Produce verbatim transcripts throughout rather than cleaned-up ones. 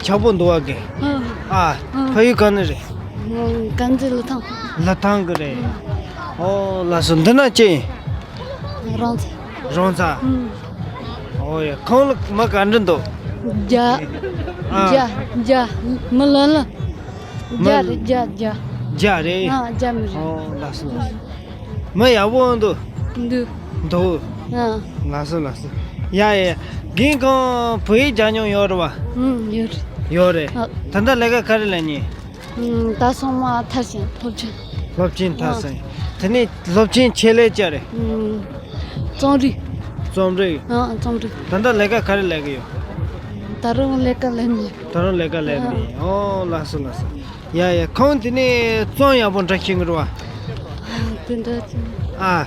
ཆགས་པོ་འདུག་བ་གི། ཨ། ཨ། ཕ་ཡུལ་ག་ནས་རེད། ང་དཀར་མཛེས་ལི་ཐང་། ལི་ཐང་གི་རེད། ཨོ་ལགས་སོ། འདི་ན་ཅི། རོང་ཚ། རོང་ཚ། ཨོ་ཡ། ཁོང་ལ་མི་ག་འདྲ་འདུག། རྒྱ། ཨ། རྒྱ། རྒྱ། མི་ལོན་ལ། རྒྱ་རེད། རྒྱ། རྒྱ། རྒྱ་རེད། ཨ། རྒྱ་མི་རེད། ཨོ་ལགས་སོ། ལགས་སོ། མི་ཡག་པོ་འདུག། འདུག། འདུག། ཨ། ལགས་སོ། ལགས་སོ། ཡ་ཡ། རྒན་ཁོང་བོད་ཡིག་སྦྱང་མྱོང་ཡོད་རེད་བ། ཨུམ། ཡོད་རེད། ཡོད་རེད། ཨ། ད་ལྟ་ལས་ཀ་ག་རེ་ལས་མྱོང་། ཨུམ། ད་སོང་མ་མཐར་ཕྱིན་སློབ་ཆེན། སློབ་ཆེན་མཐར་ཕྱིན། ཨ། དེ་ནས་སློབ་ཆེན་ཆེད་ལས་ཅི་རེད། ཨུམ། རྩོམ་རིག། རྩོམ་རིག། ཨ། རྩོམ་རིག། ད་ལྟ་ལས་ཀ་ག་རེ་ལས་ཀྱི་ཡོད། ད་རུང་ལས་ཀ་ལས་མེད། ད་རུང་ལས་ཀ་ལས་མེད། ཨ། ཨོ་ལགས་སོ། ལགས་སོ། ཡ་ཡ། ཁོང་དེ་ནས་རྩོམ་ཡག་པོ་འབྲི་ཤེས་ཀྱི་རེད་བ། དེ་འདྲ་ཅིག། ཨ།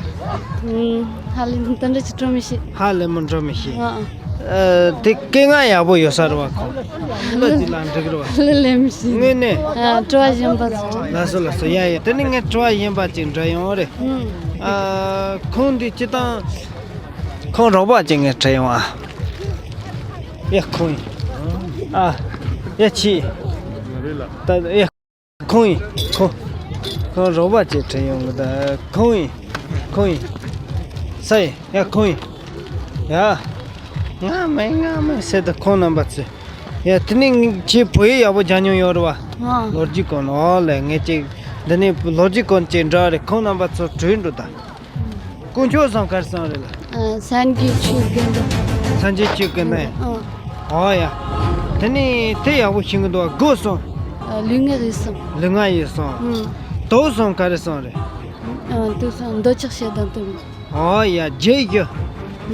ཧ་ལས་དེ་འདྲ་ཅིག་འབྲི་མི་ཤེས། ཧ་ལས་མོ་འབྲི་མི་ཤེས། ཨ། ཨ། དེ་སྐད་ངག་ཡག་པོ་ཡོད་ས་རེད་བ་ཁོང་། གླུ་ཅིག་ལ་འབྲི་གི་རེད་བ། གླུ་ལེན་མི་ཤེས། དངོས་གནས། ཨ། དྲི་བ་གཞན་པ་ཅིག། ལགས་སོ། ལགས་སོ། ཡ་ཡ། དེ་ནས་ངས་དྲི་བ་གཞན་པ་ཅིག་འདྲི་ཡོང་རེད། ཨ། ཁོང་འདི་སྤྱིར་བཏང་། ཁོང་རོགས་པ་ཅིག་ངས་དྲི་ཡོང་ཨ། ཡ་ཁོང་ཡིན། ཨ། ཡ་ཆི། ད་ཡ། ཁོང་ཡིན། ཁོང་། ཁོང་རོགས་པ་ཅིག་དྲི་ཡོང་གི། ད་ཁོང་ཡིན། ཁོང་ཡིན། ས་ཡིན། ཡ་ཁོང་ཡིན། ཡ། ང་མིན། ང་མིན་ཟེར། ད་ཁོང་རྣམ་པ་ཚོས། ཡ་དེ་ནས་ཁྱེད་བོད་ཡིག་ཡག་པོ་སྦྱང་མྱོང་ཡོད་རེད་བ། ཨ། ལོ་རྒྱུས་སྐོར་ནས། ཨོ་ལེ། ངས་ཅིག་འདི་ནས་ལོ་རྒྱུས་སྐོར་ཅིག་འདྲི་རེད། ཁོང་རྣམ་པ་ཚོ་དྲིས་འགྲོ་ད། དཀོན་མཆོག་གསུམ་ག་རེ་གསུམ་རེད་ལ། ཨ། སངས་རྒྱས་ཆོས་དགེ་འདུན། སངས་རྒྱས་ཆོས་དགེ་འདུན། ཨ། ཨོ་ཡ། དེ་ནས་དེ་ཡག་པོ་ཤེས་ཀྱི་འདུག་བ། སྒོ་གསུམ། ཨ། ལུས་ངག་ཡིད་གསུམ། ལུས་ངག་ཡིད་གསུམ། ཨུམ། དུག་གསུམ་ག་རེ་གསུམ་རེད། ཨ། དུག་གསུམ་འདོད་ཆགས་ཞེ་སྡང་གཏི་མུག། ཨོ་ཡ། བརྒྱད་བཞི།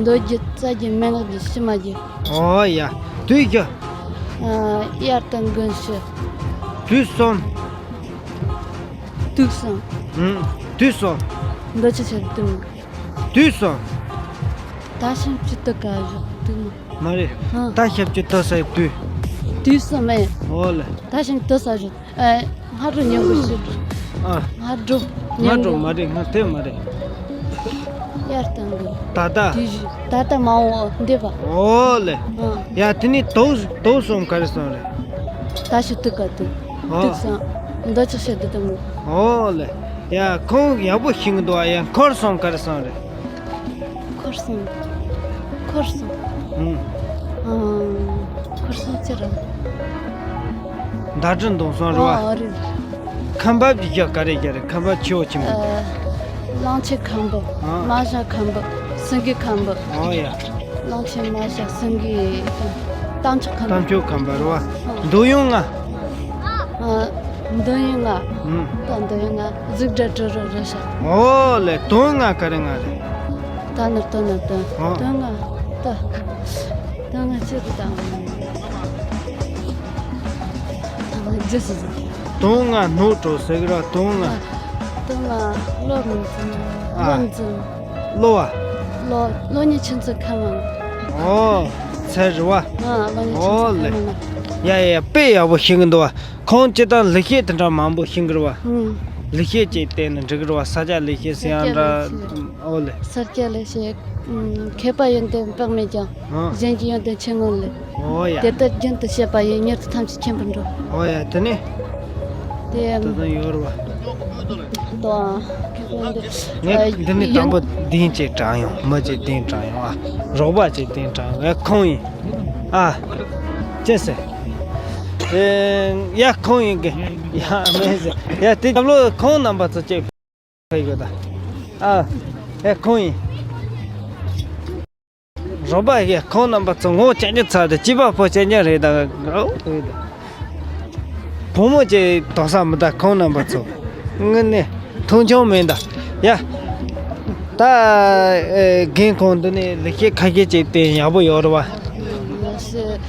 འདོད་རྒྱུ། རྩ་རྒྱུ། མན་ངག་རྒྱུ། ཕྱི་མ་རྒྱུ། ཨོ་ཡ། དུས་བཞི། ཨ། དབྱར་དང་དགུན་བཞི། དུས་གསུམ། དུག་གསུམ། ཨུམ། དུས་གསུམ། འདོད་ཆགས་ཞེ་སྡང་གཏི་མུག། དུས་གསུམ། ད་ཞིམ་གཅིག་ཏུ་དཀའ་བཞག་དུག་མ། མ་རེད། ཨ། ད་ཞིམ་གཅིག་ཏུ་ས་ཡི་དུས། དུས་གསུམ་མེད། ཨོ་ལེ། ད་ཞིམ་གཅིག་ཏུ་ས་བཞག། ཨ། སྔ་དྲོ་ཉལ་དགོས་ཤི། ཨ། སྔ་དྲོ། སྔ་དྲོ་མ་རེད། སྔ་དེ་མ་རེད། དབྱར་དང་དགུན། ད་ལྟ། དུས་བཞི། ད་ལྟ་མ་འོངས་འདས་པ། ཨོ་ལེ། ཨ། ཡ་དེ་ནས་དུག་དུག་གསུམ་ག་རེ་གསུམ་རེད། ད་ཞིམ་གཅིག་དཀའ་དུག། ཨོ། དུག་གསུམ། འདོད་ཆགས་ཞེ་སྡང་གཏི་མུག། ཨོ་ལེ། ཡ་ཁོང་ཡག་པོ་ཤེས་ཀྱི་འདུག་ཨ། ཡ་འཁོར་གསུམ་ག་རེ་གསུམ་རེད། འཁོར་གསུམ། འཁོར་གསུམ། ཨུམ། ཨ། འཁོར་གསུམ་ཅི་རེད། ཟླ་སྒྲིལ་མདུང་གསུམ་རེད་བ། ཨ། རེད། ཁང་པ་བཞི་ག་རེ་ག་རེ། ཁང་པ་ཆེ་བོ་ཆེན་པོ། ཨ། གླང་ཆེན་ཁང་པ། ཨ། རྨ་བྱ་ཁང་པ། སེང་གེ་ཁང་པ། ཨོ་ཡ། གླང་ཆེན། རྨ་བྱ། སེང་གེ། རྟ་མཆོག་ཁང་པ། རྟ་མཆོག་ཁང་པ་རེད་བ། ཨ། འདོད་ཡོན་ལྔ། ཨ། འདོད་ཡོན་ལྔ། ཨུམ། ད་འདོད་ཡོན་ལྔ། གཟུགས་སྒྲ་དྲི་རོ་རེག་བྱ། ཨོ་ལེ། དོན་ལྔ་ག་རེ་ལྔ་རེད། ད་ནི་དོན་ལྔ་དོན། ཨོ། དོན་ལྔ་ད། དོན་ལྔ་ཅི་རེད་ད། རྗེས་སུ་གཟུང་། དོན་ལྔ་སྣོད་དྲུག་ཟེར་གི་ར། དོན་ལྔ། ཨ། དོན་ལྔ་བློ་མི་འཛིན། ཨ། བློ་འཛིན། བློ་བ། བློ་བློ་ཉིད་ཆུ་འཛིན་ཁ་མང་། ཨོ། ཚེ་རི་བ། ཨ། བློ་ཉིད་ཆུ་ཨོ་འཛིན་ལེ། ཁ་མང་། ཡ་ཡ་ཡ། དཔེ་ཡག་པོ་ཤེས་ཀྱི་འདུག་བ། ཁོང་སྤྱིར་བཏང་ལེགས་བཤད་དེ་འདྲ་མང་པོ་ཤེས་ཀྱི་རེད་བ། ཨུམ། ལེགས་བཤད་ཅིག་བལྟས་ནས་འབྲི་གི་རེད་བ། ས་སྐྱ་ལེགས་བཤད་ཟེར་ཡ་འདྲ། ས་སྐྱ་ལེགས་བཤད། ཨོ་ལེ། ས་སྐྱ་ལེགས་བཤད། ཨུམ། མཁས་པ་ཡོན་ཏན་དཔག་མེད་ཀྱང་། ཨ། གཞན་གྱི་ཡོན་ཏན་ཆེས་མངོན་ལེགས། ཨོ་ཡ། དེ་ལྟར་རྒྱུན་དུ་བཤད་པ་ཡིས། མྱུར་དུ་ཐམས་ཅད་མཁྱེན་པར་འགྲོ། ཨོ་ཡ། དེ་ནི། དེ་ད་དུང་ཡོད་རེད་བ། དང་། ངས་འདི་ནི་དང་པོ་གདན་ཅིག་དྲངས་ཡོང་། མི་ཅིག་གདན་དྲངས་ཡོང་ཨ། རོགས་པ་ཅིག་གདན་དྲངས་ཡོང་། ཨེ་ཁོང་ཡིན། ཨ། ཅི་ཟེར། ཨེ། ཡ་ཁོང་ཡིན་གི། ཡ་མེད་ཟེར། ཡ་དེ་སྐབས་ལོ་ཁོང་རྣམ་པ་ཚོ་ཅིག་ཕེབས་ཡོད་ད། ཨ། ཨེ་ཁོང་ཡིན། རོགས་པ་ཡ་ཁོང་རྣམ་པ་ཚོ་ངོ་བཅར་རྒྱུ་ཚར་ཏེ་སྐྱེས་པ་ཕོ་བཅར་རྒྱུ་རེད་ད། ཨོ་རེད་ད། བུ་མོ་ཅིག་དོགས་ས་མི་ད་ཁོང་རྣམ་པ་ཚོ། དངོས་གནས་མཐོང་ཆུང་མིན་ད། ཡ། ད་ཨེ་རྒན་ཁོང་འདི་ནས་ལེགས་བཤད་ཁ་ཤས་ཅིག་བསྟན་ཡག་པོ་ཡོད་རེད་བ། ལེགས་བཤད།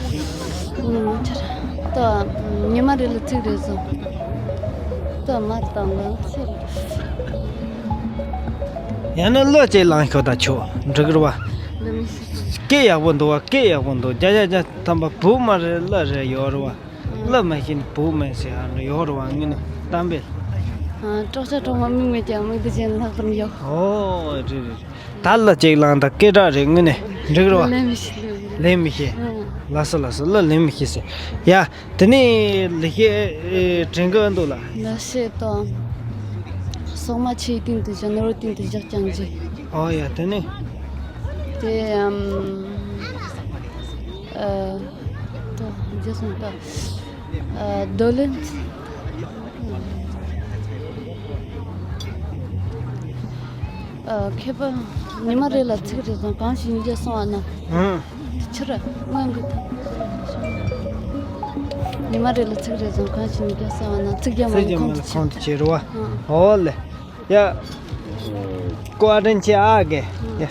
ཨུམ། ད་ཉི་མ་རེ་ལ་ཚིག་རེ་གསུང་། ད་མ་བཏང་ལ་ཚིག་རེ། ཡང་ན་གླུ་ཅིག་བླངས་ཤོག་ད་ཆོག་འགྲིག་རེད་བ། ལེགས་བཤད། སྐད་ཡག་པོ་འདུག་བ། སྐད་ཡག་པོ་འདུག། བརྒྱ་ཆ་བརྒྱ་ཐམ་པ་བུ་མ་རེད་གླུ་རེད་ཡོད་རེད་བ། གླུ་མ་ཤེས་ན་བུ་མིན་ཟེར་ཡ་ཡོད་རེད་བ། དངོས་གནས་གཏམ་དཔེ། ཨ། སྲོག་ཆགས་གྲོག་མ་མིག་མེད་ཀྱང་མིག་ཏུ་ཅན་ལྷག་པར་མགྱོགས། ཨོ། རེད་རེད་རེད། ད་གླུ་གཅིག་བླངས་དང་སྐད་གྲགས་རེད། དངོས་གནས་འགྲིག་རེད་བ། ལན་མི་ཤེས། ལན་མི་ཤེས། ཨང་། ལགས་སོ་ལགས་སོ། གླུ་ལེན་མི་ཤེས་ཟེར། ཡ། དེ་ནས་ལེགས་བཤད་དྲན་གི་འདུག་ལ། ལེགས་བཤད་དང་། སྲོག་མ་ཆུའི་སྟེང་དུ་བཞག་ནོར་བུ་སྟེང་དུ་བཞག་ཀྱང་འཇིག། ཨོ་ཡ། དེ་ནས། དེ་ཨམ། ཨ། ད་རྗེས་སུ་ད། ཨ། རྡོ་ལེན། ཨ། མཁས་པ། ཉི་མ་རེ་ལ་ཚིག་རེ་ཙམ་གང་ཞིག་ཉིས་བརྒྱ་གསང་བ་ན། ཨང་། ཕྱིར་སྔོན་གྱི། ཉི་མ་རེ་ལ་ཚིག་རེ་ཙམ་གང་ཞིག་ཉིས་བརྒྱ་གསང་བ་ན། ཚིག་བརྒྱ་མ་ཚིག་ལ་བརྒྱ་མ་ཁོང་དུ་ལ་ཆེ་ཁོང་དུ་ཆེ་རེད་བ། ཨང་། ཨོ་ལེ། ཡ། བཀའ་དྲིན་ཆེ་ཨ་གེ། ཡ།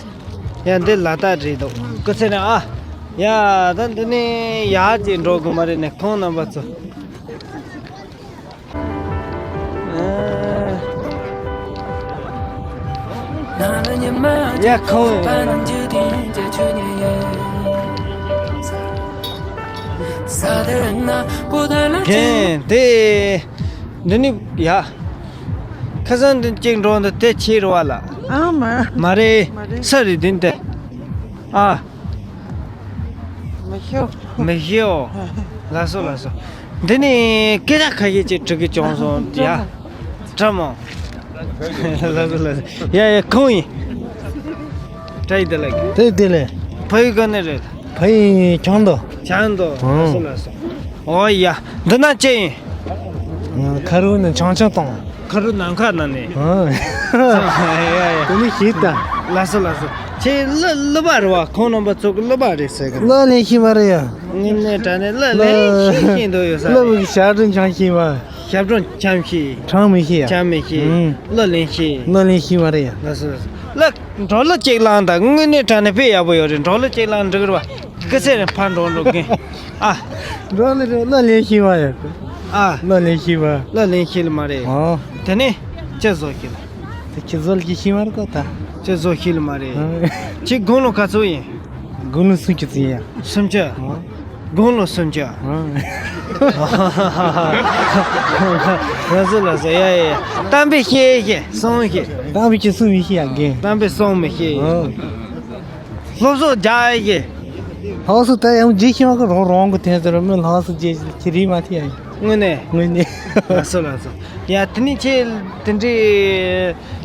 ཡ། འདི་ལ་དྭགས་རེད་འདུག། སྐུ་ཚེ་རིང་ཨ། ཡ། ད་འདི་ནས་ཡར་ཅིག་འགྲོ་དགོས་མ་རེད་ནས་ཁོང་རྣམ་པ་ཚོ། ཡ། ཁོང་། རྒན་དེ། འདི་ནི་ཡ། ཁ་སང་འདི་གཅིག་འགྲོ་འདི་དེ་ཕྱིར་བ་ལ། ཨ་མ། མ་རེད། མ་རེད། ས་རེད་འདི་དེ། ཨ། མི་ཤེས། མི་ཤེས་ཨོ། ལགས་སོ་ལགས་སོ། འདི་ནི་སྐད་ཆ་ཁ་ཤས་ཅིག་དྲི་གི་བྱུང་སོང་ཡ། དྲི་མོ། ལགས་སོ་ལགས་སོ། ཡ་ཡ། ཁོང་ཡིན། བཀྲ་ཤིས་བདེ་ལེགས། བཀྲ་ཤིས་བདེ་ལེགས། ཕ་ཡུལ་ག་ནས་རེད། ཕ་ཡུལ་ཁྱང་ཏོ། ཁྱང་ཏོ། ཨང་། ལགས་སོ་ལགས་སོ། ཨོ་ཡ། འདི་ན་ཅི་ཡིན། ཁ་རུ་ནི་ཆང་ཆང་བཏང་། ཁ་རུ་ནམ་མཁའ་ན་ནི། ཨང་། ཡ་ཡ། དེ་ནི་ཤེས་ད། ལགས་སོ་ལགས་སོ། ཁྱེད་གླུ་གླུ་པ་རེད་བ། ཁོང་རྣམ་པ་ཚོ་གི་གླུ་པ་རེད་ཟེར་གི། གླུ་ལེན་ཤེས་མ་རེད་ཡ། དངོས་གནས་དྲང་གནས་གླུ་ལེན་ཤེས་ཤེས་འདུག་ཡོད་ས་གླུ་རེད། གི་ཞབས་བྲོ་འཆང་ཤེས་མ། ཞབས་བྲོ་འཆང་ཤེས། འཆང་མི་ཤེས་ཡ། འཆང་མི་ཤེས། ཨང་། གླུ་ལེན་ཤེས། གླུ་ལེན་ཤེས་མ་རེད་ཡ། ལགས་སོ་ལགས་སོ། གླུ། འགྲོ་གླུ་གཅིག་བླངས་དང་། དངོས་གནས་དྲང་གནས་དཔེ་ཡག་པོ་ཡོད་རེད། འགྲོ་གླུ་གཅིག་བླངས་འགྲིག་རེད་བ། སྐུ་ཚེ་རིང་ཕར་འགྲོ་འགྲོ་གིན། ཨ། འགྲོ་ལེ་རེད། གླུ་ལེན་ཤེས་མ་ཡོད། ཨ། གླུ་ལེན་ཤེས་མ། གླུ་ལེན་ཤེས་ལ་མ་རེད། ཨོ། དེ་ནས་ཅི་བཟོ་ཤེས་ལ། དེ་ཅི་བཟོ་ལ་ཅི་ཤེས་མ་རེད་ཀོ་ད། ཅི་བཟོ་ཤེས་ལ་མ་རེད། ཨ། ཁྱེད་དགུང་ལོ་ག་ཚོད་ཡིན། དགུང་ལོ་སུམ་ཅུ་ཙམ་ཡིན། སུམ་ཅུ། ཨོ། དགུང་ལོ་སུམ་ཅུ། ཨ། ལགས་སོ་ལགས་སོ། ཡ་ཡ་ཡ། གཏམ་དཔེ་བཤད་ཤེས། གསུང་ཤེས། གཏམ་དཔེ་ཅི་གསུང་མི་ཤེས་ཡ་རྒན། གཏམ་དཔེ་གསུང་མི་ཤེས། ཨོ། སློབ་གསོ་རྒྱག་ཡ་གི། སློབ་གསོ་ད་ཡང་རྗེས་ཤེས་མ་གི་རོང་རོང་གི་ཐེན་ཟེར་མི་སློབ་གསོ་རྗེས་ཁྱེད་རིག་མ་ཐེ་ཡ་ཡིན། དངོས་གནས། དངོས་གནས། ལགས་སོ་ལགས་སོ། ཡ་དེ་ནི་ཁྱེད་དེ་འདྲའི་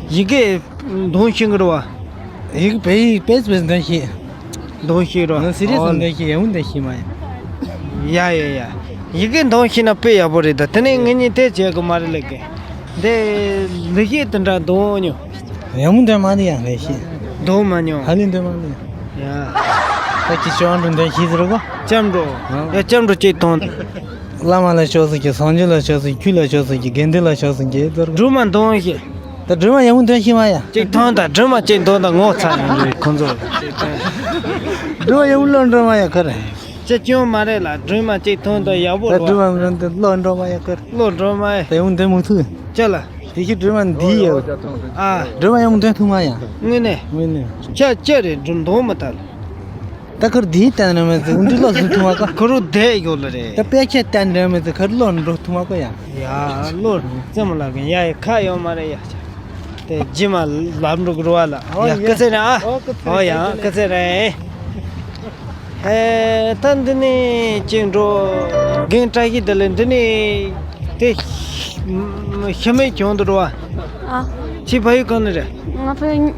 ཡི་གེ་འདོན་ཤེས་གི་རེད་བ། ཡི་གེ་བོད་ཡིག་དཔེ་དཔེ་འདོན་ཤེས། འདོན་ཤེས་རོ། ཨ་སི་རི་སི་འདོན་ཤེས་ཡང་འདོན་ཤེས་མ་ཡ། ཡ་ཡ་ཡ། ཡི་གེ་འདོན་ཤེས་ན་དཔེ་ཡག་པོ་རེད་ད། དེ་ནི་ངེད་གཉིས་དེ་བྱེད་དགོས་མ་རེད་ལབ་གི། འདི་ལེགས་བཤད་དེ་འདྲ་འདོན་མྱོང་། ཡང་མོ་འདོན་མ་ནི་ཡང་ལེགས་བཤད། འདོན་མ་མྱོང་། ཧ་ལས་འདོན་མ་ནི་ཡང་། ཡ། ད་ཅི་ཅོ་འགྲོ་འདོན་ཤེས་ཟེར་གོ། ལྕམ་འགྲོ། ཨ། ཡ་ལྕམ་འགྲོ་གཅིག་ཐོང་། བླ་མ་ལ་ཕྱག་འཚལ་གྱི། སངས་རྒྱས་ལ་ཕྱག་འཚལ་གྱི། ཆོས་ལ་ཕྱག་འཚལ་གྱི། དགེ་འདུན་ལ་ཕྱག་འཚལ་གྱི་ཟེར་གོ། སྒྲོལ་མ་འདོན་ཤེས། ད་སྒྲོལ་མ་ཡང་མོ་འདོན་ཤེས་མ་ཡ། གཅིག་ཐོང་ད། སྒྲོལ་མ་གཅིག་འདོན་ད། ངོ་ཚ་ཡོང་རེད་ཁོང་ཚོ། སྒྲོལ་མ་ཡང་མོ་བློ་འགྲོ་མ་ཡ་ཁར། ཅི་ཅུང་མ་རེད་ལ། སྒྲོལ་མ་གཅིག་ཐོང་ད་ཡག་པོ་རེད་བ། སྒྲོལ་མ་མི་འདོན་བློ་འགྲོ་མ་ཡ་ཁར། བློ་འགྲོ་མ་ཡ། ད་ཡང་མོ་འདོན་མི་ཐུབ། ཅི་ལ། དེ་ཤི་སྒྲོལ་མ་འདི་ཡོད། ཨ། སྒྲོལ་མ་ཡང་མོ་འདོན་ཐུབ་མ་ཡ། དངོས་གནས། དངོས་གནས། ཅི་ཅི་རེད་འགྲོ་འདོན་མི་ད་ལ། ད་ཁར་འདི་བསྟན་ནས་མེད་ཚེ་འདི་ལ་སུ་ཐུབ་མ་ཀ། ཁོ་རུ་བསྡད་ཡོད་ལ་རེད། ད་དཔེ་ཆ་བསྟན་ནས་མེད་ཚེ་ཁར་བློ་འགྲོ་ཐུབ་མ་ཀ་ཡ། ཡ་བློ་རྩེ་མོ་ལབ་གིན་ཡ་ཡ་ཁ་ཡོད་མ་རེད་ཡ། དེ་རྗེས་མ་ལབ་འགྲོ་གི་རུ་བ་ལ། ཨོ་ཡ་ཡ། སྐུ་ཚེ་རིང་ཨ། ཨོ་སྐུ་ཚེ་རིང་། ཨོ་ཡ་སྐུ་ཚེ་རིང་། ཨེ། ད་འདི་ནས་ཅིག་འགྲོ། རྒན་བཀྲ་ཤིས་བདེ་ལེགས། འདི་ནས་དེ་ཤི་མེད་གྱོང་དུ་འགྲོ་བ། ཨ། ཁྱེད་ཕ་ཡུལ་གང་ནས་རེད། ང་ཕ་ཡུལ་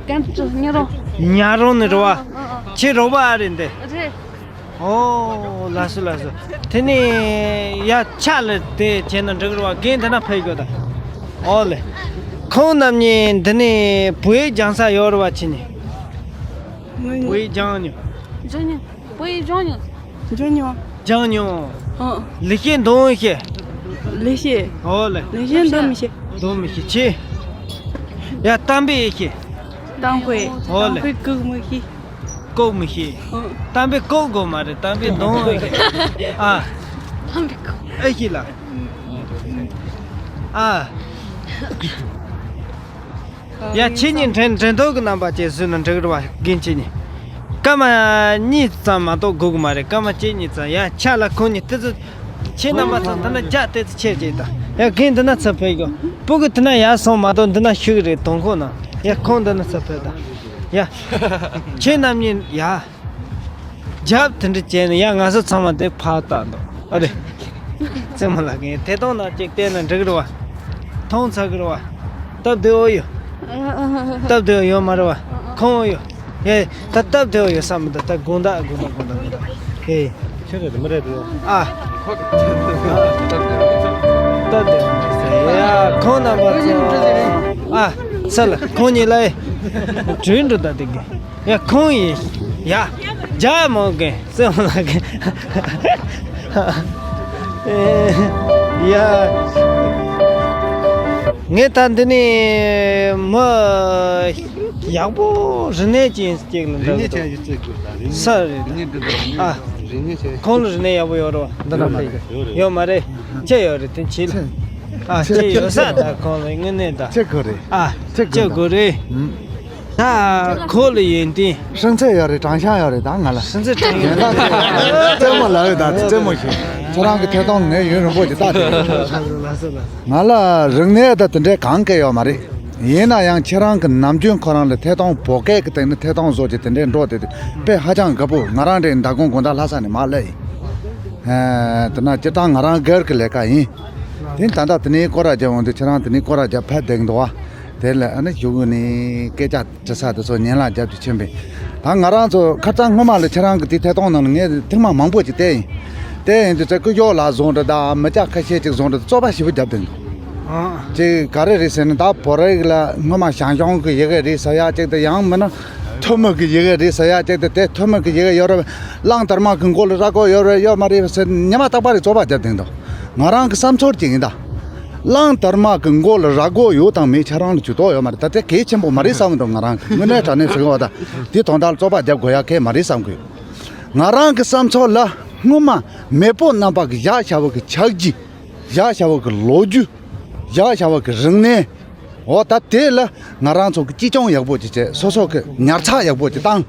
ཀན་སུ་ཉི་རོང་། ཉ་རོང་ནས་རེད་བ། ཨ་ཨ། ཁྱེད་རོགས་པ་ཨ་རེད་འདི། རེད། ཨོ་ལགས་སོ་ལགས་སོ། དེ་ནས་ཡ་ཕྱག་ལ་དེ་བྱས་ན་འགྲིག་རེད་བ། རྒན་དེ་ན་ཕ་ཡུལ་གྱོང་ད། ཨོ་ལེ། ཁོང་རྣམ་གཉིས་འདི་ནས་བོད་ཡིག་སྦྱང་ས་ཡོད་རེད་བ་ཁྱེད་གཉིས། ངོས་ནས། བོད་ཡིག་སྦྱང་མྱོང་། སྦྱང་མྱོང་། བོད་ཡིག་སྦྱང་མྱོང་། སྦྱང་མྱོང་། སྦྱང་མྱོང་། ཨོ། ལེགས་བཤད་འདོན་ཤེས། ལེགས་བཤད། ཨོ་ལེ། ལེགས་བཤད་འདོན་མི་ཤེས། འདོན་མི་ཤེས་ཆེ། ཡ་གཏམ་དཔེ་ཤེས། གཏམ་དཔེ། ཨོ་ལེ། གཏམ་དཔེ་བཀོལ་མི་ཤེས། བཀོལ་མི་ཤེས། ཨོ། གཏམ་དཔེ་བཀོལ་དགོས་མ་རེད། གཏམ་དཔེ་འདོན་ཤེས། ཨ། གཏམ་དཔེ་བཀོལ། ཨེ་ཤེས་ལ། ཨ། ཡ་ཁྱེད་གཉིས་འགྲན་འགྲན་བསྡུར་གྱི་རྣམ་པ་ཅིག་བཟོས་ན་འགྲིག་རེད་བ། རྒན་ཁྱེད་གཉིས། སྐར་མ་གཉིས་ཙམ་མ་གཏོགས་དགོས་ཀྱི་མ་རེད། སྐར་མ་གཅིག་གཉིས་ཙམ། ཡ་ཕྱག་ལ་ཁོང་གཉིས་དེ་ཚོ་ཁྱེད་རྣམ་པ་ཚོ་ད་ནི་རྒྱ་དེ་ཚོ་ཆེ་ཅིག་དང་ ཡ། རྒན་འདི་ན་ཚུར་ཕེབས་ཤོག་སྤུ་གུ་དེ་ན་ཡར་སོང་མ་གཏོགས་འདི་ན་ཤི་གི་རེད། དོང་ཁོག་ན། ཡ། ཁོང་འདི་ན་ཚུར་ཕེབས་དང་། ཡ། ཁྱེད་རྣམ་གཉིས་ཡ། རྒྱབ་དེ་འདྲ་བྱས་ནས། ཡ། ང་ཚོ་ཚང་མ་དེ་ཕར་བལྟ་འདུག་ཨ་རེད། རྩེད་མོ་ལགས་ཀྱིས་ཐད་གཏོང་ནང་གཅིག་བལྟས་ན་འགྲིག་རེད་བ། མཐོང་ཚར་གི་རེད་བ། སྟབས་བདེ་བོ་ཡོད། སྟབས་བདེ་བོ་ཡོད་མ་རེད་བ། ཁོམ་བོ་ཡོད། ཡེ། ད་སྟབས་བདེ་བོ་ཡོད་ས་མི་འདུག་ད་དགོང་དག་དགོང་དག་དགོང་དག་དགོང་དག་ཡེ། ཁྱེད་རེད་མི་རེད་དོ། ཨ། སྟབས་བདེ་བོ་ཡོད་ས། ཡ། ཁོང་རྣམ་པ་ཚོ། ཨ། ས་ལ་ཁོང་གཉིས་ལ་ཡེ། གྲོས་འགྲོ་ད་དེ་གི། ཡ། ཁོང་ཡིན། ཡ། རྒྱ་མོ་གི་སེམས་ལ་གི། ཡ། ངས་ད་འདི་ནས་མི་ཡག་པོ་རིག་གནས་ཅན་ཅིག་ལ་འདྲ་གི་འདུག་ས་རེད། ཨ། ཁོང་ལ་རིག་གནས་ཡག་པོ་ཡོད་རེད་བ། འདི་ན་ཕེབས་ཡོད་མ་རེད། ཅི་ཡོད་རེད། དེ་ཕྱི་ལ། ཨ། ཅི་ཡོད་ས། ད་ཁོང་ལ་དངོས་གནས་ད། ཅི་དགོས་རེད། ཨ། ཅི་དགོས་རེད། ད་ཁོ་ལ་ཡོན་ཏན། ཧྲང་ཚེ་ཡོད་རེད། དྲང་ཤང་ཡོད་རེད། ད་ང་ལ་ཧྲང་ཚེ་དྲང་ཡོད་རེད། རྩེད་མོ་ལབ་ཡོད། ད་རྩེད་མོ་ཞིག་ཁྱེད་རང་གི་ཐད་གཏོང་ངས་ཡུན་རིང་པོ་ཞིག་བལྟས་ཏེ། ང་ལ་རིག་གནས་ད་དེ་འདྲའི་གང་ག་ཡོད་མ་རེད། ཡིན་ན་ཡང་ཁྱེད་རང་གི་ནམ་རྒྱུན་ཁོ་རང་ལ་ཐད་གཏོང་བོད་སྐད་ཀྱི་སྟེང་ནས་ཐད་གཏོང་བཟོ་རྒྱུ་དེ་འདྲའི་འགྲོ་དེ་དཔེ་ཧ་ཅང་དགའ་པོ། ང་རང་འདྲའི་མདང་དགོང་དགོང་དག་ལྷ་ས་ནས་མར་སླེབས་ཡིན། ཨ། དེ་ན་སྤྱིར་བཏང་ང་རང་སྒེར་གྱི་ལས་ཀ་ཡིན། དེ་ད་ལྟ་དེ་ནས་སྐོར་ར་རྒྱབ་འོང་དུས། ཁྱེད་རང་དེ་ནས་སྐོར་ར་རྒྱབ་ཕེབས་བསྡད་འདུག་བ། དེ་ལ་ཨ་ནི་གཞུག་ནས་སྐད་ཆ་དྲི་ས་དེ་ཚོ་ཉན་ལ་རྒྱབ་ཏུ་ཕྱིན་པས། ད་ང་རང་ཚོ་ཁ་སང་སྔོན་མ་ལ་ཁྱེད་རང་གི་དེ་ཐད་གཏོང་ནང་ལ་ངས་ཐེངས་མ་མང་པོ་ཅིག་བལྟས་ཡིན། བལྟས་ཡིན་དུས་ཚེ་སྐུ་ཞབས་ལགས་བཟོ་འདྲ་དང་མི་སྐྱ་ཁ་ཤས་ཅིག་བཟོ་འདྲ་དང་རྩོད་པ་ཞེ་པོ་རྒྱབ་བསྡད་འདུག་ཨ། ཅིག་ག་རེ་རེད་ཟེར་ན། ད་བོད་རིགས་ལ་སྔོན་མ་ཞང་ཞུང་གི་ཡི་གེ་རེད་ཟེར་ཡ་ཅིག་དང་། ཡང་མིན་ན་ཐུ་མི་གི་ཡི་གེ་རེད་ཟེར་ཡ་ཅིག་དང་། དེ་ཐུ་མི་གི་ཡི་གེ་ཡོད་རེད། གླང་དར་མ་གི་མགོ་ལ་ར་སྒོག་ཡོད་རེད་ཡོད་མ་རེད་ཟེར་ཉི་མ་རྟག་པར་རེ་རྩོད་པ་རྒྱབ་བསྡད་འདུག་ང་རང་གི་བསམ་ཚུལ་ཅིག་ཡིན་ད། གླང་དར་མ་གི་མགོ་ལ་ར་སྒོག་ཡོད་དང་མེད་ཁྱེད་རང་ལ་ཇུས་གཏོགས་ཡོད་མ་རེད། ད་དེ་གལ་ཆེན་པོ་མ་རེད་བསམ་གི་འདུག་ང་རང་གི་དངོས་གནས་དྲང་གནས་ཟེར་གི་བ། ད་དེ་དོན་དག་ལ་རྩོད་པ་རྒྱབ་དགོས་ཡ་གལ་མ་རེད་བསམ་གི་ཡོད། ང་རང་གི་བསམ་ཚུལ་ལ་སྔོན་མ་མེས་པོ་རྣམ་པ་གི་བཞག་བཞག་པ་གི་ཆགས་གཞི། བཞག་བཞག་པ་གི་ལོ་རྒྱུས། བཞག་བཞག་པ་གི་རིག་གནས། འོ་ད་དེ་ལ་ང་རང་ཚོ་གི་གཅེས་སྐྱོང་ཡག་པོ་ཅིག་བྱས། སོ་སོ་གི་ཉར་ཚགས་ཡག་པོ་ཅིག་བཏང་།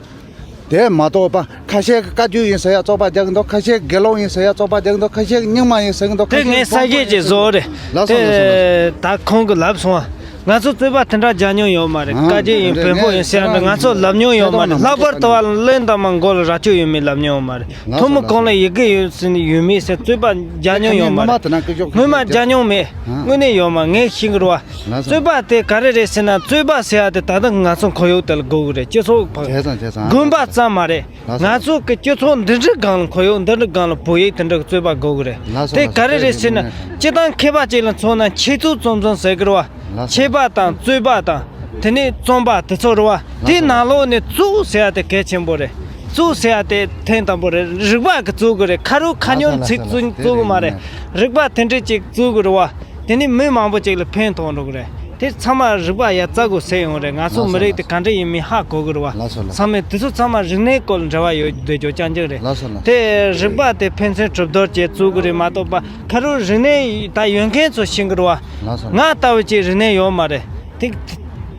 དེ་མ་གཏོགས་པ་ཁ་ཤས་ཀྱིས་བཀའ་བརྒྱུད་ཡིན་ཟེར་ཡ་རྩོད་པ་རྒྱག་གི་འདུག་ཁ་ཤས་ཀྱིས་དགེ་སློང་ཡིན་ཟེར་ཡ་རྩོད་པ་རྒྱག་གི་འདུག་ཁ་ཤས་ཀྱིས་རྙིང་མ་ཡིན་ཟེར་གི་འདུག་ཁ་དེ་ཤས་ངས་ས་ཀྱད་ཀྱི་བཟོ་རེད། ལགས་སོ། ལགས་སོ། ལགས་སོ། དེ་ད་ཁོང་གིས་ལབ་སོང་བ། ང་ཚོ་རྩོད་པ་དེ་འདྲ་རྒྱག་མྱོང་ཡོད་མ་རེད། ཨ། བཀའ་བརྒྱུད་ཡིན། དེ་བོན་པོ་ཡིན་ཟེར་ཡ་འདྲ་ང་ཚོ་ལབ་མྱོང་ཡོད་མ་རེད། ལྷག་པར་དུ་བ་གླང་དར་མ་མགོ་ལ་རྭ་ཅོ་ཡོད་མེད་ལབ་མྱོང་ཡོད་མ་རེད། ལགས་སོ། ཐུ་མི་གང་ལ་ཡི་གེ་ཡོད་ཟེར་ནས་ཡོད་མེད་ཟེར་རྩོད་པ་རྒྱག་མྱོང་ཡོད་མ་རེད། སྔོན་མ་རྒྱག་མྱོང་མེད། ཨ། དངོས་གནས་ཡོད་མ། ངས་ཤེས་གི་རེད་བ། ལགས་སོ། རྩོད་པ་དེ་ག་རེ་རེད་ཟེར་ན། རྩོད་པ་ཟེར་ཡ་དེ་ད་ལྟ་ང་ཚོ་ཁོར་ཡུག་དེ་ལ་དགོས་གི་རེད། སྤྱི་ཚོགས་བྱས་ཙང་བྱས་ཙང་དགོན་པ་ཙམ་མ་རེད། ལགས་སོ། ང་ཚོ་གི་སྤྱི་ཚོགས་འདི་འདྲའི་སྒང་ལ་ཁོར་ཡུག་འདི་འདྲའི་སྒང་ལ་བོད་ཡིག་དེ་འདྲ་གི་རྩོད་པ་དགོས་གི་རེད། ལགས་སོ། དེ་ལགས་སོ། ག་རེ་རེད་ཟེར་ན། དེ་ཡིན་ན། སྤྱིར་བཏང་མཁས་པ་ཅིག་ལ་མཚོན་ན་འཆད་རྩོད་རྩོམ་གསུམ་ཟེར་གི་རེད་བ། ལགས་སོ། འཆད་པ་དང་རྩོད་པ་དང་དེ་ནས་རྩོམ་པ་དེ་ཚོ་རེད་བ། ལགས་སོ། དེའི་ནང་ལོགས་ནས་རྩོད་ཟེར་ཡ་དེ་གལ་ཆེན་པོ་རེད། རྩོད་ཟེར་ཡ་དེ་ཐེངས་དང་པོ་རེད། རིག་པ་གི་རྩོད་གི་རེད། ཁ་རུ་ཁ་ཉོན་ཚིག་རྩོད་རྩོད་གི་མ་རེད། རིག་པ་དེ་འདྲས་ཅིག་རྩོད་གི་རེད་བ། དེ་ནི་མི་མང་པོ་ཅིག་ལ་ཕན་ཐོགས་འགྲོ་གི་རེད། དེ་ཚང་མ་རིག་པ་ཡ་རྩ་དགོས་ཟེར་ཡོང་རེད། ང་ཚོ་མི་རིགས་དེ་ག་འདྲ་ཡིན་མིན་ཧ་གོ་གི་རེད་བ། ལགས་སོ། ལགས་སོ། ཚང་མས་དེ་ཚོ་ཚང་མ་རིག་གནས་སྐོར་འབྲེལ་བ་ཡོད་འདོད་རྒྱུ་རྐྱང་རྐྱང་རེད། ལགས་སོ། ལགས་སོ། དེ་རིག་པ་དེ་ཕན་ཚུན་གྲུབ་རྡོར་བྱས་རྩོད་གི་རེད་མ་གཏོགས་པ། ཁ་རུ་རིག་གནས་ད་ཡོད་མཁན་ཚོ་ཤེས་གི་རེད་བ། ལགས་སོ། ལགས་སོ། ང་ལྟ་བུ་ཅིག་རིག་གནས་ཡོད་མ་རེད། དེ་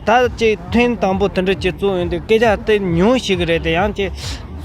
ད་ཅིག་ཐེངས་དང་པོ་དེ་འདྲ་ཅིག་རྩོད་ཡོང་དུས་སྐད་ཆ་དེ་ཉུང་ཤེས་གི་རེད། དེ་ཡང་ཅིག་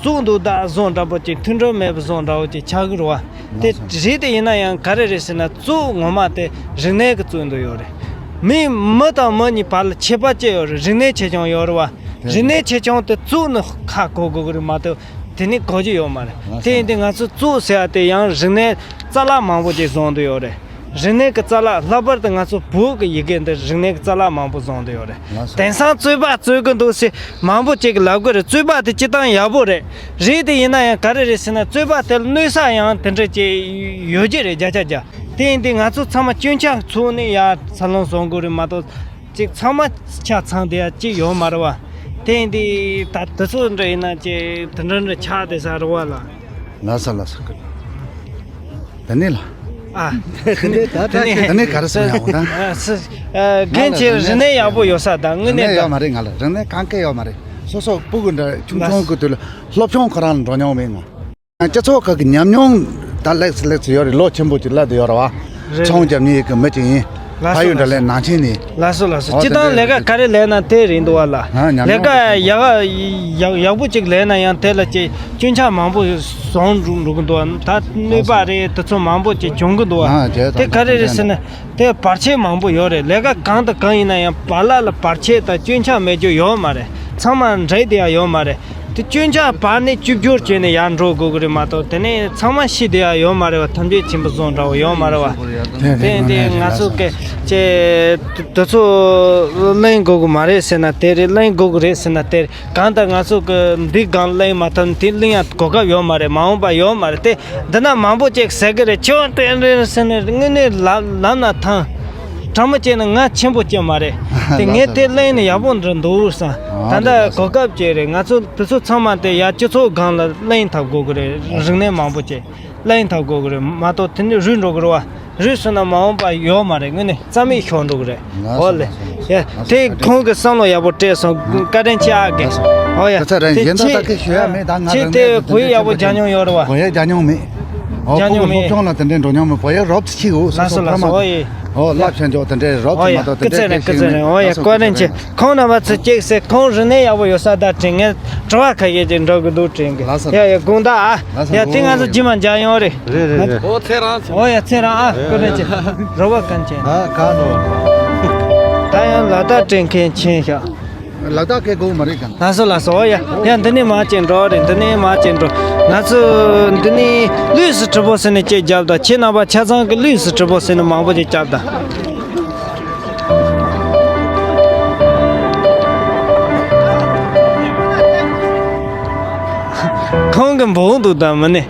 རྩོད་འདུག་ད་བཟོ་འདྲ་པོ་ཅིག་མཐུན་སྒྲིལ་མེད་པ་བཟོ་འདྲ་པོ་ཅིག་ཆགས་གི་རེད་བ། དེ་རེད། དེ་ཡིན་ན་ཡང་ག་རེ་རེད་ཟེར་ན། རྩོད་ངོ་མ་དེ་རིག་གནས་ཀྱི་རྩོད་འདུག་ཡོད་རེད། མི་མི་དང་མི་གཉིས་བར་ལ་ཁྱད་པར་ཅི་ཡོད་རེད། རིག་གནས་ཆེ་ཆུང་ཡོད་རེད་བ། དེ་རེད། རིག་གནས་ཆེ་ཆུང་དེ་རྩོད་ནི་ཧ་གོ་དགོས་གི་རེད་མ་གཏོགས་དེ་ནི་གོ་རྒྱུ་ཡོད་མ་རེད། དེ་ཡིན་དུས་ང་ཚོ་རྩོད་ཟེར་ཡ་དེ་ཡང་རིག་གནས་རྩ་ལག་མང་པོ་ཅིག་བཟུང་འདུག་ཡོད་རེད། རིག་གནས་ཀྱི་རྩ་ལག་ལྷག་པར་དུ་ང་ཚོ་བོད་ཀྱི་ཡི་གེ་འདི་རིག་གནས་ཀྱི་རྩ་ལག་མང་པོ་བཟུང་འདུག་ཡོད་རེད། ལགས་སོ། དེང་སང་རྩོད་པ་རྩོད་གི་འདུག་ཟེར་མང་པོ་ཅིག་གིས་ལབ་གི་རེད། རྩོད་པ་དེ་སྤྱིར་བཏང་ཡག་པོ་རེད། རེད་དེ་ཡིན་ན་ཡང་ག་རེ་རེད་ཟེར་ན། རྩོད་པ་དེ་ལ་གནོད་ས་ཡང་དེ་འདྲ་ཅིག་ཡོད་ཀྱི་རེད། བརྒྱ་ཆ་བརྒྱ། དེ་ཡིན་དུས་ང་ཚོ་ཚང་མ་སྐྱོན་ཆ་ཚུགས་ནས་ཡར་འཚར་ལོངས་བཟོ་དགོས་རེད་མ་གཏོགས་ཅིག་ཚང་མ་ཆ་ཚང་བསྡད་ཡ་ཅིག་ཡོད་མ་རེད་བ། དེ་ཡིན་དུས་ད་དེ་ཚོ་འདྲ་ཡིན་ན་ཅིག་དེ་འདྲ་འདྲ་ཆགས་བསྡད་ས་རེད་བ་ལ། ལགས་སོ། ལགས་སོ། དེ་ནས་ལ། ཨ། དེ་ནས་ད་ད་དེ་ནས་དེ་ནས་ག་རེ་ཟེར་ཡ་འོང་ད། ཨ། སི། ཨ། རྒན་ཁྱེད་རིག་གནས་ཡག་པོ་ཡོད་ས་དང་དངོས་གནས་རིག་གནས་ཡོད་མ་རེད། ང་ལ་རིག་གནས་གང་ག་ཡོད་མ་རེད། སོ་སོ་སྤུ་གུ་འདྲ་ཆུང་ཆུང་གི་དུས་ལ་སློབ་སྦྱོང་ཁོ་རང་ལ་འགྲོ་མྱོང་མེད་ང་། སྤྱི་ཚོགས་ཁག་གི་ཉམས་མྱོང་ད་ལེགས་སུ་ལེགས་སུ་ཡོད་རེད། ལོ་ཆེན་པོ་ཅིག་སླེབས་བསྡད་ཡོད་རེད་བ། རེད། ཚོང་རྒྱབ་མཁན་གྱི་མི་ཅིག་ཡིན། ལགས་སོ། ཕ་ཡུལ་འདྲ་ལས་ནང་ཆེན་ནས། ལགས་སོ་ལགས་སོ། ཨོ་སྤྱི་བཏང་ལས་ཀ་ག་རེ་ལས་ན་དེ་རེད་འདུག་བ་ལ། ཨ་ཉམས་ལས་མྱོང་ཀ་ཡག་ཡག་ཡག་པོ་ཅིག་ལས་ན་ཡང་དེ་ལ་ཅིག་སྐྱོན་ཆ་མང་པོ་བཟོ་འགྲོ་འགྲོ་གི་འདུག་བ། ད་གནོད་པ་རེད་དེ་ཚོ་མང་པོ་ཅིག་བྱུང་གི་འདུག་བ། ཨ་བྱས་དེ་ག་རེ་རེད་ཟེར་ན་དེ་བར་ཆད་མང་པོ་ཡོད་རེད། ལས་ཀ་གང་དང་གང་ཡིན་ན་ཡང་བར་ལ་ལ་བར་ཆད་དང་སྐྱོན་ཆ་མེད་རྒྱུ་ཡོད་མ་རེད། ཚང་མ་འདྲེས་དེ་ཡང་ཡོད་མ་རེད། དེ་སྐྱོན་ཆ་བར་ནས་བཅོས་བསྒྱུར་བྱས་ནས་ཡར་འགྲོ་དགོས་ཀྱི་རེད་མ་གཏོགས་དེ་ནས་ཚང་མ་ཤི་བསྡད་ཡ་ཡོད་མ་རེད་བ། ཐམས་ཅད་མཁྱེན་པ་བཟང་འདྲ་བོ་ཡོད་མ་རེད་བ། དེ་དེ་ང་ཚོ་གི་ཅེ་དེ་ཚོ་གླེང་དགོས་ཀྱི་མ་རེད་ཟེར་ན་དེ་རེད། གླེང་དགོས་ཀྱི་རེད་ཟེར་ན་དེ་རེད། གང་ལྟར་ང་ཚོ་གི་འདི་སྒང་གླེང་མ་ཐུབ་ན་དེ་གླེང་ཡ་གོ་སྐབས་ཡོད་མ་རེད། མ་འོངས་པ་ཡོད་མ་རེད། དེ་འདི་ན་མང་པོ་ཅིག་ཟེར་གི་རེད། ཁྱོད་དེ་འདྲ་ཟེར་ནས་དངོས་གནས་ལབ་ལབ་ན་ཐང་། དྲང་མོ་བྱས་ན་ང་ཆེན་པོ་སྐྱེ་མ་རེད། དེ་ངས་དེ་གླེང་ནས་ཡག་པོ་འདྲ་འདུག་བསམ། ད་ལྟ་གོ་སྐབས་ཅིག་རེད། ང་ཚོ་དེ་ཚོ་ཚང་མ་དེ་ཡ་སྤྱི་ཚོགས་སྒང་ལ་གླེང་ཐབས་དགོས་ཀྱི་རེད། རིག་གནས་མང་པོ་ཅིག་གླེང་ཐབས་དགོས་ཀྱི་རེད་མ་གཏོགས་དེ་ནས་རུལ་འགྲོ་གི་རེད་བ། རུལ་སོང་ན་མ་འོངས་པ་ཡོད་མ་རེད། དངོས་གནས་རྩ་མེད་ཤོར་འགྲོ་གི་རེད། ཨོ་ལེ། ཡ་དེ་ཁོང་གི་བསམ་བློ་ཡག་པོ་སྤྲད་སོང་། བཀའ་དྲིན་ཆེ་ཨ་དགེ། ཨོ་ཡ་ད་ཚ་རེད། དེ་གཞན་དག་ཁྱེད་ད་གི་ཞུ་ཡ་མེད། ད་ང་ཁྱེད་རང་དེ་གི་བོད་ཡིག་ཡག་པོ་སྦྱང་མྱོང་ཡོད་རེད་བ། བོད་ཡིག་སྦྱང་མྱོང་མེད། ཨོ་སྦྱང་མྱོང་མེད། ཁོང་གི་སློབ་སྦྱོང་ལ་དེ་འདྲའི་འགྲོ་མྱོང་མེད། བོད་ཡིག་རོབ་ཙམ་ཤེས་གོ། སོ་ལགས་སོ་སོ་ལགས་སོ། ཨོ་ཡེ། ཨོ་བསླབ་བྱ་འཇོག་དེ་འདྲའི་རོབ་ཙམ་མ་གཏོགས་དེ་འདྲའི་ཤེས་ཀྱི་མེད། ཨོ་ཡེ་སྐུ་ཚེ་རིང་། སྐུ་ཚེ་རིང་། ཨོ་ཡེ་བཀའ་དྲིན་ཆེ། ཁོང་རྣམ་པ་ཚོ་གཅིག་སེ་ཁོང་རིག་གནས་ཡག་པོ་ཡོད་ས་ད་དྲན། ངས་དྲི་བ་ཁ་ཤས་ཅིག་འདྲི་གི་འདུག་དྲན་གི། ལགས་སོ། ཡ་ཡ་དགོངས་དག་ཨ། ལགས་སོ། ཡ་དེ་ང་ཚོ་རྗེས་མ་མཇལ་ཡོང་རེད། རེད་རེད་རེད། ཨོ་ཚེ་རིང་། ཨོ་ཡ་ཚེ་རིང་ཨ། སྐུ་དྲིན་ཆེ། རོགས་པ་གན་ཆེན། ཨ་ག་ནོ། ད་ཡང་ལ་དྭགས་དྲན་མཁན་ཆེན་ཤག་ལ་དྭགས་སྐད་གོ་མ་རེད་ག། ལགས་སོ་ལགས་སོ། ཨོ་ཡ་ཡ་འདི་ནས་མར་ཅིག་འགྲོ་རེད། འདི་ནས་མར་ཅིག་འགྲོ། ང་ཚོ་འདི་ནས་ལུས་སུ་གྲུབ་པོ་ཟེར་ནས་ཅིག་རྒྱབ་དང་། ཁྱེད་རྣམ་པ་ཆ་ཚང་གི་ལུས་སུ་གྲུབ་པོ་ཟེར་ནས་མང་པོ་ཅིག་རྒྱབ་དང་། ཁོང་གི་འབོག་འདུག་ད་མི་ནི།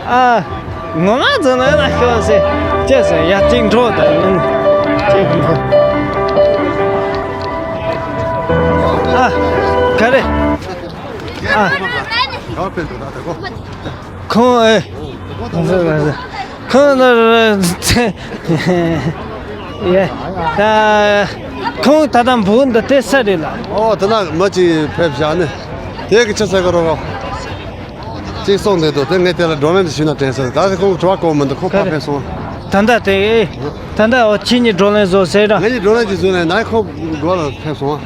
ཨ། ངོ་མ་ཚོ་ན་ན་ཤོག་ཟེར། ཅེས་ཟེར་ཡ་གཅིག་འགྲོ་ད་ཡིན། གཅིག་འགྲོ། ཨ། ག་རེ། ཨ། ཁོང་ཨེ། ཁོང་ན། ཡེ། ད། ཁོང་ད་ལྟ་འབུ་འདི་དེ་ས་རེད་ལ། ཨོ་དེ་ན་མི་གཅིག་ཕེབས་བཞག་ནི། དེ་གི་ཆི་ཟེར་གི་རོ་གོ། གཅིག་སོང་འདུག་དེ་ངས་དེ་ལ་བགྲོ་གླེང་ཞུས་ན་དྲན་སོང་། ད་ཁོང་དྲི་བ་གོ་མི་འདུག་ཁོང་ཕར་ཕེབས་སོང་། ད་ལྟ་དེ། ད་ལྟ་ཨོ་ཁྱེད་གཉིས་བགྲོ་གླེང་བཟོ་ཟེར་ར། ངེད་གཉིས་བགྲོ་གླེང་ཅིག་བཟོས་ནས་ནའི་ཁོང་སྒོ་ལ་ཕེབས་སོང་།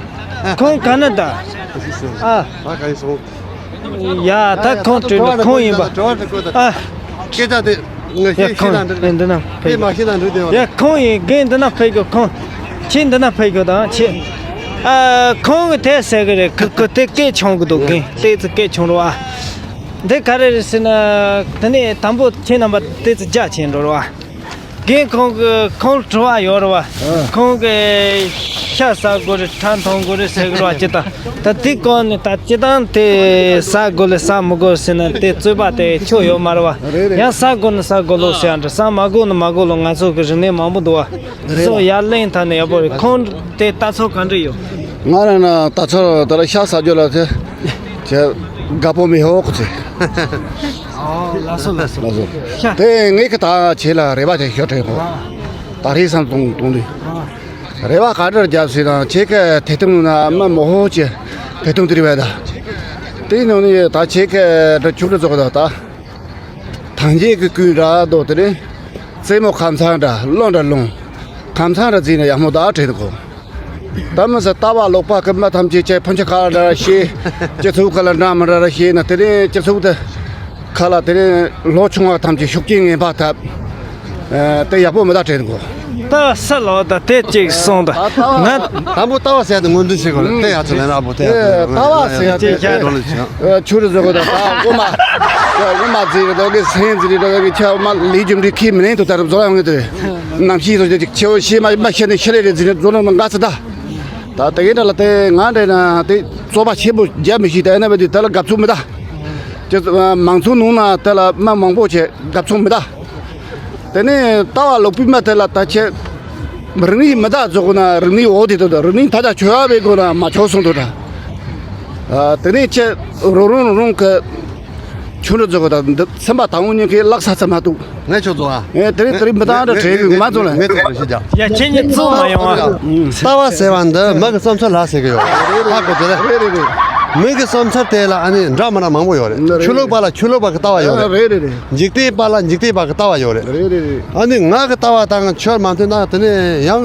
ཁོང་ག་ན་ད། ཨ། ད་ག་ཡིན་སོང་། ཡ་ད་ཁོང་བྲོས་འགྲོ། ཁོང་ཡིན་པ། ཨ། སྐད་ཆ་དེ་ངས་ཡ་ཤེས་ཤེས་ཁོང་ན་འགྲིག་འདི་ན་ཕེབས། མ་ཤེས་ན་འགྲིག་དེ་བ། ཡ་ཁོང་ཡིན་རྒན་འདི་ན་ཕེབས་གོ། ཁོང་ཁྱེད་འདི་ན་ཕེབས་གོ་དང་ཁྱེད། ཨ། ཁོང་གི་དེ་ཟེར་གི་རེད། ཁོ་ཁོ་དེ་སྐད་ཆུང་གི་འདུག་རྒན་དེ་ཚོ་སྐད་ཆུང་རོ་ཨ། འདི་ག་རེ་རེད་ཟེར་ན། དེ་ནས་དང་པོ་ཁྱེད་རྣམ་པ་དེ་ཚོ་རྒྱ་ཆེན་འགྲོ་རོ་ཨ། རྒན་ཁོང་གི་ཁོང་ལ་དྲི་བ་ཡོད་རེད་བ། ཨ། ཁོང་གི་ཤ་ཟ་དགོས་རེད། ཁྲག་འཐུང་དགོས་རེད་ཟེར་གི་རེད་བ་སྤྱིར་བཏང་། ད་དེ་སྐོར་ནས་ད་སྤྱིར་བཏང་དེ་ཟ་དགོས་ལ་ཟ་མི་དགོས་ཟེར་ན་དེ་རྩོད་པ་དེ་ཆོ་ཡོད་མ་རེད་བ། རེད་རེད། ཡང་ཟ་དགོས་ན་ཟ་དགོས་ལོ་ཟེར་ཡང་འདྲ། ཟ་མ་དགོས་ན་མ་དགོས་ལོ། ང་ཚོ་གི་རིག་གནས་མང་པོ་འདུག་བ། རེད་སོ་བ། ཡར་གླེང་ཐ་ནས་ཡག་པོ་རེད། ཁོང་དེ་ལྟ་ཚུལ་ག་འདྲ་ཡོད། ང་རང་ན་ལྟ་ཚུལ་དེ་ལ་ཤ་ཟ་རྒྱུ་ལ་དེ་དེ་དགའ་པོ་མི་ཡོང་གི་ཚེ། ཨོ་ལགས་སོ་ལགས་སོ། ལགས་སོ། ཤ། དེ་ངས་ཁི་ད་བྱེད་ལ་རེ་བ་དེ་ཞོ་དྲན་གོ། ད་རེས་སམ་གཏོང་གཏོང་དུས། རེ་བ་ག་འདྲར་བརྒྱབ་ཟེར་དང་ཁྱེད་ཀྱི་དེ་དུང་ན་མ་མོ་ཧོ་ཅེ་དེ་དུང་དེ་རེ་བ་ད། དེ་ནང་ནས་ད་ཁྱེད་ཀྱི་འདྲ་ཆུ་འདྲ་ཚོགས་ད་ད། ཐང་རྒྱལ་གྱི་ཀུན་འདྲ་རྡོ་དེ་རེད། རྩེ་མོ་ཁམས་ཚང་འདྲ་ལོ་འདྲ་ལུང་། ཁམས་ཚང་འདྲ་བརྩིས་ནས་ཡག་མོ་ད་བྲེལ་གོ། ད་མི་ཟེར་ལྟ་བ་ལོག་པ་གི་མི་ཐམས་ཅད་ཀྱི་ཕོན་ཆེ་ཁ་ལ་འདྲ་ཤེས། སྤྱི་ཚོགས་ཁ་ལ་འདྲ་མི་འདྲ་ར་ཤེས་ན་དེ་རིང་སྤྱི་ཚོགས་དེ་ཁ་ལ་དེ་རིང་ལོ་ཆུང་བ་ཐམས་ཅད་ཤུགས་རྐྱེན་ངན་པ་ཐབས། ཨ། དེ་ཡག་པོ་མི་ད་བྲེལ་གོ། ལྟ་བ་ས་ལོག་ད་དེ་གཅིག་སོང་ད། ང་དང་པོ་ལྟ་བ་ཟེར་ཡ་དེ་མངོན་འདོད་བྱེད་དགོས་རེད། དེ་ཡག་ཚོད་ལེན་ར་པོ་དེ་ཡག་ཚོད་ལེན་ར་པོ་དེ་ཡག་ཚོད་ལེན་ར་པོ་དེ་ཡག་ཚོད་ལེན་བྱེད། ཆུ་རུ་བཟོ་དགོས་དང་ད་འོ་མ། འོ་མ་རྫི་རེད་དོ་གི་སེང་རྫི་རེད་དོ་གི་ཆ་འོ་མ་ལི་རྒྱུ་འབྲི་ཁི་མི་ནན་དུ་ད་རུ་བཟོ་ཡོང་གི་དེ་རེད། ནམ་ཤི་རུ་ཅིག་ཆེ་བོ་ཤི་མ་མ་ཤི་ནི་ཤི་ལེ་རེད་རྫི་ནི་བཟོ་ལོང་ང་ཚ་ད། ད་དེ་གི་འདྲ་ལ་དེ་ང་འདྲ་ན་དེ་བཙོག་པ་ཆེན་པོ་རྒྱ་མི་ཤི་ད་ཨ་ན་བ་དེ་ད་ལ་གབ་ཚུགས་མི་ད། ཅི་མང་ཚོགས་ནང་ན་དེ་ལ་མ་མང་པོ་ཆེ་གབ་ཚུགས་མི་ད། དེ་ནས་ལྟ་བ་ལོག་པའི་མ་དེ་ལ་ད་ཁྱེད་རིག་གནས་མི་ད་རྫོགས་ན་རིག་གནས་འོག་དེ་དུ་རིག་གནས་ཐ་ཆ་ཆོས་བ་བའི་སྒོ་ན་མ་ཆོག་སོང་དུ་ད། ཨ། དེ་ནས་ཁྱེད་རོ་རོང་རོ་རོང་གི་ཆུ་འདྲ་རྫོགས་ད་འདི་སེམས་པ་དང་པོ་ཉིད་ཀྱི་ལག་ས་ཚ་མ་ཐུག་ངས་ཆོག་རྫོགས་ཨ། ངས་དེ་རིང་དེ་རིང་མི་ད་འདྲ་བྲེལ་གི་མ་རྫོགས་ལ། ངས་ཆོག་རྫོགས་ཤི་ཀྱང་། ཡ་ཁྱེད་ཉིད་གཙོ་མ་ཡོང་ཨ། ལྟ་བ་ཟེར་བ་འདི་མི་གི་བསམ་ཚུལ་ལ་ཟེར་གི་ཡོད། ཧ་གོ་དེ་ལ། རེད་རེད་རེད། མི་གི་བསམ་འཆར་དེ་ལ་ཨ་ནི་འདྲ་མི་འདྲ་མང་པོ་ཡོད་རེད། རེད། ཆོས་ལུགས་པ་ལ་ཆོས་ལུགས་པ་གི་ལྟ་བ་ཡོད་རེད། རེད་རེད་རེད། འཇིག་རྟེན་པ་ལ་འཇིག་རྟེན་པ་གི་ལྟ་བ་ཡོད་རེད། རེད་རེད་རེད། ཨ་ནི་ང་གི་ལྟ་བ་དང་ཆོས་མ་མཐུན་ན་དེ་ནས་ཡང་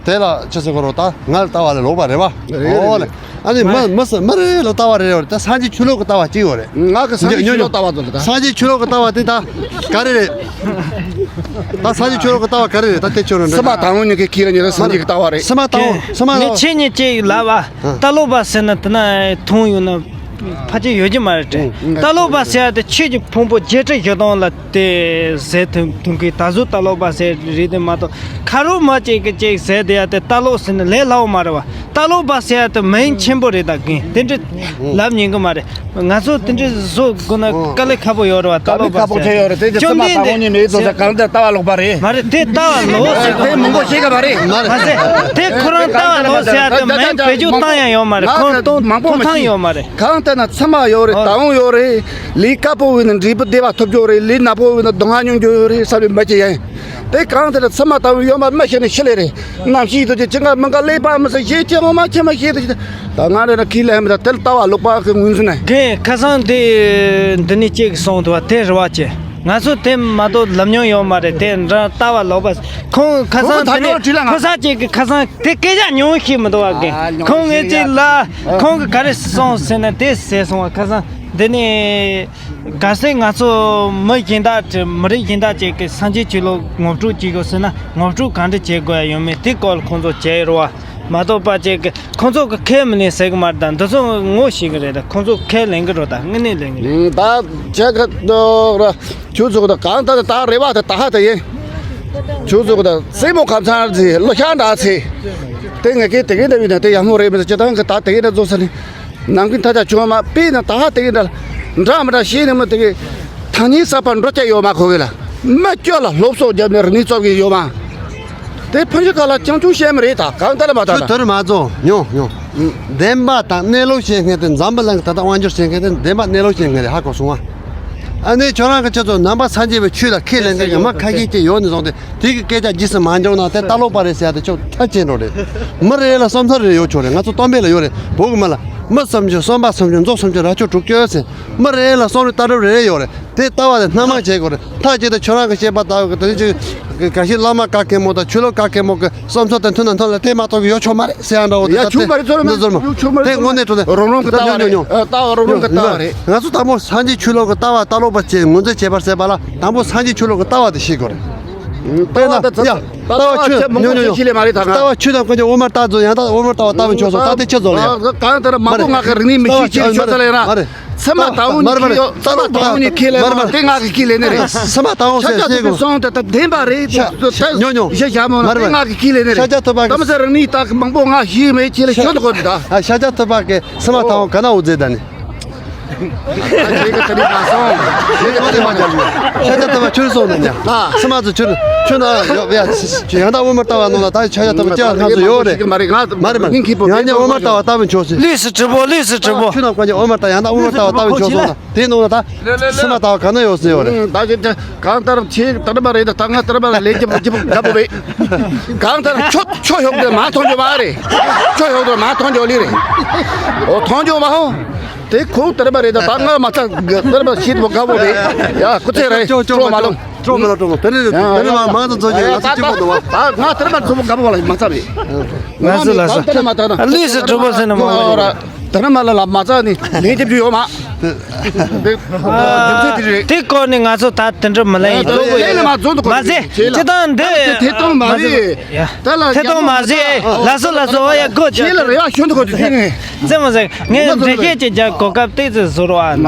དེ་ལ་ཅི་ཟེར་དགོས་རེད། ད་ང་ལ་ལྟ་བ་ལ་ལོག་པ་རེད་བ། རེད་རེད། འོ་ལེ། རེད། ཨ་ནི་མི་མི་སུ་མི་རེ་ལ་ལྟ་བ་རེ་རེ་ཡོད་རེད། ད་སངས་རྒྱས་ཆོས་ལུགས་ཀྱི་ལྟ་བ་གཅིག་ཡོད་རེད། ང་གི་སངས་རྒྱས་ཆོས་ལུགས་ལྟ་བ་ཟེར་ད། སངས་རྒྱས་ཆོས་ལུགས་ཀྱི་ལྟ་བ་དེ་ད་ག་རེ་རེད། ད་སངས་རྒྱས་ཆོས་ལུགས་ཀྱི་ལྟ་བ་ག་རེ་རེད། ད་དེ་ཆོས་རེད། སེམས་པ་དང་པོ་ཉིད་ཀྱི་ཁྱེད་རང་ཉིད་ལ་སངས་རྒྱས་ཀྱི་ལྟ་བ་རེད། སེམས་པ་དང་པོ་སེམས་པ་ངས་དང་ཆེད་ཉིད་ཅིག་ལབ་པ། ལྟ་ལོག་པ་ཟེར་ན་དེ་ན་མཐོང་ཡོད་ན་ཕལ་ཆེར་ཡོད་ཀྱི་མ་རེད་དྲན། ལྟ་ལོག་པ་ཟེར་ཡ་དེ་ཆོས་ཀྱི་ཕུང་པོ་བརྒྱད་ཁྲི་བཞི་སྟོང་ལ་དེ་ཟེར་ཐུབ་ཐུབ་མཁན་ད་གཟོད་ལྟ་ལོག་པ་ཟེར་རེད་དེ་མ་གཏོགས་ཁ་རོག་མ་ཅིག་གིས་ཅིག་ཟེར་བསྡད་ཡ་དེ་ལྟ་ལོག་ཟེར་ན་ལས་སླ་བོ་མ་རེད་བ། ལྟ་ལོག་པ་ཟེར་ཡ་དེ་མིང་ཆེན་པོ་རེད། ད་རྒན་དེ་འདྲ་ལབ་ཉན་གི་མ་རེད། ང་ཚོ་དེ་འདྲ་བཟོ་དགོས་ན་དཀའ་ལས་ཁག་པོ་ཡོད་རེད་བ། ལྟ་ལོག་པ་ཁག་པོ་ཟེར་ཆེ་ཡོད་རེད། དེ་བྱམས་པ་བཅོམ་ལྡན་དང་པོ་ཉིད་མེད་དོ་ཟེར་གང་ལྟར་ལྟ་བ་ལོག་པ་རེད། མ་རེད། དེ་ལྟ་བ་ལོག་ཟེར་དགོས། དེ་མང་པོ་ཤེས་གི་མ་རེད། མ་ཟད་དེ་ཁོ་རང་ལྟ་བ་ལོག་ཟེར་ཡ་དེ་མིང་བེད་སྤྱོད་བཏང་ཡ་ཡོད་མ་རེད། ཁོང་གཏོང་ཐུབ་ཐང་ཡོད་མ་རེད། གང་ལྟར་ན་ཚད་མ་ཡོད་རེད། ལྟ་སྒོམ་ཡོད་རེད། ལས་དཀར་པོ་བས་ན་འབྲས་བུ་བདེ་བ་ཐོབ་རྒྱུ་རེད། ལས་ནག་པོ་བས་ན་སྡུག་བསྔལ་མྱོང་རྒྱུ་ཡོད་རེད་བསམ་པའི་མི་ཅི་ཡིན། དེ་གང་ལྟར་ན་ཚད་མ་ལྟ་བུ་ཡོད་མ་མི་ཤེས་ནས་ཤི་ལེ་རེད། རྣམ་ཤེས་དུ་ཅི་ཅི་འགའ་མི་འགའ་ལས་པ་མི་ཟེར་ཞེས་ཅི་འོ་མ་ཆེ་མ་ཤེས་དུ་ཅི། ད་ང་རེ་ན་ཁས་ལེན་མི་ད་དེ་ལ་ལྟ་བ་ལོག་པ་གི་ངོས་འཛིན་ནས། རྒན་ཁ་སང་དེ་འདི་ནས་ཅིག་གསུངས་འདུག་བ། དེ་རེད་བ་ཅེ། ང་ཚོ་དེ་མ་གཏོགས་ལབ་མྱོང་ཡོད་མ་རེད། དེ་འདྲ་ལྟ་བ་ལོག་པ། ཁོང་ཁ་སང་ཁོང་དེ་ནས་ཁོ་ས་ཅིག་གི་ཁ་སང་དེ་སྐད་ཆ་ཉུང་ཤེས་མི་འདུག་བ། རྒན་ཁོང་ངས་ཅིག་ལ་ཁོང་གི་ག་རེ་གསུངས་ཟེར་ན་དེ་ཟེར་སོང་བ། ཁ་སང་འདི་ནས། གལ་སྲིད་ང་ཚོ་མི་གཞན་དག་མི་རིགས་གཞན་དག་ཅིག་གིས་སངས་རྒྱས་ཆོས་ལུགས་ངོ་སྤྲོད་བྱེད་དགོས་ཟེར་ན་ངོ་སྤྲོད་གང་འདྲ་བྱེད་དགོས་ཡ་ཡོད་མེད་དེ་སྐོར་ལ་ཁོང་ཚོ་བྱས་རོགས་མ་གཏོགས་པ་ཅིག་གིས་ཁོང་ཚོ་གིས་ཁས་མི་ལེན་ཟེར་གི་མ་རེད། ད་འདི་ཚོ་ངོ་ཤེས་གི་རེད། ད་ཁོང་ཚོ་ཁས་ལེན་གི་རེད། ད་དངོས་གནས་ལེན་གི་རེད། ད་ཁྱེད་ཀྱི་འདུག་ར་ཁྱོད་ཚོ་གི་ད་གང་ལྟར་ད་རེ་བ་ད་ད་ཧ་ད་ཡིན། ཁྱོད་ཚོ་གི་ད་སྲས་མོ་ཁམས་ཚང་ཚེ་ལོ་ཤ་འདྲ་ཚེ་དེ་ངས་ཀྱི་དེ་གི་ད་བི་ན་དེ་ཡག་མོ་རེད་མི་ཚེ་སྤྱི་བཏང་གི་ད་དེ་གི་ད་བཟོ་ས་ནི། ནང་ཁུལ་ཐ་ཆ་བྱུང་མ་པས་ན་ད་ཧ་དེ་གི་འདྲ་འདྲ་མི་འདྲ་ཤེས་ནི་མི་དེ་གི་ཐང་ཉིན་གསར་པ་འགྲོ་བྱ་ཡོད་མ་ཁོ་གི་ལ་མི་སྐྱོ་ལ་སློབ་གསོ་རྒྱབ་ནས་རིག་གནས་བཙོག་གི་ཡོད་མ། དེ་ཕན་ཆད་ག་ལ་ཅང་ཆུང་བཤད་མི་རེད། ད་གང་ལྟར་མ་ད་ཆུ་ད་དོར་མ་རྫོང་ཉོ་ཉོ། བདེན་པ་དང་གནས་ལུགས་བཤད་མཁན་དེ་འཛམ་བུ་གླིང་གི་ད་ལྟ་དབང་སྒྱུར་བྱེད་མཁན་དེ་བདེན་པ་གནས་ལུགས་བཤད་མཁན་རེད། ཧ་གོ་སོང་ང་། ཨ་ནི་ཁྱོད་རང་གི་ཁྱེད་ཚོ་ནང་པ་སངས་རྒྱས་པའི་ཆོས་ལ་ཁས་ལེན་མཁན་གྱི་མི་ཁ་ཤས་ཅིག་ཡོད་ནས་བཟུང་སྟེ། དེ་གི་སྐད་ཆ་རྗེས་སུ་མ་འཇོག་ན་དེ་ལྟ་ལོག་པ་རེད་ཟེར་ཡ་དེ་ཆོག་ཐག་ཆོད་འགྲོ་རེད། མི་རེ་ལ་བསམ་ཚུལ་རེ་ཡོད་ཆོག་རེད། ང་ཚོ་སྟོན་པས་ལ་ཡོད་རེད། བོད་ཀྱི་མི་ལ་མི་བསམ་བྱུང་བསམ་པ་བསམ་བྱུང་མཛོ་བསམ་བྱུང་ར་ཆོག་དྲུག་ཅུ་ཟེར། མི་རེ་ལ་བསམ་རེ་ལྟ་གྲུབ་རེ་རེ་ཡོད་རེད། དེ་ལྟ་བ་དེ་སྣ་མང་བྱེད་དགོས་རེད། ཐག་ཆོད་དེ་ཁྱོད་རང་གི་བཤད་པ་ལྟ་བུ་གི་དེ་ནི་ཅིག་ག་ཤེད་བླ་མ་ག་གེ་མོ་དང་ཆོས་ལུགས་ག་གེ་མོ་གི་བསམ་ཚུལ་དང་མཐུན་ན་མཐུན་ལ་དེ་མ་གཏོགས་ཡོད་ཆོག་མ་རེད་ཟེར་ཡང་འདྲ་བོ་དེ་ཡ་ད་ཆུང་མ་རེད། ཚོར་མ་འདི་ཚོར་མ་ཡོད་ཆུང་མ་རེད། དེ་དངོས་གནས་དྲང་གནས་རོང་རོང་གི་ལྟ་བ་ཉོ་ཉོ་ཉོ་རེད། ད་རོང་རོང་གི་ལྟ་བ་རེད། ང་ཚོ་དང་པོ་སངས་རྒྱས་ཆོས་ལུགས་ཀྱི་ལྟ་བ་ལྟ་ལོག་པ་བྱེད་ངོས་འཛིན་བྱེད་པར་ཟེར་བ་ལ་དང་པོ་སངས་རྒྱས་ཆོས་ལུགས་ཀྱི་ལྟ་བ་དེ་ཤེས་དགོས་རེད། དཔེར་ན་ཡ་ལྟ་བ་ཆོས་ཉོ་ཉོ་ཉོ་ལྟ་བ་ཆོས་དང་ཀུན་གྱི་དབུ་མར་ལྟ་ཚོ་ཡང་ལྟ་དབུ་མར་ལྟ་བ་ལྟ་བུ་ཆོག་སོང་། ད་དེ་ཆི་ཚོགས་ལ་ཡ་གང་ལྟར་མང་པོ་ང་གི་རིག་གནས་མི་ཤེས་ཅི་ཆོག་ས་ལ་ཡ་ན། མ་རེད། ཚད་མ་དང་པོ་ནས་ཁས་ལེན་ཡོད། ཚད་མ་དང་པོ་ནས་ཁས་ལེན་མ་དེ་ང་གི་ཁས་ལེན་ནི་རེད། ཚད་མ་དང་པོ་ཤ་ཤ་ཟེར་ཟེར་དགོས། སོང་དེ་ད་བདེན་པ་རེད། ཉོ་ཉོ་ཤ་ཤ་མོ་ན་དེ་ང་གི་ཁས་ལེན་ནི་རེད། ཤ་ཤ་ཐུབ་པ་གི་ད་མི་ཚེ་རང་ནས་ད་མང་པོ་ང་ཤེས་མེད་ཁས་ལེན་ཤོད་དགོས་དེ་ད། ཤ་ཤ་ཐུབ་པ་གི་ཚད་མ་དང་པོ་ག་ན་འུ་ཛེ་ད་ནི། ཁྱེད་ཀྱི་དེ་ནི་མ་སོང་། ཁྱེད་ཀྱི་དེ་མ་རྒྱབ་ཡོད། ཤ་ཤ་ཐུབ་པ་ཁྱོད་སོང་ནས་ཉ། ཚད་མ་ཚོ་ཁྱོད་ཁྱོད་ན་ཡོད་ཡ། ཡང་ད་དབུ་མར་ལྟ་བ་ནང་ལ་ད་ཤ་ཤ་ཐུབ་པ་ཅི་ཡང་ཐང་སུ་ཡོད་རེད། མ་རེད་མ་རེད། ཡང་ཉ་དབུ་མར་ལྟ་བ་ལྟ་བུ་ཆོག་སི། ལུས་སུ་གྲུབ་པོ་ལུས་སུ་གྲུབ་པོ། ཁྱོད་ན་ཀོ་ཉ་དབུ་མར་ལྟ་ཡང་ད་དབུ་མར་ལྟ་བ་ལྟ་བུ་ཆོག་སོང་ན། དེ་ནང་ལ་ད་ཚད་མ་ལྟ་བ་ག་ན་ཡོད་སེ་ཡོད་རེད། ད་ཅི་ད་གང་ལྟར་ཆེ་ད་ལྟ་མ་རེད། ད་ད་ང་ལྟ་མ་ལ་ལས་ཀྱི་ལྗིད་པོ་འདྲ་པོ་བས། གང་ལྟར་ཁྱོ་ཁྱོ་ཡོག་དེ་མ་མཐོང་རྒྱུ་མ་རེད། ཁྱོ་ཡོག་དེ་མ་མཐོང་རྒྱུ་ལི་རེད། འོ་མཐོང་རྒྱུ་མ་ཧོ། དེ་ཁོ་ལྟ་མ་རེད། ད་ད་ང་མ་ཚ་ལྟ་མ་ཤེས་པོ་དགའ་པོ་བས། ཡ་ཁོ་ཚེ་རེད་ཁྱོ་ཁྱོ་ཁྱོ་མ་ལོང་། ཁྱོ་མ་ལོང་ཁྱོ་མ་ལོང་། དེ་ནི་དེ་ནི་མ་མང་དུ་ཚོ་ཅིག་ང་ཚོ་གཅིག་པོ་འདུག་བ། ད་ང་ལྟ་མ་ཚོ་པོ་དགའ་པོ་ལ་མ་ཚ་བས། ང་ཚོ་ལ་ས་ལྟ་མ་ད་ན་ལུས་སུ་གྲུབ་པོ་ཟེར་ན་མ་ཧོ་ར། ད་ནི་མ་ལ་ལ་མ་ཚ་ནི་ལན་རྒྱབ་རྒྱུ་ཡོད་མ། དེ་སྐོར་ནས་ང་ཚོ་ད་དེ་འདྲ་མི་ལེན་ཡིན། ལན་ལ་མ་བཟོ་འདུག་མ་ཟེར་ཅི་དང་འདི་ཐེ་གཏོང་མ་རེད། ད་ལ་ཐེ་གཏོང་མ་ཟེར། ལ་སོ་ལ་སོ་ཨོ་ཡ་གོ་ཁྱེད་ལ་རེ་བ་ཤོན་དུ་གོ་དུ་ཐེ་ནས་ཙེ་མ་ཟེར། ངས་འགྲེལ་བཤད་ཅིག་རྒྱག་གོ་སྐབས་ཏོག་ཙམ་བཟོ་རོགས་ཨ།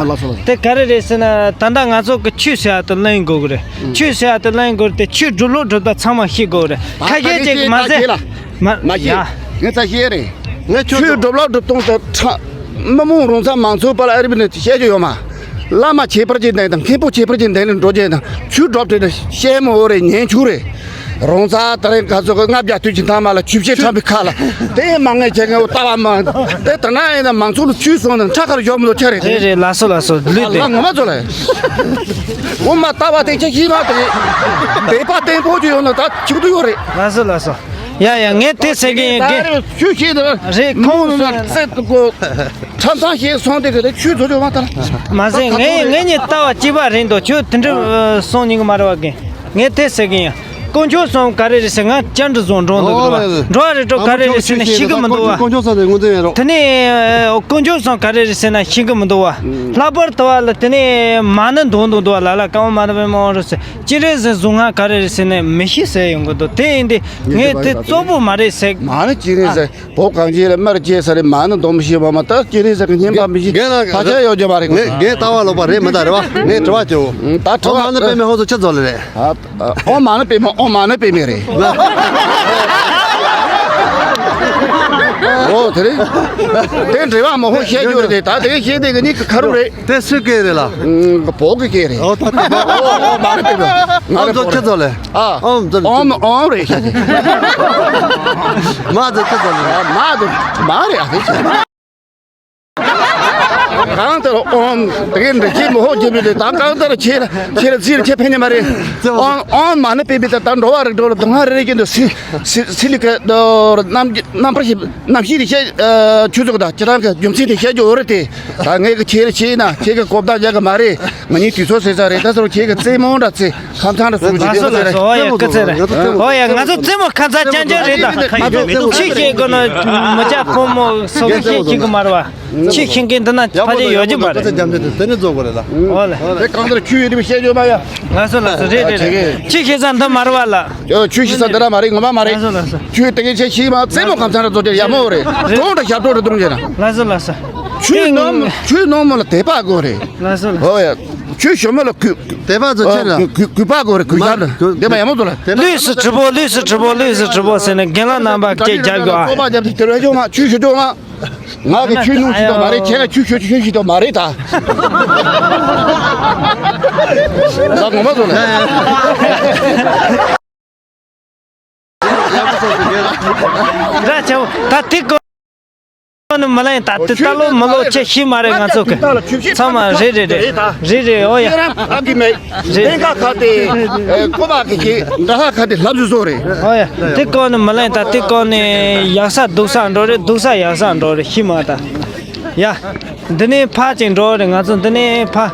དེ་ག་རེ་རེད་ཟེར་ན་ད་ལྟ་ང་ཚོ་གི་ཆོས་ཟེར་ཡ་དེ་གླེང་དགོས་གི་རེད། ཆོས་ཟེར་ཡ་དེ་གླེང་དགོས་རེད་དེ་ཆོས་སྒྲུབ་ལུགས་སྒྲུབ་སྟངས་ཚང་མ་ཤེས་དགོས་རེད། ཁ་ཤས་ཅིག་མ་ཟེར། མ་ཤེས། ངས་ད་ཤེས་རེད། ངས་ཆོས་སྒྲུབ་ལུགས་སྒྲུབ་སྟངས་དེ་ཁྲ་མི་མང་རོང་ཚ་མང་ཚོགས་པ་ལ་ཨ་རི་བི་ནས་བཤད་རྒྱུ་ཡོད་མ། བླ་མ་ཁྱད་པར་ཅན་ལྡན་དང་མཁན་པོ་ཁྱད་པར་ཅན་ལྡན་ནས་འགྲོ་རྒྱུ་དང་ཆོས་སྒྲུབ་དེ་ནི་བཤད་མི་འོ་རེད། ཉན་ཆུ་རེད། རོང་ཚ་ད་རེས་ཁ་ཚོ་གི་ལྔ་བརྒྱ་དུས་ཀྱི་མཐའ་མ་ལ་ཆུ་བཤད་ཁྲམ་པའི་ཁ་ལ་དེ་མ་ངས་བྱེད་ངས་འོ་ལྟ་བ་མ་དེ་ད་ན་ཡིན་ན་མང་ཚོགས་ལ་ཆུ་སོང་ནས་ཁྲག་ཁར་ཡོད་མི་ལོ་ཆ་རེད། རེད་རེད། ལ་སོ་ལ་སོ་ལུས་ལ་དེ་ངོ་མ་ཚོ་ལ་འོ་མ་ལྟ་བ་དེ་ཆ་ཤི་མ་དེ་བེ་པ་བརྟན་པོ་ཅིག་ཡོད་ན་ད་ཆུ་དུ་ཡོད་རེད། ལ་སོ་ལ་སོ། ཡ་ཡ་ངས་དེ་ཟེར་གི་ཡིན་གི། ཆུ་ཤི་དེ་རེད་ཁོང་ཚོ་ན་རྩེ་དུ་གོ། ཁྲམ་ཚང་ཞིག་སོང་དེ་གི་དེ་ཆུ་བཟོ་ཆོག་མ་ཐལ། མ་ཟད་ངས་ངས་ཉིད་ལྟ་བ་སྐྱིད་པ་རེད་འདུག་ཁྱོད་དེ་འདྲ་སོང་ཉིན་གི་མ་རེད་བ་གི། ངས་དེ་ཟེར་གི་ཡིན། དཀོན་མཆོག་གསུམ་ག་རེ་རེད་ཟེར། ང་བཅར་འདྲི་བཟོ་འགྲོ་འདུག་གི་རེད་བ། འགྲོ་བ་རེད་འགྲོ་ག་རེ་རེད་ཟེར་ན་ཤེས་གི་མི་འདུག་བ། དཀོན་མཆོག་གསུམ་དེ་ངོ་འཛིན་ཡིན་རོགས། དེ་ནས་དཀོན་མཆོག་གསུམ་ག་རེ་རེད་ཟེར་ན་ཤེས་གི་མི་འདུག་བ། ལྷག་པར་དུ་བ་ལ་དེ་ནས་མ་ཎི་འདོན་འདུག་འདུག་བ། ལ་ལ་ཀ་བ་མ་ཎི་པདྨེ་ཧཱུྃ་རེད་ཟེར། སྤྱན་རས་གཟིགས་གཟུངས་སྔགས་ག་རེ་རེད་ཟེར་ན་མི་ཤེས་ཟེར་ཡོང་གི་འདུག་དེ་ཡིན་དུས་ངས་དེ་གཙོ་བོ་མ་རེད་ཟེར། མ་ཎི་སྤྱན་རས་གཟིགས། བོད་གངས་ཅན་ལ་མར་སྐྱེས་ས་རེད། མ་ཎི་འདོན་མི་ཤེས་པ་མ་གཏོགས་སྤྱན་རས་གཟིགས་ཀྱི་བསྙེན་པ་མི་ཤེས། རྒན་ལགས། ཕལ་ཆེར་ཡོད་རྒྱུ་མ་རེད། ངས་རྒན་ལྟ་བ་ལོག་པ་རེད་མི་འདུག་རེད་བ། ངས་དྲི་བ་བཅོ། ད་ཨོཾ་མ་ཎི་པདྨེ་ཧཱུྃ་ཟེར་ཆི་ཟོ་ལེ་རེད། ཨོཾ་མ་ཎི་པདྨེ། ཨོཾ་མ་ཎི་པདྨེ་རེད། ཨོ་དེ་རེད། དེ་འདྲི་བ་མང་པོ་བཤད་རྒྱུ་རེད། ད་དེ་བཤད་དེ་གི་ནི་ཁ་རུ་རེད། དེ་སུའི་སྐད་རེད་ལ། ཨ། བོད་ཀྱི་སྐད་རེད། ཨོ་ད་ད། ཨོཾ་མ་ཎི་པདྨེ། ང་ཨོཾ་རེད་ཟེར་ཆི་ཟོ་ལེ། ཨ། ཨོཾ་ཟེར། ཨོཾ་ཨོཾ་རེད་ཤག་མ་ཟེར་ཆི་ཟོ་ལེ། མ་ཟེར་མ་རེད། ཨ་དེ་ཆི། གང་ལྟར་ཨོཾ་དེ་གའི་འདྲི་ཁྱེད་མི་ཧོ་རྒྱུ་མི་འདུག་ད་གང་ལྟར་ཁྱེད་ལ་ཁྱེད་ལ་ཚིག་ཁྱེད་ཕན་ཉེ་མ་རེད། ཨོཾ་ཨོཾ་མ་ཎི་པདྨེ། ད་ད་འགྲོ་བ་རིགས་དྲུག་ལ་སྡུག་བསྔལ་རེ་རེ་བཞིན་དུ་སིལ་སིལ་སིལ་ལི་ཀ་རྣམ་རྣམ་པར་ཤེས། རྣམ་ཤེས་དེ་བཤད། ཆོས་ཚོགས་དང་ཁྱེད་རང་གི་རྒྱུ་མཚན་དེ་བཤད་རྒྱུ་འོ་རེད་དེ། ད་ངས་ཀྱི་ཁྱེད་ལ་བྱས་ན་ཁྱེད་ཀྱི་གོ་བརྡ་རྒྱག་གི་མ་རེད། ང་གཉིས་དུས་ཚོད་ཟད་ས་རེད། ད་སོ་ཁྱེད་ཀྱི་རྩེད་མོ་འདྲ་རྩེ། ཁ་མཚང་འདྲ་བཟོ་རྒྱུ་ལགས་སོ་ལགས་སོ། འོ་ཡ་སྐུ་ཚེ་རེད། འོ་ཡ་ང་ཚོ་རྩེད་མོ་ཁ་མཚང་རྐྱང་རྐྱང་རེད། ད་ང་ཚོ་ཆོས་བཤད་དགོས་ན་མི་སྐྱ་ཕོ་མོ་སོགས་བཤད་ཤེས་ཀྱི་མ་རེད་བ། ཆོས་ཤེས་མཁན་འདི་ན་ཕལ་ཆེར་ཡོད་ཀྱི་མ་རེད། དེ་ནས་རྫོགས་དགོས་རེད་ལ། འོ་ལགས། དེ་གང་ལྟར་ཆོས་ཡོད་དེ་བཤད་རྒྱུ་མ་ཡ། ལགས་སོ་ལགས་སོ། རེད་རེད་རེད། ཆོས་བཤད་ས་འདི་མ་རེད་བ་ལགས། ཆོས་བཤད་ས་འདི་ར་མ་རེད། ངོ་མ་མ་རེད། ལགས་སོ་ལགས་སོ། ཆོས་དེ་གའི་ཆེ་ཤེས་མ་རྩེད་མོ་ཁ་མཚང་ར་རྫོགས་དེ་ཡག་མོ་རེད། གྲོང་དུ་ཞབས་བྲོ་རེ་གཏོང་རྒྱུ་ན། ལགས་སོ་ལགས་སོ། ཆོས་ནོར་ཆོས་ནོར་མོ་ལ་དད་པ་དགོས་རེད། ལགས་སོ་ལགས། ཨོ་ཡ། ཆོས་ཞུ་མོ་ལ་གུས། དད་པ་ཚོ་ཆེ་ལ། གུས་གུས་པ་དགོས་རེད། གུས་ཞབས་ལ། དད་པ་ཡག་མོ་ཚོ་ལ། ལགས་སོ། ལུས་སུ་གྲུབ་པོ། ལུས་སུ་གྲུབ་པོ། ལུས་སུ་གྲུབ་པོ་ཟེར་ནས་རྒན་ལགས་རྣམ་པ་སྐད་རྒྱབ་དགོས་ཨ། ཁོ་པ་རྒྱབ་དེ་དེ་རེ་ཆོག་མ། ཆོས་ཞུ་ཆོག་མ། ང་གི་ཆོས་ནོར་ཤེས་དོ་མ་རེད། ཁྱེད་ལ་ཆོས་ཞུ་ཆོས་ཤེས་དོ་མ་རེད་ད། ད་ངོ་མ་ཚོ་ལ། ར་ཆེ་བོ་ད་དེ་ཀོ་ནི་མི་ལེན། ད་དེ་ད་ལོ་མི་ལོ་ཆེ་ཤི་མ་རེད། ང་ཚོ་གི་ཚང་མ་རེད་རེད་རེད་རེད་རེད། ཨོ་ཡ། རེད། ལེན་ཁ་ཁ་དེ་ཀོ་མ་གི་གི་འདྲ་ཁ་ཁ་དེ་ལབ་བཟོ་བཟོ་རེད། ཨོ་ཡ། དེ་ཀོ་ནི་མི་ལེན། ད་དེ་ཀོ་ནི་ཡག་ས་སྡུག་ས་འགྲོ་རེད། སྡུག་ས་ཡག་ས་འགྲོ་རེད། ཤི་མ་ད། ཡ། འདི་ནས་ཕར་ཅིག་འགྲོ་རེད། ང་ཚོ་འདི་ནས་ཕར་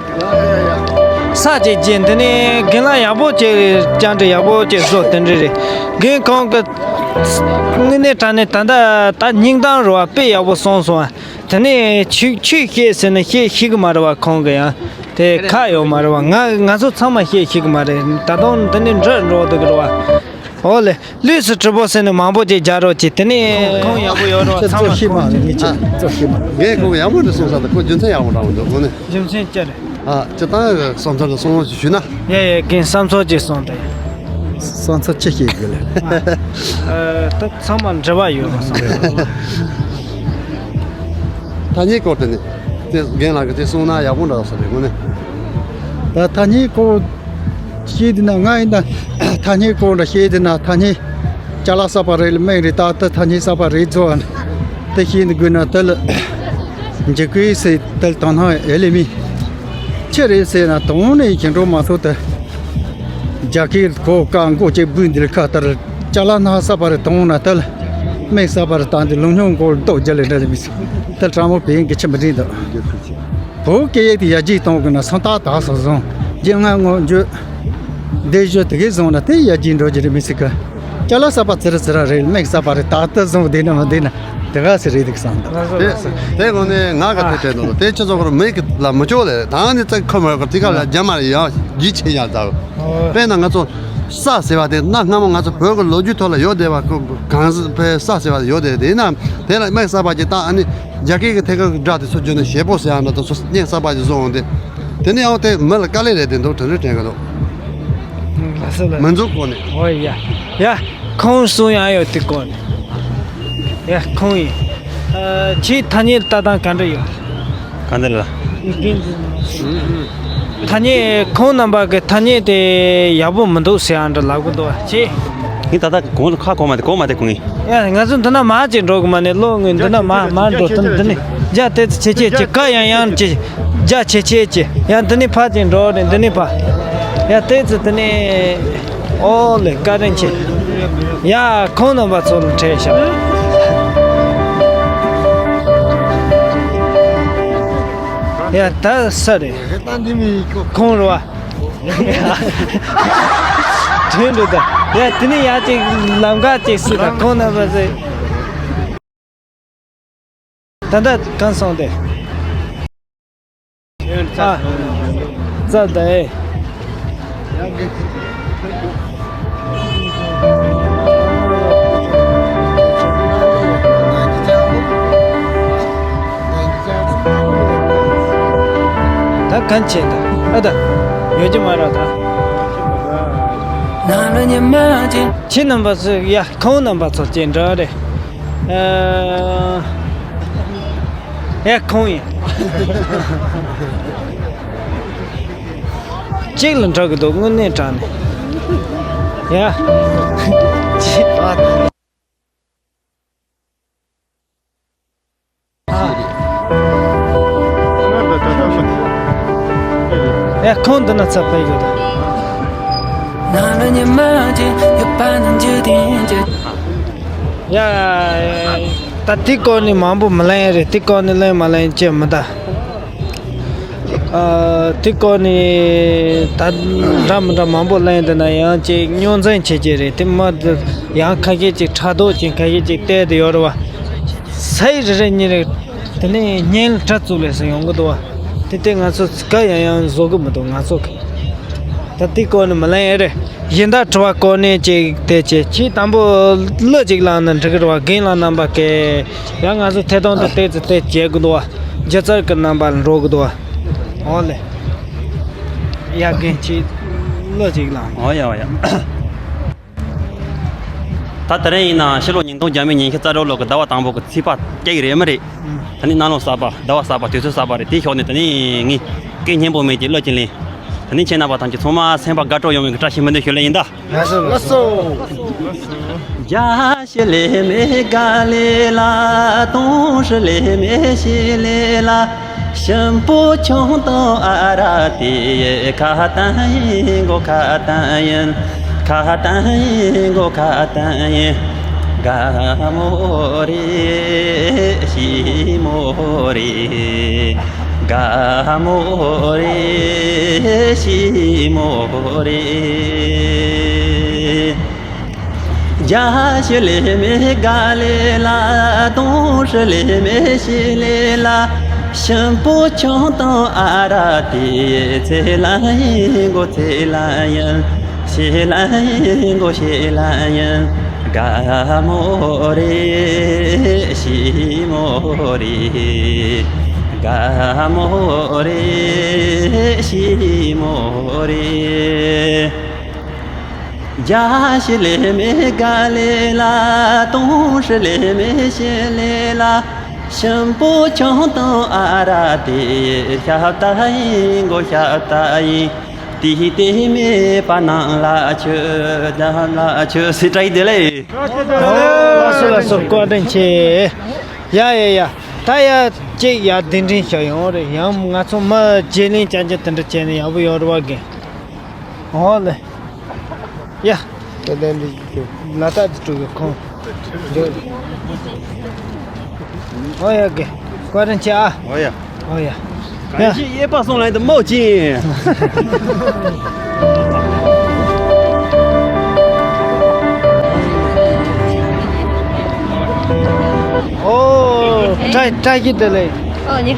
ས་ཅིག་བརྗེ། འདི་ནས་རྒན་ལགས་ཡག་པོ་ཅིག་བཅར་འདྲི་ཡག་པོ་ཅིག་བཟོ་དེ་འདྲ་རེད། རྒན་ཁོང་གི་དངོས་གནས་དྲང་གནས་ད་ལྟ་ད་སྙིང་གཏམ་རེད་བ། དཔེ་ཡག་པོ་གསུངས་སོང་བ། དེ་ནས་ཆོས་ཆོས་བཤད་ཟེར་ན་བཤད་ཤེས་གི་མ་རེད་བ། ཁོང་གི་ཡང་དེ་ཁག་ཡོད་མ་རེད་བ། ང་ང་ཚོ་ཚང་མ་བཤད་ཤེས་གི་མ་རེད། ད་དུང་འདི་ནས་འགྲོ་འགྲོ་འདུག་གི་རེད་བ། ཨོ་ལེ། ལུས་སུ་གྲུབ་པོ་ཟེར་ནས་མང་པོ་ཅིག་རྒྱག་རོགས་གྱིས། དེ་ནས་ཁོང་ཡག་པོ་ཡོད་རོགས་ཚང་མ། ཤེས་མ་ནི་ངས་ཅི་ཙོ་ཤེས་མ། རྒན་ཁོང་ཡག་མོ་དེ་གསུངས་ས་དང་ཁོ་རྒྱུ་མཚན་ཡག་མོ་འདྲ་བོ་འདུག་དངོས་གནས། རྒྱུ་མཚན་ཅི་རེད། ཨ་ཅི་ད་བསམ་ཚུལ་ལ་གསུང་རོགས་ཞུ་ན། ཡ་ཡ་རྒན་བསམ་ཚུལ་ཅིག་གསུངས་ཏེ། བསམ་ཚུལ་ཅི་ཤེས་དགོས་ལེ། ཨ་ད་ཚང་མ་འབྲེལ་བ་ཡོད་རོགས་བསམ། ཐ་སྙད་སྐོར་དེ་ནི་དེ་རྒན་ལགས་ཀྱིས་དེ་གསུངས་ན་ཡག་པོ་འདྲ་བ་ས་རེད་དངོས་གནས། ད་ཐ་སྙད་སྐོར་བཤད་དུས་ན་ང་ཡིན་ན་ཐ་སྙད་སྐོར་འདྲ་བཤད་དུས་ན་ཐ་སྙད་ཅ་ལག་གསར་པ་རེད་ལ་སྨན་རེད། ད་ལྟ་ཐ་སྙད་གསར་པ་རེད་བཟོ་བ་ནི་དེ་བཤད་འདི་དགོས་ན་དེ་ལ་འཇིགས་སྐུལ་ཟེར་དེ་ལ་དང་ཐང་ཨེ་ལེ་མི་ཆི་རེད་ཟེར་ན་དོང་ནས་ཞིང་འབྲོག་མ་ཐོག་ཏུ་རྒྱ་སྐད་གོ་ཀ་མགོ་ཅེ་བུ་འདི་ལ་ཁ་ལྟར་ཅ་ལག་སྣ་གསར་པ་རེ་གཏོང་ན་དེ་ལ་སྨན་གསར་པ་རེ་བཏང་དུས་ལུང་སྨྱོན་མགོ་ལ་རྡོ་རྒྱ་ལས་འདྲ་ལས་མི་སྲིད་དེ་ལ་དྲང་མོ་བེད་འགི་ཆི་མི་འགྲིག་འདུག་བོད་སྐད་ཡིག་དེ་ཡར་རྒྱས་གཏོང་དགོས་ན་སང་ཏག་ཏག་སོ་བཟུང་རྒྱུ་ང་ངོ་རྒྱུ་འདི་བཞི་དེ་གས་བཟུང་ན་དེ་ཡར་རྒྱས་འགྲོ་རྒྱུ་རེད་མི་སྲིད་གི། ཅ་ལག་གསར་པ་ཙི་ར་ཙི་ར་རེད། སྨན་གསར་པ་རེད། ད་ལྟ་བཟུང་བསྡད་ན་མི་བསྡད་ན་དེ་ག་ཟེ་རེད་འདུག་བསམ་འདུག་དེ་དེ་ངོ་ནས་ང་ག་དེ་དྲན་འདུག་དེ་ཆུ་ཚོད་ཁོར་མི་གི་ལ་མི་ལྕོགས་ལས་ད་ནི་ཙག་ཁོ་མ་གི་དེ་ག་ལ་རྒྱ་མ་རེད་ཡང་རྒྱུས་ཆེ་ཡང་ད། དཔེར་ན་ང་ཚོ་ས་ཟེར་བ་དེ་གནའ་སྔ་མོ་ང་ཚོ་བོད་ཀྱི་ལོ་རྒྱུས་ཐོག་ལ་ཡོད་བསྡད་པ་གང་ཟེར་བའི་ས་ཟེར་བ་ཡོད་བསྡད་དེ་ཡིན་ན་དེ་ལ་སྨན་གསར་པ་ཅིག་བཏང་ཨ་ནི་རྒྱ་སྐད་ཀྱི་ཐད་ཀར་སྒྲ་དེ་ཚོ་བརྗོད་ནས་ཞེ་པོ་ཟེར་ཡང་འདྲ་དང་ཚོ་སྨན་གསར་པ་ཅིག་བཟོ་འོང་དེ་དེ་ནི་ཡང་དེ་མི་ལ་དཀའ་ལས་རེད་དེ་འདུག་དྲན་རེ་དྲན་གི་འདུག་ལགས་སོ་ལགས། མི་འཛུགས་གོ་ནས། ཨོ་ཡ། ཡ། ཁོང་གསུང་ཡང་ཡོད་དེ་གོ་ནས། ཡ་ཁོང་ཡིན། ཨ་ཁྱེད་ཐ་སྙད་ལྟ་སྟངས་ག་འདྲ་ཡོད། ག་འདྲ་ལ། ཐ་སྙད་ཁོང་རྣམ་པ་གི་ཐ་སྙད་དེ་ཡག་པོ་མི་འདུག་ཟེར་ཡང་འདྲ་ལབ་གི་འདུག་བ་ཁྱེད། ངས་ད་ལྟ་གོང་ལ་ཁ་གོ་མ་དེ་གོ་མ་དེ་གོ་ངས། ཡ་ང་ཚོ་འདི་ན་མར་ཅིག་འགྲོ་གི་མ་ནས་ལོ་ངས་འདི་ན་མར་མར་འགྲོ་ཐུབ་འདི་ནས་རྒྱ་དེ་ཚོ་ཆེ་ཆེ་ཅིག་ཀ་ཡང་ཡང་ཅིག་རྒྱ་ཆེ་ཆེ་ཅིག་ཡང་འདི་ནས་ཕར་ཅིག་འགྲོ་རེད། འདི་ནས་ཕར་ཡ་དེ་ཚོ་འདི་ནས་ཨོ་ལེ་བཀའ་དྲིན་ཆེ། ཡ་ཁོང་རྣམ་པ་ཚོ་ལ་འཕྲད་ཤག་ཡ་ད་ས་རེད། ད་འདི་མི་ཁོ་ཁོང་རེད་བ། དྲན་འགྲོ་ད། ཡ་དེ་ནས་ཡ་ཅིག་ལམ་ཁ་ཅིག་སྲིད་ད་ཁོང་རྣམ་པ་ཟེར། ད་ལྟ་གང་སོང་སྟེ། ཨ། རྩ་ད་ཨེ། ད་གང་བྱེད་ད། ཨ་ད། ཡོད་ཀྱི་མ་རེད་ད། ཁྱེད་རྣམ་པ་ཚོ་ཡ་ཁོང་རྣམ་པ་ཚོ་སྐྱེལ་འདྲ་རེད། ཨ། ཡ་ཁོང་ཡིན། གཅིག་ལ་འགྲོ་གི་འདུག་དངོས་གནས་དྲང་ནས། ཡ། ཡ་ཁོང་འདི་ན་ཚ་ཕེབས་ཡོད་ད། ཡ། ད་དེ་སྐོར་ནས་མང་པོ་མི་ལེན་རེད། དེ་སྐོར་ནས་ལེན་མ་ལེན་ཅེས་མི་ད། ཨ། དེ་སྐོར་ནས་ད་འདྲ་མི་འདྲ་མང་པོ་གླེང་དུས་ན་ཡང་ཅིག་རྙོག་འཛིང་བྱེད་ཀྱི་རེད། དེ་མ་དེ་ཡང་ཁ་ཤས་ཅིག་ཕྲག་དོག་ཅིག་ཁ་ཤས་ཅིག་བལྟས་དེ་ཡོད་རེད་བ། སའི་རེ་རེ་གཉིས་རེ་དེ་ནས་བརྙན་ལ་གྲ་བཙུགས་ལས་སུ་ཡོང་གི་འདུག་བ། དེ་དེ་ང་ཚོ་ཚིག་ཀ་ཡང་ཡང་བཟོ་གི་མི་འདུག་ང་ཚོ་གི། ད་དེ་སྐོར་ནས་མི་ལེན་ཡ་རེད། གཞན་དག་དྲི་བ་སྐོར་ནས་ཅིག་དེ་ཅེས་ཁྱེད་དང་པོ་གླུ་ཅིག་བླངས་ན་འགྲིག་གི་རེད་བ། རྒན་ལགས་རྣམ་པ་གིས་ཡང་ང་ཚོ་ཐད་གཏོང་དུ་བལྟས་ཚེ་དེ་བྱེད་དགོས་འདུག་བ། སྒྱུ་རྩལ་གྱི་རྣམ་པ་ལ་འགྲོ་གི་འདུག་བ། འོ་ལེ། ཡ་རྒན་ཁྱེད་གླུ་ཅིག་བླངས། འོ་ཡ་འོ་ཡ། ད་དེ་རིང་ཡིན་ན་ཕྱི་ལོ་ཉིས་སྟོང་བརྒྱ་མེད་ཉི་ཤུ་རྩ་དྲུག་ལོ་གི་ཟླ་བ་དང་པོ་གི་ཚེས་པ་སྐྱེལ་གི་རེད་མི་རེད། ད་ནི་གནམ་ལོ་གསར་པ་ཟླ་བ་གསར་པ་དུས་ཚོད་གསར་པ་རེད། དེའི་ཕྱོགས་ནས་ད་ནི་ངས་སྐད་སྙན་པོ་མེད་ཀྱི་གླུ་ཅིག་ལེན། ད་ནི་ཁྱེད་རྣམ་པ་ཐམས་ཅད་ཚང་མ་སེམས་པ་དགའ་སྤྲོ་ཡོང་བའི་བཀྲ་ཤིས་སྨོན་འདུན་ཞུ་ལེ་ཡིན་ད། ལགས་སོ་ལགས་སོ། ཟེར་བཀྲ་ཤིས་བདེ་ལེགས། ཨོ་ལགས་སོ་ལགས་སོ། བཀའ་དྲིན་ཆེ། ཡ་ཡ་ཡ། ད་ཡ་ཅིག་ཡ་གདན་འདྲེན་བྱ་ཡོང་རེད། ཡང་ང་ཚོ་མི་བརྗེ་ལེན་ཅན་ཅན་དེ་འདྲ་བྱས་ནས་ཡག་པོ་ཡོད་རེད་བ་རྒན། ཨོ་ལེ། ཡ། ད་ལྟ་འདི་ཅིག་ལ་དྭགས་དུ་འགྲོ་གི་ཁོང་། འགྲོ། ཨོ་ཡ་རྒན། བཀའ་དྲིན་ཆེ་ཨ། ཨོ་ཡ། ཨོ་ཡ། གང་ཞིག་གཡས་པ་སོང་ལ་འདི་མོ་ཅིག་ཨོ། བཀྲ་བཀྲ་ཤིས་བདེ་ལེགས། ཨོ་ཉི་ཧ།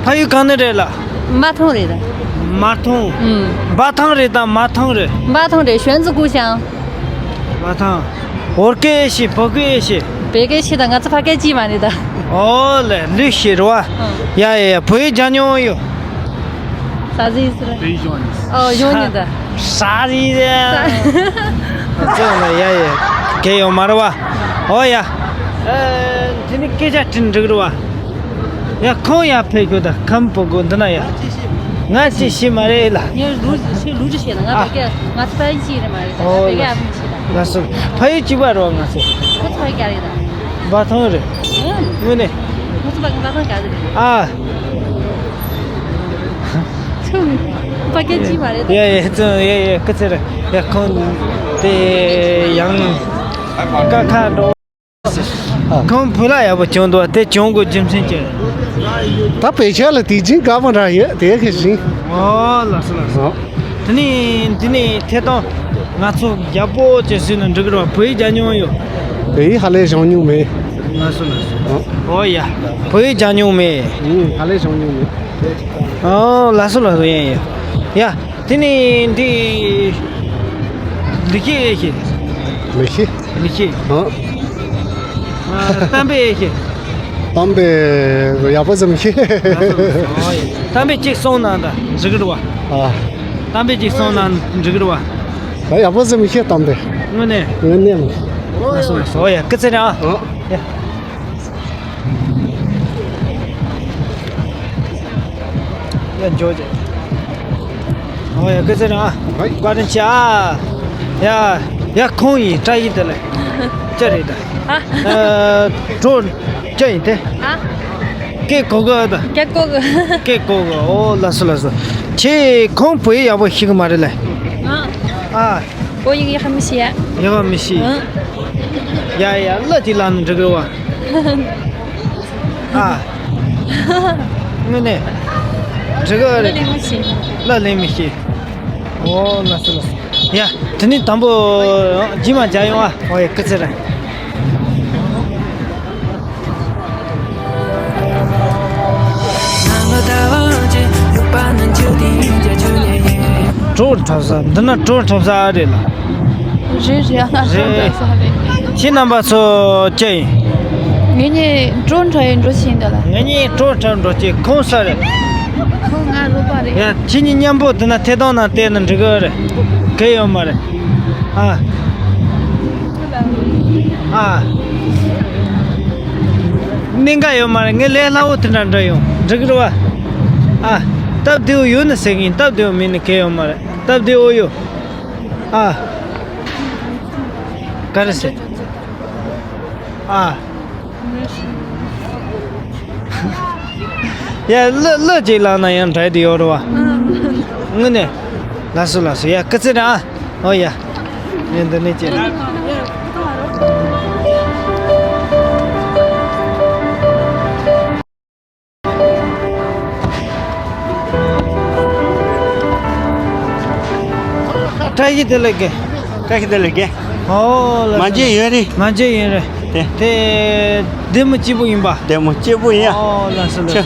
ཕ་ཡུལ་གང་ནས་རེད་ལ། མ་ཐོང་རེད། མ་ཐོང་། ཨུམ། འབའ་ཐང་རེད་དང་མ་ཐོང་རེད། མ་ཐོང་རེད། ཞོན་ཙི་ཀུ་ཤང་། མ་ཐང་། བོད་སྐད་ཨེ་ཤེས། བོད་སྐད་ཨེ་ཤེས། བོད་སྐད་ཤེས་དང་ང་ཚོ་ཕ་སྐད་ཅིག་མ་རེད་ད། ཨོ་ལེ་ལུས་ཤེས་རེད་བ། ཨང་། ཡ་ཡ་ཡ། བོད་ཡིག་སྦྱང་མྱོང་ཡོད། ས་ཟིག་ཟེར། ཨོ་ཡོང་ཉིན་ད། ས་ཟིག་ཟེར། ས། ཙོ་ལ་ཡ་ཡ། གལ་ཡོད་མ་རེད་བ། ཨོ་ཡ། ཨ། དེ་ནི་སྐད་ཆ་དྲིན་འགྲིག་རེད་བ། ཡ་ཁོང་ཡ་ཕེབས་ཤོག་ད། ཁམས་བུ་གོ་འདི་ན་ཡ། ང་ཅི་ཤེས་མ་རེད་ལ། ངས་ལུ་ཞེས་ལུ་ཅི་བཤད་ན་ང་ཨ། བོད་སྐད་ང་ཚོ་ཕ་ཡུལ་གཅིག་རེད་མ་རེད། ཨོ་བོད་སྐད་ཨ་ཕ་མི་ཤེས་ད། ལགས་སོ། ཕ་ཡུལ་གཅིག་པ་རེད་བ་ང་ཚོ། ཁོ་ཚོ་ཕ་ཡུལ་ག་རེད་ད། འབའ་ཐང་རེད། ཨང་། དངོས་གནས། ཁོ་ཚོ་ཕ་གི་འབའ་ཐང་ག་རེད། ཨ། ཁྱོད་ཕ་སྐད་གཅིག་མ་རེད་ད། ཡ་ཡ་ཙང་ཡ་ཡ་སྐུ་ཚེ་རིང་། ཡ་ཁོང་དེ་ཡང་ཀ་ཁ་འགྲོ། ཁོང་བུ་ལ་ཡག་པོ་བྱུང་འདུག་དེ་བྱུང་དགོས་རྒྱུ་མཚན་ཅི་རེད། ད་བོད་ཆས་ལ་དེ་བཞིན་དགའ་པོ་འདྲ་ཡོད་དེ་ག་བཞིན། ཨོ་ལགས་སོ་ལགས་སོ། ཨོ། དེ་ནས་འདི་ནས་ཐད་གཏོང་ང་ཚོ་རྒྱལ་པོ་ཅེས་ཟེར་ན་འགྲིག་གི་རེད་བ། བོད་ཡིག་སྦྱང་མྱོང་ཡོད། བོད་ཡིག་ཧ་ལས་སྦྱང་མྱོང་མེད། ལགས་སོ་ལགས་སོ། ཨོ། ཨོ་ཡ། བོད་ཡིག་སྦྱང་མྱོང་མེད། ཨུ། ཧ་ལས་སྦྱང་མྱོང་མེད། ཨོ་ལགས་སོ་ལགས་སོ། ཡ་ཡ། ཡ། དེ་ནས་འདི། ལི་ཤི་ཨེ་ཤེས། ལི་ཤི། ལི་ཤི། ཨ། ཨ། གཏམ་དཔེ་ཨེ་ཤེས། གཏམ་དཔེ་ཡག་པོ་ཙམ་ཤེས། ཨོ་ཡ། གཏམ་དཔེ་གཅིག་གསུང་གནང་དང་འགྲིག་གི་རེད་བ། ཨ། གཏམ་དཔེ་གཅིག་གསུང་གནང་འགྲིག་གི་རེད་བ། ད་ཡག་པོ་ཙམ་ཤེས་གཏམ་དཔེ། དངོས་གནས། དངོས་གནས་མ། ལགས་སོ་ལགས་སོ། ཨོ་ཡ། སྐུ་ཚེ་རིང་ཨ། ཨ། ཡ། ཡ། འཇོག་ཅིག་ཨོ་ཡ། སྐུ་ཚེ་རིང་ཨ། བཀའ་དྲིན་ཆེ་ཨ། ཡ། ཡ། ཁོང་ཡིན། བཀྲ་ཤིས་བདེ་ལེགས། ཅི་རེད་ད། ཨ། ཨ། གྲོ། ཅི་ཡིན་དེ། ཨ། སྐད་གོ་གི་ཨ་ད། སྐད་གོ་གི། སྐད་གོ་གི། ཨོ་ལགས་སོ་ལགས་སོ། ཁྱེད་ཁོང་བོད་ཡིག་ཡག་པོ་ཤེས་གི་མ་རེད་ལེ། ཨ། ཨ། བོད་ཡིག་ཡག་པོ་མི་ཤེས་ཡ། ཡག་པོ་མི་ཤེས། ཨ། ཡ་ཡ། གླུ་ཅིག་བླངས་ན་འགྲིག་གི་རེད་བ། ཨ། དངོས་གནས། འགྲིག་གི་རེད། གླུ་ལེན་མི་ཤེས། གླུ་ལེན་མི་ཤེས། ཨོ་ལགས་སོ་ལགས་སོ། ཡ། དེ་ནས་དང་པོ་རྗེས་མ་མཇལ་ཡོང་ཨ། ཨོ་ཡ། སྐུ་ཚེ་རིང་། གྲོགས་འཁྲབ་ས། འདི་ན་གྲོགས་འཁྲབ་ས་རེད་ལ། རེད་རེད། ང་རེད། གྲོགས་འཁྲབ་ས་རེད། ཁྱེད་རྣམ་པ་ཚོ་ཅི་ཡིན། ངེད་གཉིས་གྲོགས་འཁྲབ་ཡིན་འགྲོ་བཞིན་འདུག་ལ། ངེད་གཉིས་གྲོགས་འཁྲབ་འགྲོ་ཅིག་ཁོང་ས་རེད། ཁོང་ང་རོགས་པ་རེད། ཡ། ཁྱེད་གཉིས་མཉམ་པོ་འདི་ན་ཐད་གཏོང་ནང་བལྟས་ན་འགྲིག་གི་རེད། གལ་ཡོད་མ་རེད། ཨ། ཨ། གནད་འགག་ཡོད་མ་རེད། ངས་ལས་སླ་བོ་དེ་འདྲ་འདྲ་ཡོང་འགྲིག་གི་རེད་བ། ཨ། སྟབས་བདེ་བོ་ཡོད་ན་ཟེར་གི་ཡིན། སྟབས་བདེ་བོ་མེད་ན་གལ་ཡོད་མ་རེད། སྟབས་བདེ་བོ་ཡོད། ཨ། ག་རེ་ཟེར། ཨ། ཡ། གླུ་གླུ་ཅིག་བླངས་ན་ཡང་འགྲིག་གི་ཡོད་རེད་བ། དངོས་གནས། ལགས་སོ་ལགས་སོ། ཡ། སྐུ་ཚེ་རིང་ཨ། ཨོ་ཡ། ངས་འདི་ནས་བྱས། བཀྲ་ཤིས་བདེ་ལེགས། བཀྲ་ཤིས་བདེ་ལེགས། ཨོ་ལགས། མ་མཇལ་ཡུན་རིང་། མ་མཇལ་ཡུན་རིང་། དེ། དེ། བདེ་མོ་སྐྱིད་པོ་ཡིན་པ། བདེ་མོ་སྐྱིད་པོ་ཡིན་ཨ། ཨོ་ལགས་སོ་ལགས་སོ།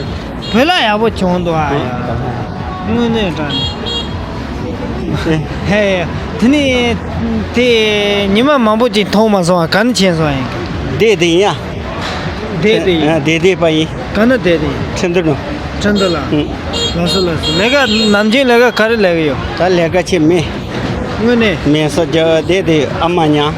བོད་ལྭ་ཡག་པོ་བྱུང་འདུག་ཨ། ཡ། དངོས་གནས་དྲང་གནས། ཧེ། དེ་ནས་དེ་ཉི་མ་མང་པོ་ཅིག་མཐོང་མ་སོང་ཨ། ག་ནས་ཕྱིན་སོང་ཨ། བསྡད་དེ་ཡིན་ཡ། བསྡད་དེ་ཡིན། ཨ། བསྡད་བསྡད་པ་ཡིན། ག་ནས་བསྡད་དེ་ཡིན། ཁྲིན་ཏུ་ནས། ཁྲིན་ཏུ་ལ། ཨུ། ལགས་སོ་ལགས་སོ། ལས་ཀ་ནམ་རྒྱུན་ལས་ཀ་ག་རེ་ལས་ཀྱི་ཡོད། ད་ལས་ཀ་ཅི་མེད། དངོས་གནས། མེད་སོ་རྒྱ་བསྡད་དེ་ཨ་མ་ཉལ།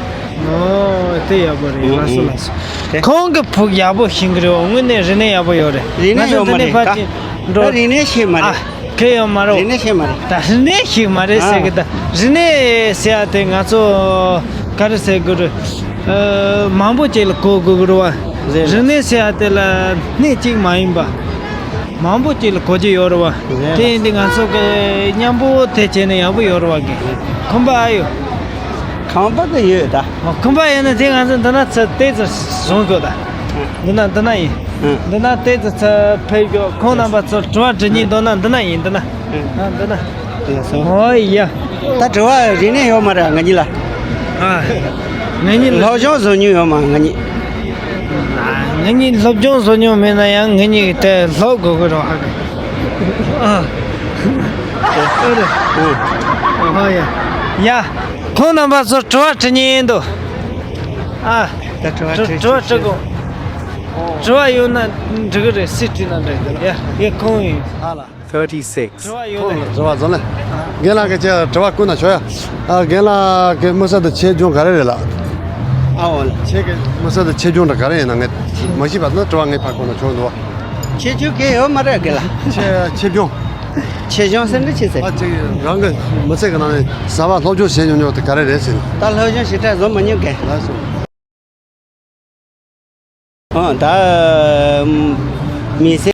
ཨོ། དེ་ཡག་པོ་རེད། ཨུ། ལགས་སོ་ཨུ། ལགས་སོ། དེ། ཁོང་གི་ཕུགས་ཡག་པོ་ཤེས་ཀྱི་རེད། དངོས་གནས་རིག་གནས་ཡག་པོ་ཡོད་རེད། རིག་གནས་ཡོད་མ་རེད། ང་ཚོ་འདི་ནས་ཕར་ཅིག་འགྲོ། ད་རིག་གནས་ཤེས་མ་རེད། ཨ། གལ་ཡོད་མ་རེད། རིག་གནས་ཤེས་མ་རེད། ད་རིག་གནས་ཤེས་མ་རེད་ཟེར་གི། ཨ། ད་རིག་གནས་ཟེར་ཡ་དེ་ང་ཚོ་ག་རེ་ཟེར་དགོས་རེད། ཨ། མང་པོ་ཅིག་ལ་གོ་དགོས་ཀྱི་རེད་བ། རེད་རེད། རིག་གནས་ཟེར་ཡ་དེ་ལ་སྣེ་གཅིག་མ་ཡིན་པ། མང་པོ་ཅིག་ལ་གོ་རྒྱུ་ཡོད་རེད་བ། རེད། དེ་ཡིན་དུས་ང་ཚོ་གི་མཉམ་པོ་དེ་བྱས་ན་ཡག་པོ་ཡོད་རེད་བ་གི། ཁོམ་པ་ཨ་ཡོད། ཁོམ་པ་དེ་ཡོད་ད། ཨོ། ཁོམ་པ་ཡོད་ན་དེ་ང་ཚོ་འདི་ན་ཚུར་ཏོག་ཙམ་བཟུང་དགོས་ད། འདི་ན་འདི་ན་ཡིན། ཨང་། འདི་ན་ཏོག་ཙམ་ཚུར་ཕེབས་དགོས། ཁོང་རྣམ་པ་ཚོ་དྲི་བ་དྲི་སྙིང་འདོད་ན་འདི་ན་ཡིན། འདི་ན། ཨང་། ཨ། འདི་ན། ལགས་སོ། ཨོ་ཡ། ད་དྲི་བ་རིག་གནས་ཡོད་མ་རེད་ང་གཉིས་ལ། ཨ། ང་གཉིས་ལ། སློབ་སྦྱོང་བཟོ་མྱོང་ཡོད་མ་ང་གཉིས། ཨ། ང་གཉིས་སློབ་སྦྱོང་བཟོ་མྱོང་མེད་ན་ཡང་ང་གཉིས་དེ་སློབ་དགོས་ཀྱི་རེད་ཨ། ཨ། ཨོ་རེད། ཨོ་ཡ། ཡ། ཁོང་རྣམ་པ་ཚོ་དྲི་བ་དྲི་སྙིང་འདོད། ཨ། ད་དྲི་བ་དྲི། དྲི་བ་དྲི་དགོས། དྲི་བ་ཡོད་ན་འགྲིག་གི་རེད། སུས་དྲིས་ན་འགྲིག་གི་རེད། ཡ། ཡ། ཁོང་ཡིན། ཨ་ལ། Thirty-six. དྲི་བ་ཡོད་ན། ཁོང་ལ་དྲི་བ་བཟོ་ལེ། རྒན་ལགས་ཀྱི་ཅིག་དྲི་བ་བསྐུར་ན་ཆོག་ཡ། ཨ། རྒན་ལགས་ཀྱི་དམིགས་བསལ་དུ་ཆེ་ཆུང་ག་རེ་རེད་ལགས། ཨ། འོ་ལགས། ཁྱེད་ཀྱི་དམིགས་བསལ་དུ་ཆེ་ཆུང་འདྲ་ག་རེ་ཡིན་ན་ངས་མ་ཤེས་པ་ན་དྲི་བ་ངས་ཕར་བསྐུར་ན་ཆོག་འདུག་བ། ཆེ་ཆུང་གང་ཡོད་མ་རེད་རྒན་ལགས། ཆེ་ཆེ་ཆུང་། ཆེ་ཆུང་ཟེར་ན་ཅི་ཟེར། ཨ། ཅིག་རང་གི་མི་ཚེ་གི་ནང་ནས་གསར་པ་སློབ་སྦྱོང་བྱེད་མྱོང་མྱོང་དེ་ག་རེ་རེད་ཟེར། ད་སློབ་སྦྱོང་ཞེ་དྲག་བཟོ་མ་མྱོང་གས། ལགས་སོ། ཨ། ད་མི་ཚེ།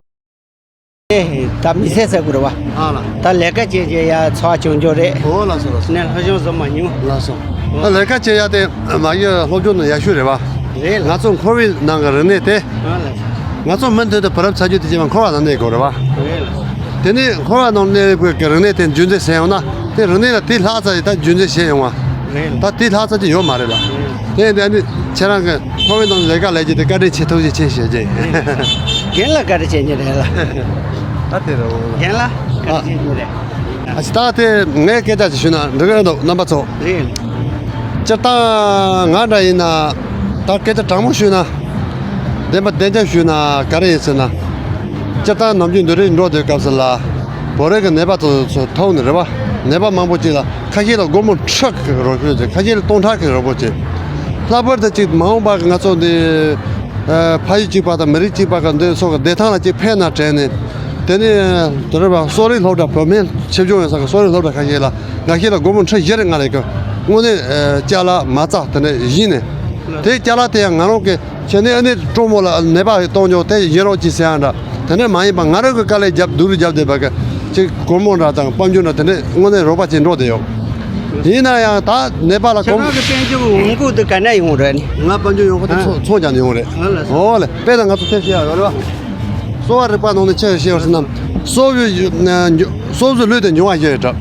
ད་མི་ཚེ་ཟེར་དགོས་རེད་བ། ཨ་ལ། ད་ལས་ཀ་བྱེད་བྱེད་ཡ་འཚོ་བ་སྐྱོང་རྒྱུ་རེད། ཨོ་ལགས་སོ་ལགས་སོ། ནས་སློབ་སྦྱོང་བཟོ་མ་མྱོང་། ལགས་སོ། ཨ། ལས་ཀ་བྱེད་ཡ་དེ་མ་གཞི་སློབ་སྦྱོང་ནི་ཡག་ཤོས་རེད་བ། རེད་ལགས། ང་ཚོ་འཁོར་བའི་ནང་གི་རིག་གནས་དེ། ཨ་ལགས། ང་ཚོ་མུ་མཐུད་དུ་བུ་རབས་ཚ་རྒྱུད་དེ་བྱས་པ་འཁོར་བ་ནང་གནས་དགོས་རེད་བ། རེད་ལ། དེ་ནས་འཁོར་བ་ནང་གནས་པའི་རིག་གནས་དེ་རྒྱུན་འཛིན་བྱས་ཡོང་ན་དེ་རིག་གནས་ལ་དེ་ལྷག་ཙམ་ཞིག་ད་རྒྱུན་འཛིན་བྱས་ཡོང་བ། རེད་ལ། ད་དེ་ལྷག་ཙམ་ཅིག་ཡོད་མ་རེད་ལ། རེད། དེ་ཡིན་དུས་ཨ་ནི་ཁྱེད་རང་གི་འཁོར་བའི་ནང་ལས་ཀ་ལས་རྒྱུ་དེ་བཀའ་དྲིན་ཆེ་ཐུགས་རྗེ་ཆེ་ཞུ་རྒྱུ་ཡིན། རེད་ལ། རྒན་ལ་བཀའ་དྲིན་ཆེ་ཉེ་རེད་ལ། ད་དེ་རེད་འོ། རྒན་ལ་བཀའ་དྲིན་ཆེ་ཉེ་རེད། ཨ་ཙི། ད་དེ་ངས་སྐད་ཆ་ཅིག་ཞུས་ན་འགྲིག་གི་འདུག་རྣམ་པ་ཚོ། རེད། སྤྱིར་བཏང་ང་འདྲ་ཡིན་ན་ད་སྐད་ཆ་དྲང་མོ་ཞུས་ན་བདེན་པ་བདེན་རྐྱང་ཞུས་ན་ག་རེ་ཡིན་ཟེར་ན། སྤྱིར་བཏང་ནམ་རྒྱུན་འདི་རིགས་འགྲོ་དུས་སྐབས་སུ་ལ་བོད་རིགས་ཀྱི་ནད་པ་ཚོ་ཚོ་ཐུག་ནས་རེད་བ། ནད་པ་མང་པོ་ཅིག་ལ་ཁ་ཤས་ལ་སྒོར་མོ་ཁྲི་གི་རོགས་སྐྱོར་བྱས། ཁ་ཤས་ལ་སྟོང་ཕྲག་གི་རོགས་པ་བྱས། ལྷག་པར་དུ་ཅིག་མ་འོངས་པ་གི་ང་ཚོ་འདི་ཨ་ཕ་ཡུལ་གཅིག་པ་དང་མི་རིགས་གཅིག་པ་གི་འདི་ཚོ་གི་བདེ་ཐང་ལ་ཅིག་ཕན་ན་དྲན་ནས། དེ་ནས་དེ་རེད་བ། གསོ་རིག་སློབ་གྲྭ་བོད་སྨན་ཆེད་སྦྱོང་ཡོད་ས་གི་གསོ་རིག་སློབ་གྲྭ་ཁ་ཤས་ལ་འགའ་ཤས་ལ་སྒོར་མོ་ཁྲི་བཞི་རེ་ལྔ་རེ་གི་དངོས་གནས་ཨ་ཅ་ལག་མ་རྩ་དེ་འདྲ་བྱིན་ནས། དེ་ཅ་ལག་དེ་ཡང་ང་རང་གི་ཁྱེད་ནས་ཨ་ནི་གྲོགས་མོ་ལ་ནད་པ་གཏོང་རྒྱུ་དེ་ཡིན་རོགས་གྱིས་ཟེར་ཡ་འདྲ། དེ་འདྲ་མ་ཡིན་པ་ང་རང་གི་དཀའ་ལས་རྒྱབ་སྡུག་རུ་རྒྱབ་བསྡད་པ་གི་ཅིག་སྒོར་མོ་འདྲ་དང་དཔལ་འབྱོར་འདྲ་དེ་འདྲས་དངོས་གནས་རོགས་པ་བྱེད་འགྲོ་བསྡད་ཡོད། ཡིན་ན་ཡང་ད་ནད་པ་ལ་ཁྱེད་སྐོར་རང་གི་དཔལ་འབྱོར་ཡོང་སྒོ་དེ་ག་ནས་ཡོང་རེད་ནི། ང་དཔལ་འབྱོར་ཡོང་སྒོ་དེ་ཨ་ཚོང་ཚོང་རྒྱག་ནས་ཡོང་རེད། ཨ་ལ་སོ། ཨོ་ལེ། དཔེར་ན་ང་ཚོ་ཐེབས་ཤེས་ཡ་ཡོད་རེད་བ། གསོ་བ་རིག་པ་ནང་ནས་ཆེ་ཤེས་པར་ཟེར་ན། གསོ་བའི་གསོ་བཟོའི་ལུས་དེ་འབྱུང་བ་བཞི་ཡོད་གྲབས།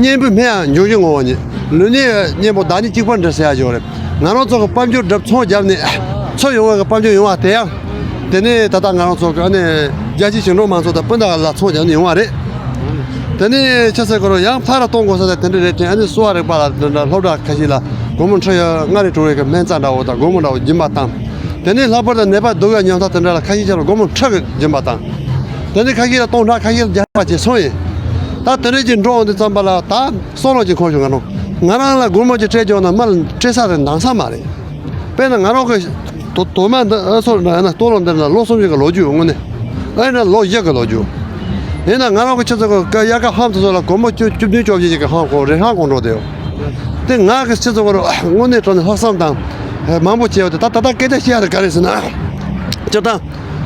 གཉེན་པོའི་སྨན་ཡང་འབྱུང་བཞི་ངོ་བོ་ཉིད། ལུས་ནི་གཉེན་པོ་བདག་ཉིད་གཅིག་པར་འདྲ་ཟེར་ཡ་ཡོད་རེད། ང་རང་ཚོ་གི་དཔལ་འབྱོར་སྒྲུབ་ཚོང་བརྒྱབ་ནས་ཚུར་ཡོང་བའི་གི་དཔལ་འབྱོར་ཡོང་བ་དེ་ཡང་། དེ་ནས་ད་ལྟ་ང་རང་ཚོ་གི་ཨ་ནི་རྒྱལ་སྤྱིའི་ཞིང་འབྲོག་མང་ཚོགས་དང་སྤུན་ཟླ་ལ་ཚོང་རྒྱག་ནས་ཡོང་བ་རེད། དེ་ནས་ཆུ་ཚོད་སྐོར་ཡང་ཕར་གཏོང་དགོས་ས་དང་དེ་འདྲ་རེད་དྲན། ཨ་ནི་གསོ་བ་རིག་པ་ལ་འདི་འདྲ་སློབ་གྲྭ་ཁ་ཤས་ལ་སྒོར་མོ་ཁྲི་ཡ་ལྔ་རེ་དྲུག་རེ་གི་སྨན་རྩྭ་འདྲ་བོ་དང་སྒོར་མོ་འདྲ་བོ་སྦྱིན་པ་བཏང་། དེ་ནས་ལྷག་པར་དུ་ནད་པ་སྡུག་ཡ་ཉམ་ཐག་དེ་འདྲ་ལ་ཁ་ཤས་ཆ་ལ་སྒོར་མོ་ཁྲི་གི་སྦྱིན་པ་བཏང་། དེ་ནས་ཁ་ཤས་ལ་སྟོང་ཕྲག་ཁ་ཤས་ལ་བརྒྱ་ཕྲག་བྱས་སོང་ཡིན། ད་དེ་འདྲ་ཅིག་འགྲོ་འོང་དུས་ཙམ་པ་ལ་ད་བསམ་བློ་ཅིག་འཁོར་བྱུང་། ང་རང་ང་རང་ལ་སྒོར་མོ་ཅིག་སྤྲད་རྒྱུ་ན་མ་ལ་སྤྲད་ས་རེ་འདང་ས་མ་རེད། དཔེར་ན་ང་རང་གི་དོ་དོ་མ་འདི་ཨ་ཚོ་ན་ན་ལྟོ་ལོ་འདིར་ན་ལོ་གསུམ་བཞི་གི་ལོ་རྒྱུས་ཡོད་དངོས་གནས། ཨ་ཡིན་ན་ལོ་བཞི་གི་ལོ་རྒྱུས། ཡིན་ན་ང་རང་གི་ཆུ་ཚོད་གི་དབྱར་ཁ་ཧམ་དུ་ཚོ་ལ་སྒོར་མོ་བཅུ་བཅུ་བདུན་བཅོ་བརྒྱད་ཅིག་གི་ཧམ་གོ་རེ་ཧང་གོ་འགྲོ་དེ་ཡོད། དེ་ང་གི་ཆུ་ཚོད་གི་དངོས་གནས་དྲང་ནས་ལྷག་བསམ་དང་མང་པོ་བྱས་ཡོད་དེ། ད་ད་ལྟ་སྐད་ཆ་བཤད་ཡ་དེ་ག་རེ་ཟེར་ན། སྤྱིར་བཏང་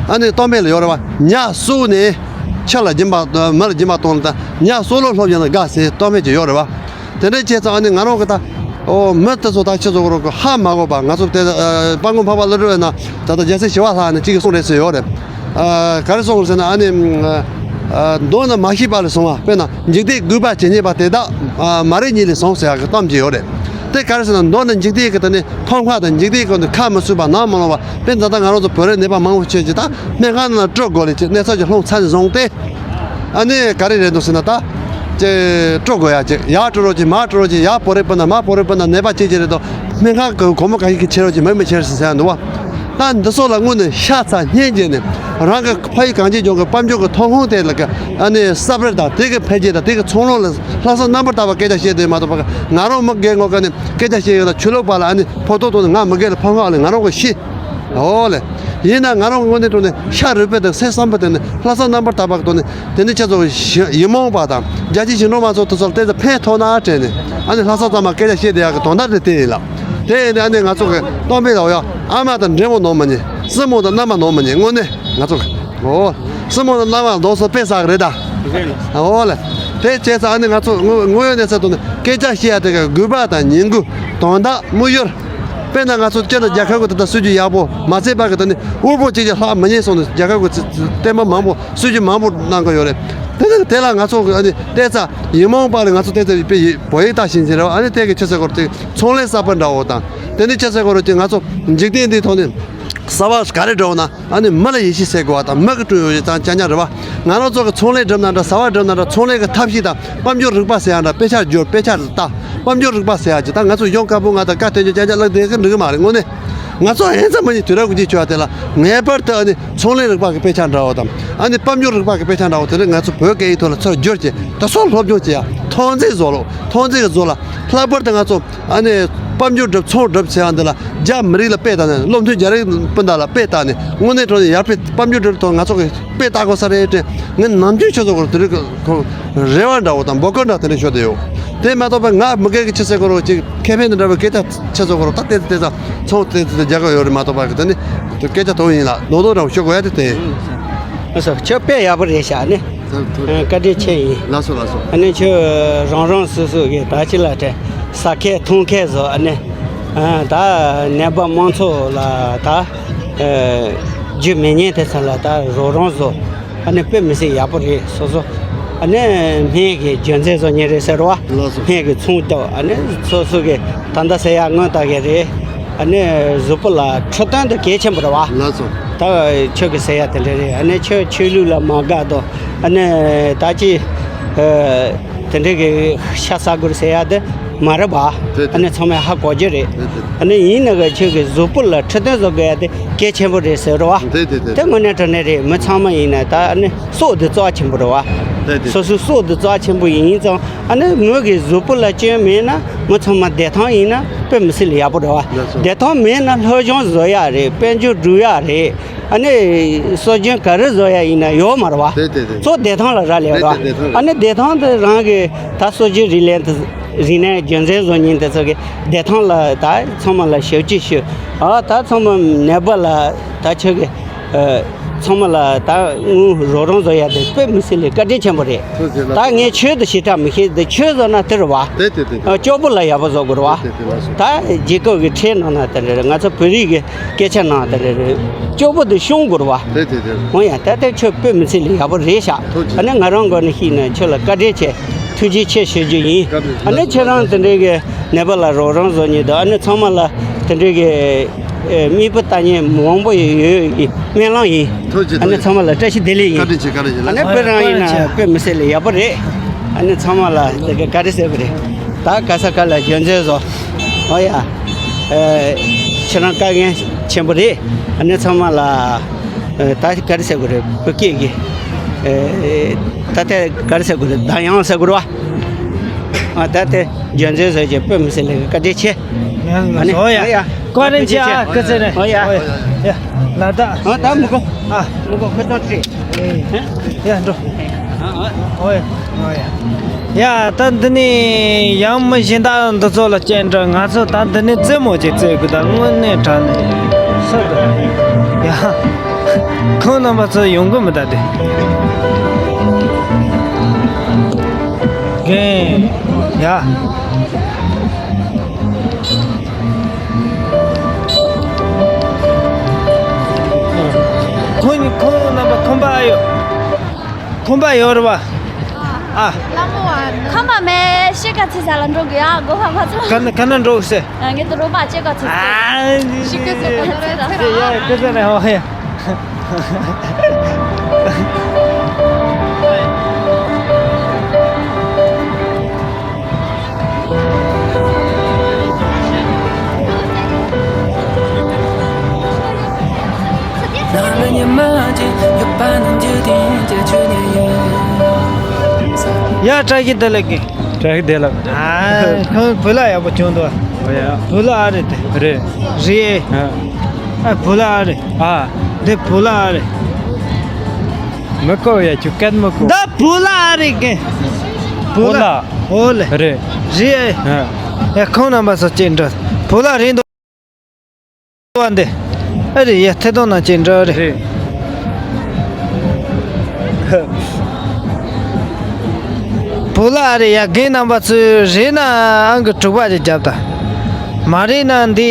ཨ་ནི་གཏམ་དཔེ་ལ་ཡོད་རེད་བ། ཉ་གསོ་ནས་ཁྱི་ལ་སྦྱིན་པ་མི་ལ་སྦྱིན་པ་གཏོང་ལ་ད་ཉ་གསོ་ལོ་སློབ་ཡོང་ན་དགའ་ཟེར་གཏམ་དཔེ་ཅིག་ཡོད་རེད་བ། དེ་འདྲ་བྱས་ཙང་ཨ་ནི་ང་རང་གི་ད། ཨོ་མི་དེ་ཚོ་ད་ཁྱེད་ཚོ་གི་རོགས་གི་ཧ་མ་གོ་བ། ང་ཚོ་དེ་ཨ་སྤྲང་པོ་འཕགས་པ་ཀླུ་སྒྲུབ་ཡིན་ན་ད་ལྟ་རྒྱལ་སྲས་ཞི་བ་ལྷ་ནས་གཅིག་གིས་གསུངས་རེད་ཟེར་ཡོད་རེད། ཨ་ག་རེ་གསུངས་རེད་ཟེར་ན་ཨ་ནི། ཨ་མདོར་ན་མ་ཤེས་པ་ལས་བྱུང་བ། དཔེར་ན་འཇིག་རྟེན་རྒུད་པ་ཇི་སྙེད་པ་དེ་དག་ཨ་མ་རིག་གཉིད་ལས་བྱུང་ཟེར་ཡག་གི་གཏམ་ཅིག་ཡོད་རེད། དེ་ག་རེ་ཟེར་ན་མདོར་ན་འཇིག་རྟེན་གི་དེ་ནི་ཕམ་ཁ་དང་འཇིག་རྟེན་གི་ནི་ཁ་མི་སུན་པ་ནང་མི་ལོང་བ། དཔེར་ན་ད་ལྟ་ང་རང་ཚོ་བོད་རིགས་ནད་པ་མང་པོ་ཆེ་ཅིག་ད་སྨན་ཁང་ནང་སྤྲོད་དགོས་ལས་ཅིག་གནས་ཚུལ་ཅིག་ལྷུང་ཚར་ནས་བཟུང་སྟེ། ཨ་ནི་ག་རེ་རེད་འདུག་ཟེར་ན་ད། ཅེ་སྤྲོད་དགོས་ཡ་ཅིག་ཡར་སྤྲོད་རོགས་ཅིག་མར་སྤྲོད་རོགས་ཅིག་ཡར་བོད་རིགས་སྤུན་ཟླ་མར་བོད་རིགས་སྤུན་ཟླ་ནད་པ་ཅིག་ཅིག་རེད་དོ། སྨན་ཁང་གི་སྒོར་མོ་ག་ཞིག་གི་ཁྱེར་རོགས་ཅིག་མི་མི་ཁྱེར་ཟེར་ཟེར་ཡ་འདུག་བ། ད་འདི་ཚོ་ལ་དངོས་ནས་ཤ་ཚ་སྙིང་རྗེ་ནས་རང་གི་ཕ་ཡུལ་གངས་ཅན་ལྗོངས་ཀྱི་དཔལ་འབྱོར་གྱི་ཐོན་ཁུངས་དེ་ལ་གི་ཨ་ནི་གསབ་རེས་དང་དེ་གི་འཕེལ་རྒྱས་དང་དེ་གི་ཚོང་ལམ་ལ་ལྷག་བསམ་རྣམ་པར་དག་པ་སྐད་ཆ་བཤད་དེ་མ་གཏོགས་པ་ང་རང་མི་སྒེར་ངོ་ག་ནས་སྐད་ཆ་བཤད་ཡོད་ལ་ཆོས་ལུགས་པ་ལ་ཨ་ནི་ཕོག་ཐུག་གཏོང་ནས་ང་མི་སྒེར་ལ་ཕམ་ཁ་ཨ་ལས་ང་རང་གི་ཤི། འོ་ལེ། ཡིན་ན་ང་རང་གི་དངོས་གནས་དྲང་གནས་ཤ་རུས་པའི་དང་སེམས་བསམ་པའི་དོན་ནས་ལྷག་བསམ་རྣམ་པར་དག་པ་གི་དོན་ནས་དེ་ནི་ཁྱེད་ཚོ་གི་ཡིག་རྨོངས་པ་དང་རྒྱལ་སྤྱིའི་ཞིང་འབྲོག་མང་ཚོགས་དེ་ཚོར་ཏོག་ཙམ་ཕན་ཐོགས་ན་དྲན་ནས་ཨ་ནི་ལྷག་བསམ་ཚང་མ་སྐད་ཆ་བཤད་བསྡད་ཡག་གི་དོན་དག་དེ་དེ་ཡིན་ལ། དེ་ཡིན་ནའི་ཨ་ནི་ང་ཚོ་གི་གཏམ་དཔེ་ལ་འོ་ཡ། ཨ་མ་དང་འདྲེ་མོ་ནོར་མི་ཉན། སྲིན་མོ་དང་མནའ་མ་ནོར་མི་ཉན། དངོས་གནས་ང་ཚོ་གི་འོ། སྲིན་མོ་དང་མནའ་མ་ནོར་སོང་དཔེ་བསགས་རེད་ད། འོ་ལེ། དེ་བྱས་ཙང་ཨ་ནི་ང་ཚོ་དངོས་དངོས་ཡོད་གནས་ཚུལ་ཐོག་ནས་སྐད་ཆ་བཤད་ཡ་དེ་གི་དགོས་པ་དང་ཉིན་དགོས་དོན་དག་དམིགས་ཡུལ། དཔེར་ན་ང་ཚོ་སྤྱིར་ན་རྒྱལ་ཁབ་ཀྱི་ད་ལྟ་སྲིད་ཇུས་ཡག་པོ་མ་བརྩིས་པ་གི་ད་ནི་དབུལ་པོ་གཅིག་ཀྱང་ལྷག་མི་ཉན་སོང་ནས་རྒྱལ་ཁབ་ཀྱི་བརྟན་པ་མང་པོ་སྲིད་ཇུས་མང་པོ་གནང་གི་ཡོད་རེད། དེ་ནི་དེ་ལ་ང་ཚོ་གི་ཨ་ནི་ཏོག་ཙམ་ཡིག་རྨོངས་པ་ལ་ང་ཚོ་ཏོག་ཙམ་དཔེ་ཡིག་བོད་ཡིག་ལྟ་ཞིང་ཆེ་རེད་བ། ཨ་ནི་དེ་གི་ཆུ་ཚོད་སྐོར་དེ་ཚོང་ལས་གསར་པ་འདྲ་བོ་དང་དེ་ནི་ཆུ་ཚོད་སྐོར་གྱི་ང་ཚོ་འཇིག་རྟེན་འདིའི་ཐོག་ནས་གསར་བ་ག་རེ་འགྲོ་ན་ཨ་ནི་མི་ལ་ཡིད་ཆེས་བྱེད་དགོས་པ་དང་མི་གི་སྤྲོད་ཡོད་ཅིག་དང་ཅ་ཉ་རེད་བ། ང་རང་ཚོ་གི་ཚོང་ལས་སྒྲུབ་ན་འདྲ་གསར་བ་སྒྲུབ་ན་འདྲ་ཚོང་ལས་གི་ཐབས་ཤེས་དང་དཔལ་འབྱོར་རིག་པ་ཟེར་ཡ་འདྲ་དཔེ་ཆ་བསྒྱུར་དཔེ་ཆ་ལྟ། དཔལ་འབྱོར་རིག་པ་ཟེར་ཡ་ཅིག་ད་ང་ཚོ་གཞུང་བཀའ་པོད་ལྔ་དང་བཀའ་བསྟན་བཅོས་ཅ་ཅ་བཀླགས་བསྡད་གི་འགྲིག་གི་མ་རེད་དངོས་གནས། ང་ཚོ་ཧན་ཚ་མ་ཉིད་དུས་རབས་ཀྱི་རྗེས་ཆོག་དེ་ལ་ངེས་པར་དུ་ཨ་ནི་ཚོང་ལས་རིག་པ་གི་དཔེ་ཆ་འདྲ་བོ་དང་ཨ་ནི་དཔལ་འབྱོར་རིག་པ་གི་དཔེ་ཆ་འདྲ་བོ་དེ་རིགས་ང་ཚོ་བོད་སྐད་ཡིག་ཐོག་ལ་ཚུར་བསྒྱུར་བྱས་དེ་ཚོ་སློབ་སྦྱོང་བྱེད་ཡ་ཐོན་རྫས་བཟོ་ལོ་ཐོན་རྫས་ཀྱི་བཟོ་ལ་ལྷག་པར་དུ་ང་ཚོ་ཨ་ནི་དཔལ་འབྱོར་སྒྲུབ་ཚོང་སྒྲུབ་ཟེར་ཡ་འདི་ལ་རྒྱ་མི་རིགས་ལ་དཔེ་བལྟས་ནས་བློ་མཐུན་རྒྱ་རིགས་སྤུན་ཟླ་ལ་དཔེ་བལྟས་ནས་དངོས་གནས་དྲང་གནས་ཡར་འཕེལ་དཔལ་འབྱོར་སྒྲུབ་ཐོག་ང་ཚོ་གི་དཔེ་ལྟ་དགོས་ས་རེད་དྲན། ངས་ནམ་རྒྱུན་ཁྱེད་ཚོ་སྐོར་དེ་རིགས་ཁོ་རེ་བ་འདྲ་བོ་དང་འབོད་སྐུལ་འདྲ་དེ་འདྲ་ཞུ་བསྡད་ཡོད། དེ་མ་གཏོགས་པ་ང་མི་སྒེར་གྱི་ཆུ་ཚོད་སྐོར་ཅིག་ཁེ་ཕན་དང་འདྲ་བའི་སྐད་ཆ་ཁྱེད་ཚོ་སྐོར་ད་ལྟའི་ལྟ་ཚང་ཚོང་དེ་དེ་རྒྱག་གི་ཡོད་རེད་མ་གཏོགས་པ་གི་དེ་ནི་དེ་སྐད་ཆ་དོ་ཡིན་ལ་ལོ་ལོ་འདྲ་བོ་ཞུ་དགོས་ཡ་དེ་དེ། ཨ་སོ་ཁྱོད་དཔེ་ཡག་པོ་རེད་ཤག་ནི། བཀའ་དྲིན་ཆེ་ཡིན། ལགས་སོ་ལགས་སོ། ཨ་ནི་ཁྱོད་རང་རང་སོ་སོ་གི་ད་ཅི་ལ་དྲན་ས་ཁད་མཐོང་ཁད་བཟོ་ཨ་ནི། ད་ནད་པ་མང་ཚོགས་ལ་ད། རྒྱུ་མེད་མཁན་དེ་ཚོ་ལ་ད་རོགས་རམ་བཟོ། ཨ་ནི་དཔེ་མི་སྲིད་ཡག་པོ་རེད། སོ་སོ་ཨ་ནི་སྨན་གྱི་རྒྱུ་མཚན་བཟོ་མཁན་རེད་ཟེར་བ། ལགས་སོ། སྨན་གྱི་ཚོང་རྒྱག་ཨ་ནི་སོ་སོ་གི་ད་ལྟ་ཟེར་ཡག་སྔོན་ལྟ་གི་རེད། ཨ་ནི་གཟུགས་པོ་ལ་འཕྲོད་བསྟེན་དེ་གལ་ཆེན་པོ་རེད་བ། ལགས་སོ། ད་ཁྱོད་ཀྱི་ཟེར་ཡག་དེ་འདྲ་རེད། ཨ་ནི་ཁྱོད་ཆོས་ལུགས་ལ་མ་དགའ་དང་། ཨ་ནི་ད་ཅི་ཨ། དེ་འདྲའི་གི་ཤ་ཟ་དགོས་ཟེར་ཡག་དེ་མ་རེད་པ། དེ་དེ། ཨ་ནི་ཚང་མས་ཧ་གོ་རྒྱུ་རེད། དེ་དེ། ཨ་ནི་ཡིན་ན་གི་ཁྱོད་ཀྱི་གཟུགས་པོ་ལ་འཕྲོད་བསྟེན་བཟོ་དགོས་ཡག་དེ་གལ་ཆེན་པོ་རེད་ཟེར་རོ་བ། དེ་དེ་དེ། དེ་དངོས་གནས་དྲང་གནས་རེད། མི་ཚང་མ་ཡིན་ན་ད་ཨ་ནི་སྲོག་དེ་རྩ་ཆེན་པོ་རེད་བ། དེ་དེ། སོ་སོའི་སྲོག་དེ་རྩ་ཆེན་པོ་ཡིན་ཙང་། ཨ་ནི་མི་གི་གཟུགས་པོ་ལ་སྐྱོན་མེད་ན་མི་ཚང་མ་བདེ་ཐང་ཡིན་ན་དཔེ་མི་སྲིད་ལ་ཡག་པོ་རེད་བ། ལགས་སོ། བདེ་ཐང་མེད་ན་སློབ་སྦྱོང་བཟོ་ཡག་རེད། དཔལ་འབྱོར་སྒྲུབ་ཡག་རེད། ཨ་ནི་སྲོལ་རྒྱུན་ག་རེ་བཟོ་ཡག་ཡིན་ན་ཡོད་མ་རེད་བ། དེ་དེ་དེ། ཚོ་བདེ་ཐང་ལ་རག་ལས་རེད་བ། དེ་དེ་བདེ་ཐང་། ཨ་ནི་བདེ་ཐང་དེ་རང་གི་ད་སྲོལ་རྒྱུན་རིག་གནས་དེ་རིག་གནས་རྒྱུན་འཛིན་བཟོ་མཁན་དེ་ཚོ་གི་བདེ་ཐང་ལ་ད་ཚང་མ་ལ་ཞབས་ཕྱི་ཞུ། ཨ་ད་ཚང་མ་ནད་པ་ལ་ད་ཁྱོད་གི་ཨ་ཚང་མ་ལ་ད་དངུལ་རོགས་རམ་བཟོ་ཡག་དེ་དཔེ་མི་སྲིད་ལས་བཀའ་དྲིན་ཆེན་པོ་རེད། ཐུགས་རྗེ་ཆེ། ད་ངས་ཆོས་དེ་ཞེ་དྲག་མི་ཤེས། དེ་ཆོས་བཟོ་ན་དེ་རེད་བ། དེ་དེ་དེ། ཨ་སྐྱོ་པོ་ལ་ཡག་པོ་བཟོ་དགོས་རེད་བ། དེ་དེ་དེ་ལགས་སོ། ད་རྒྱལ་ཁབ་ཀྱི་ཁྲལ་ནང་ན་དེ་རེད། ང་ཚོ་བོད་རིགས་ཀྱི་སྐད་ཆ་ནང་དེ་རེད། སྐྱོ་པོ་དེ་སྲུང་དགོས་རེད་བ། དེ་དེ་དེ། འོ་ཡ། ད་ལྟ་ཁྱོད་དཔེ་མི་སྲིད་ལས་ཡག་པོ་རེད་ཤག་ཐུགས་རྗེ་ཆེ། ཨ་ནི་ང་རང་སྒོ་ནས་ཤེས་ན་ཁྱོད་ལ་བཀའ་དྲིན་ཆེ། ཐུགས་རྗེ་ཆེ་ཞུ་རྒྱུ་ཡིན། བཀའ་དྲིན་ཆེ། ཨ་ནི་ཁྱེད་རང་དེ་འདྲའི་གི་ནད་པ་ལ་རོགས་རམ་བཟོ་མཁན་དང་། ཨ་ནི་ཚང་མ་ལ་དེ་འདྲའི་གི་ཨེ་མིག་དཔེ་ལྟ་མཁན་མང་པོ་ཡོད་ཡོད་ཀྱི་སྨོན་ལམ་ཡིན། ཐུགས་རྗེ་ཆེ། ཨ་ནི་ཚང་མ་ལ་བཀྲ་ཤིས་བདེ་ལེགས་ཡིན། བཀའ་དྲིན་ཆེ། བཀའ་དྲིན་ཆེ། ཨ་ནི་བོད་རང་ཡིན་ན་དཔེ་མི་སྲིད་ལས་ཡག་པོ་རེད། ཨ་ནི་ཚང་མ་ལ་དེ་ག་ག་རེ་ཟེར་དགོས་རེད། ད་ག་ས་ག་ལ་རྒྱུ་མཚན་བཟོ། ཨོ་ཡ། ཨེ་ཁྱེད་རང་དཀའ་ངལ་ཆེན་པོ་རེད། ཨ་ནི་ཚང་མ་ལ་ཨེ་ད་ག་རེ་ཟེར་དགོས་རེད། བོད་སྐད་ཀྱི་ཨེ་ད་ལྟ་ག་རེ་ཟེར་དགོས་རེད། ད་ཡང་ཟེར་དགོས་རེད་བ། ཨ་ད་ལྟ་རྒྱུ་མཚན་བཟོ་བྱས་དཔེ་མི་སྲིད་ལས་བཀའ་དྲིན་ཆེ། ང་ང་ཨ་ནི་ཟོ་ཡ། ཨོ་ཡ། བཀའ་དྲིན་ཆེ། ཨ་སྐུ་ཚེ་རིང་། ཨོ་ཡ། ཨོ་ཡ། ཡ། ལ་དྭགས། ཨ་ད་མི་དགོས། ཨ། མི་དགོས། ཁོ་ཚོ་ཁྲིད། ཡ་འགྲོ། ཨ་ཨ། ཨོ་ཡ། ཨོ་ཡ། ཡ་ད་འདི་ནས་ཡང་མི་གཞན་དག་འདི་ཚོ་ལ་སྐྱེལ་འགྲོ། ང་ཚོ་ད་འདི་ནས་རྩེད་མོ་ཅིག་རྩེད་དགོས། ད་དངོས་གནས་དྲང་གནས་སུ་དང་། ཡ། ཁོང་རྣམ་པ་ཚོ་ཡོང་གི་མི་གདའ་སྟེ། རྒན། ཡ། ཁོང་ཁོང་རྣམ་པ་ཁོམ་པ་ཡོད། ཁོམ་པ་ཡོད་རེད་བ། ཨ། ཁོམ་པ་མེད། ཤི་ཁ་ཚི་ས་ལ་འགྲོ་གི་ཡ། སྒོ་ཕ་ཕ་ཚོ། ག་ན་ག་ན་འགྲོ་གི་ཟེར། ཨ། ངེད་དུ་རོ་པ་ཅེ་ཁ་ཚི་ས། ཨ། ཤི་ཁ་ཚི་ས། ཡ་ཡ་ཁ་ཚི་ན་ཧོ་ཡ། ཡ། བཀྲ་ཤིས་བདེ་ལེགས། བཀྲ་ཤིས་བདེ་ལེགས། ཨ། ཁོང་བུ་ལ་ཡག་པོ་བྱུང་འདུག། ཨོ་ཡ། བུ་ལ་ཨ་རེད་དེ། རེད། རེད། ཨ། ཨ་བུ་ལ་ཨ་རེད། ཨ། འདི་བུ་ལ་ཨ་རེད། མི་གོ་ཡ། ཁྱོད་སྐད་མི་གོ། ད་བུ་ལ་ཨ་རེད་གི། བུ་ལ། ཨོ་ལེ། རེད། རེད། ཨ། ཡ་ཁོང་རྣམ་པ་ཚོ་ཅིག་འགྲོ། བུ་ལ་རེད་འདུག་བ་འདི། ཨ་རེད་ཡ། ཐད་གཏོང་ནང་ཅིག་འགྲོ་རེད། རེད། བུ་ལ་ཨ་རེད་ཡ། རྒན་རྣམ་པ་ཚོས་རེད་ན་ཨང་ཀི་དྲུག་པ་ཅིག་རྒྱབ་དང་། མ་རེད་ན་འདི་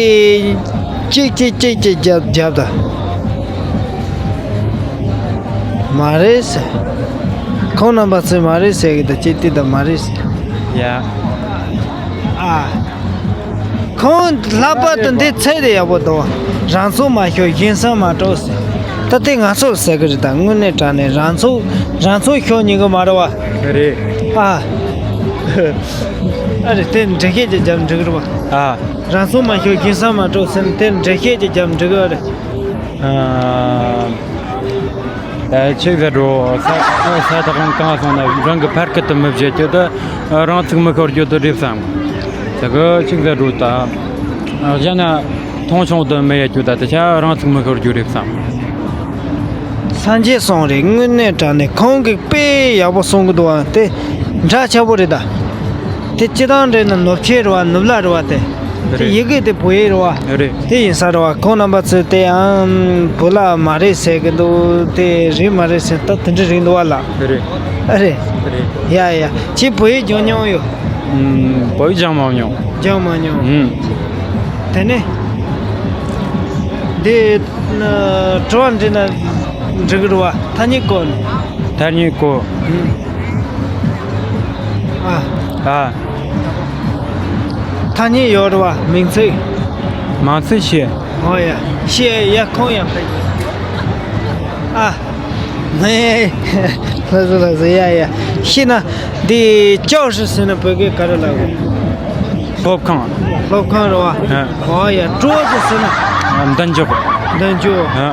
གཅིག་གཅིག་གཅིག་གཅིག་རྒྱབ་རྒྱབ་དང་། མ་རེད་ཟེར། ཁོང་རྣམ་པ་ཚོས་མ་རེད་ཟེར་གི་འདུག། གཅིག་དེ་དང་མ་རེད་ཟེར། ཡ། ཨ། ཁོང་ལྷག་པར་དུ་འདི་ཚད་དེ་ཡག་པོ་འདུག། རང་ཚོ་མ་ཤོར་གཞན་སེམས་མ་སྐྱོ་ཟེར། ད་དེ་ང་ཚོར་ཟེར་གི་རེད། ད་དངོས་གནས་དྲང་གནས་རང་ཚོ་རང་ཚོ་ཤོར་ཉན་གི་མ་རེད་བ། རེད། ཨ། ཨ་རེད། དེ་འགྲེལ་བཤད་ཅིག་རྒྱབ་འགྲིག་རེད་བ། ཨ། རང་ཚོ་མ་ཤོར་གཞན་སེམས་མ་སྐྱོ་ཟེར་ནས་དེ་འགྲེལ་བཤད་ཅིག་རྒྱབ་འགྲིག་གི་རེད། ཨ། ཨ། ཅིག་ཟེར་འགྲོ། ས་ས་ཐག་རིང་གང་སོང་ན་རང་གི་ཕར་སྐད་དུ་མི་བཤད་རྒྱུ་དེ་རང་ཚུགས་མི་ཤོར་རྒྱུ་དེ་རེད་བསམ། དེ་གི་ཅིག་ཟེར་འགྲོ་ད། གཞན་ན་མཐོང་ཆུང་དུ་མི་ཡེད་རྒྱུ་ད། དེ་ཆ་རང་ཚུགས་མི་ཤོར་རྒྱུ་རེད་བསམ། སངས་རྒྱས་གསུངས་རེད། དངོས་གནས་དྲང་གནས་ཁོང་གིས་དཔེ་ཡག་པོ་གསུང་གི་འདུག་བ། དེ་འདྲ་ཆགས་པོ་རེད་ད། དེ་སྤྱི་བཏང་རེད་ན་ནུབ་ཆས་རེད་བ། ནུབ་ལ་རེད་བ། དེ་དེ་རེད། ཡི་གེ་དེ་བོད་ཡིག་རེད་བ། རེད། དེ་ཡིན་ས་རེད་བ། ཁོང་རྣམ་པ་ཚོས་དེ་ཡང་བུ་ལ་མ་རེད་ཟེར་གི་འདུག། དེ་རེད་མ་རེད་ཟེར་ད་དེ་འདྲ་རེད་འདུག་བ་ལ། རེད། ཨ་རེད། རེད། ཡ་ཡ། ཁྱེད་བོད་ཡིག་སྦྱང་མྱོང་ཡོད། ཨུམ། བོད་ཡིག་སྦྱང་མ་མྱོང་། སྦྱང་མ་མྱོང་། ཨུམ། དེ་ནས། དེ་ཨ་དྲི་བ་འདྲི་ན་འགྲིག་གི་རེད་བ། ཐ་སྙད་སྐོར་ནས། ཐ་སྙད་སྐོར། ཨ། ཨ། ཐ་སྙད་ཡོད་རེད་བ། མིང་ཚིག་མིང་ཚིག་ཤེས། ཨོ་ཡ། ཤེས་ཡ། ཁོང་ཡང་ཕེབས། ཨ། ནས། ལགས་སོ་ལགས་སོ། ཡ་ཡ། ཤེས་ན། འདི་教室ཟེར་ན་བོད་སྐད་ག་རེ་ལབ་དགོས། སློབ་ཁང་། སློབ་ཁང་རེད་བ། ཨ། ཨོ་ཡ། 桌子ཟེར་ན། མདུན་ཅོག་མདུན་ཅོག་ཨ།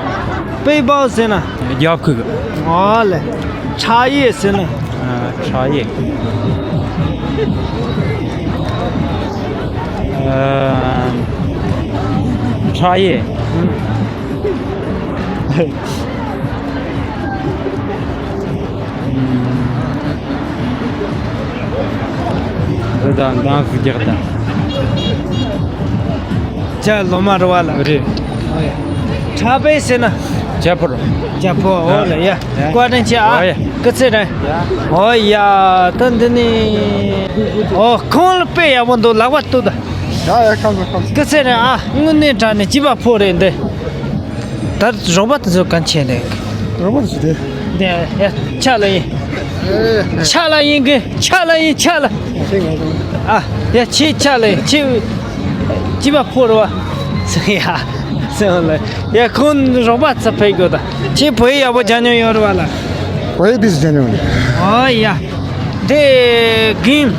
背包ཟེར་ན། རྒྱབ་ཁུག་ཨོ་ལེ། 茶叶ཟེར་ན། ཨ། 茶叶། ཨ། 茶叶། འདི་དང་འདང་ཟིག་རྒྱག་དང་། ཇ་ལོ་མ་རེད་བ་ལ། རེད། ཨོ་ཡ། 茶杯ཟེར་ན། ཇ་ཕོར། ཇ་ཕོར། ཨོ་ལ་ཡ། ཡ། བཀའ་དྲིན་ཆེ་ཨ། ཨོ་ཡ། སྐུ་ཚེ་རིང་། ཡ། ཨོ་ཡ། ད་འདི་ནི། ཨོ་ཁོང་ལ་དཔེ་ཡག་པོ་འདུག་ལག་པ་གཏུག་ད། ཡ་ཡ། ཁམས་བཟང་ཁམས་བཟང་། སྐུ་ཚེ་རིང་ཨ། དངོས་གནས་དྲང་གནས་སྐྱེས་པ་ཕོ་རེད་འདི། ད་རོགས་པ་དེ་ཚོ་གང་བྱས་ནས། རོགས་པ་དེ་ཚོ་དེ། དེ་ཡ་ཆ་ལ་ཡིན། ཨེ། ཆ་ལ་ཡིན་གི། ཆ་ལ་ཡིན། ཆ་ལ། ཤེས་ང་ཚོ། ཨ། ཡ་ཁྱེད་ཆ་ལ་ཡིན། ཁྱེད་སྐྱེས་པ་ཕོ་རེད་བ། ཟེར་ཡ། ཟེར་བ་ལ། ཡ་ཁོང་རོགས་པ་ཚོ་ཕེབས་དགོས་ད། ཁྱེད་བོད་ཡིག་ཡག་པོ་སྦྱང་མྱོང་ཡོད་རེད་བ་ལ། བོད་ཡིག་ཏོག་ཙམ་སྦྱང་མྱོང་ཡོད། ཨོ་ཡ། དེ་གིན།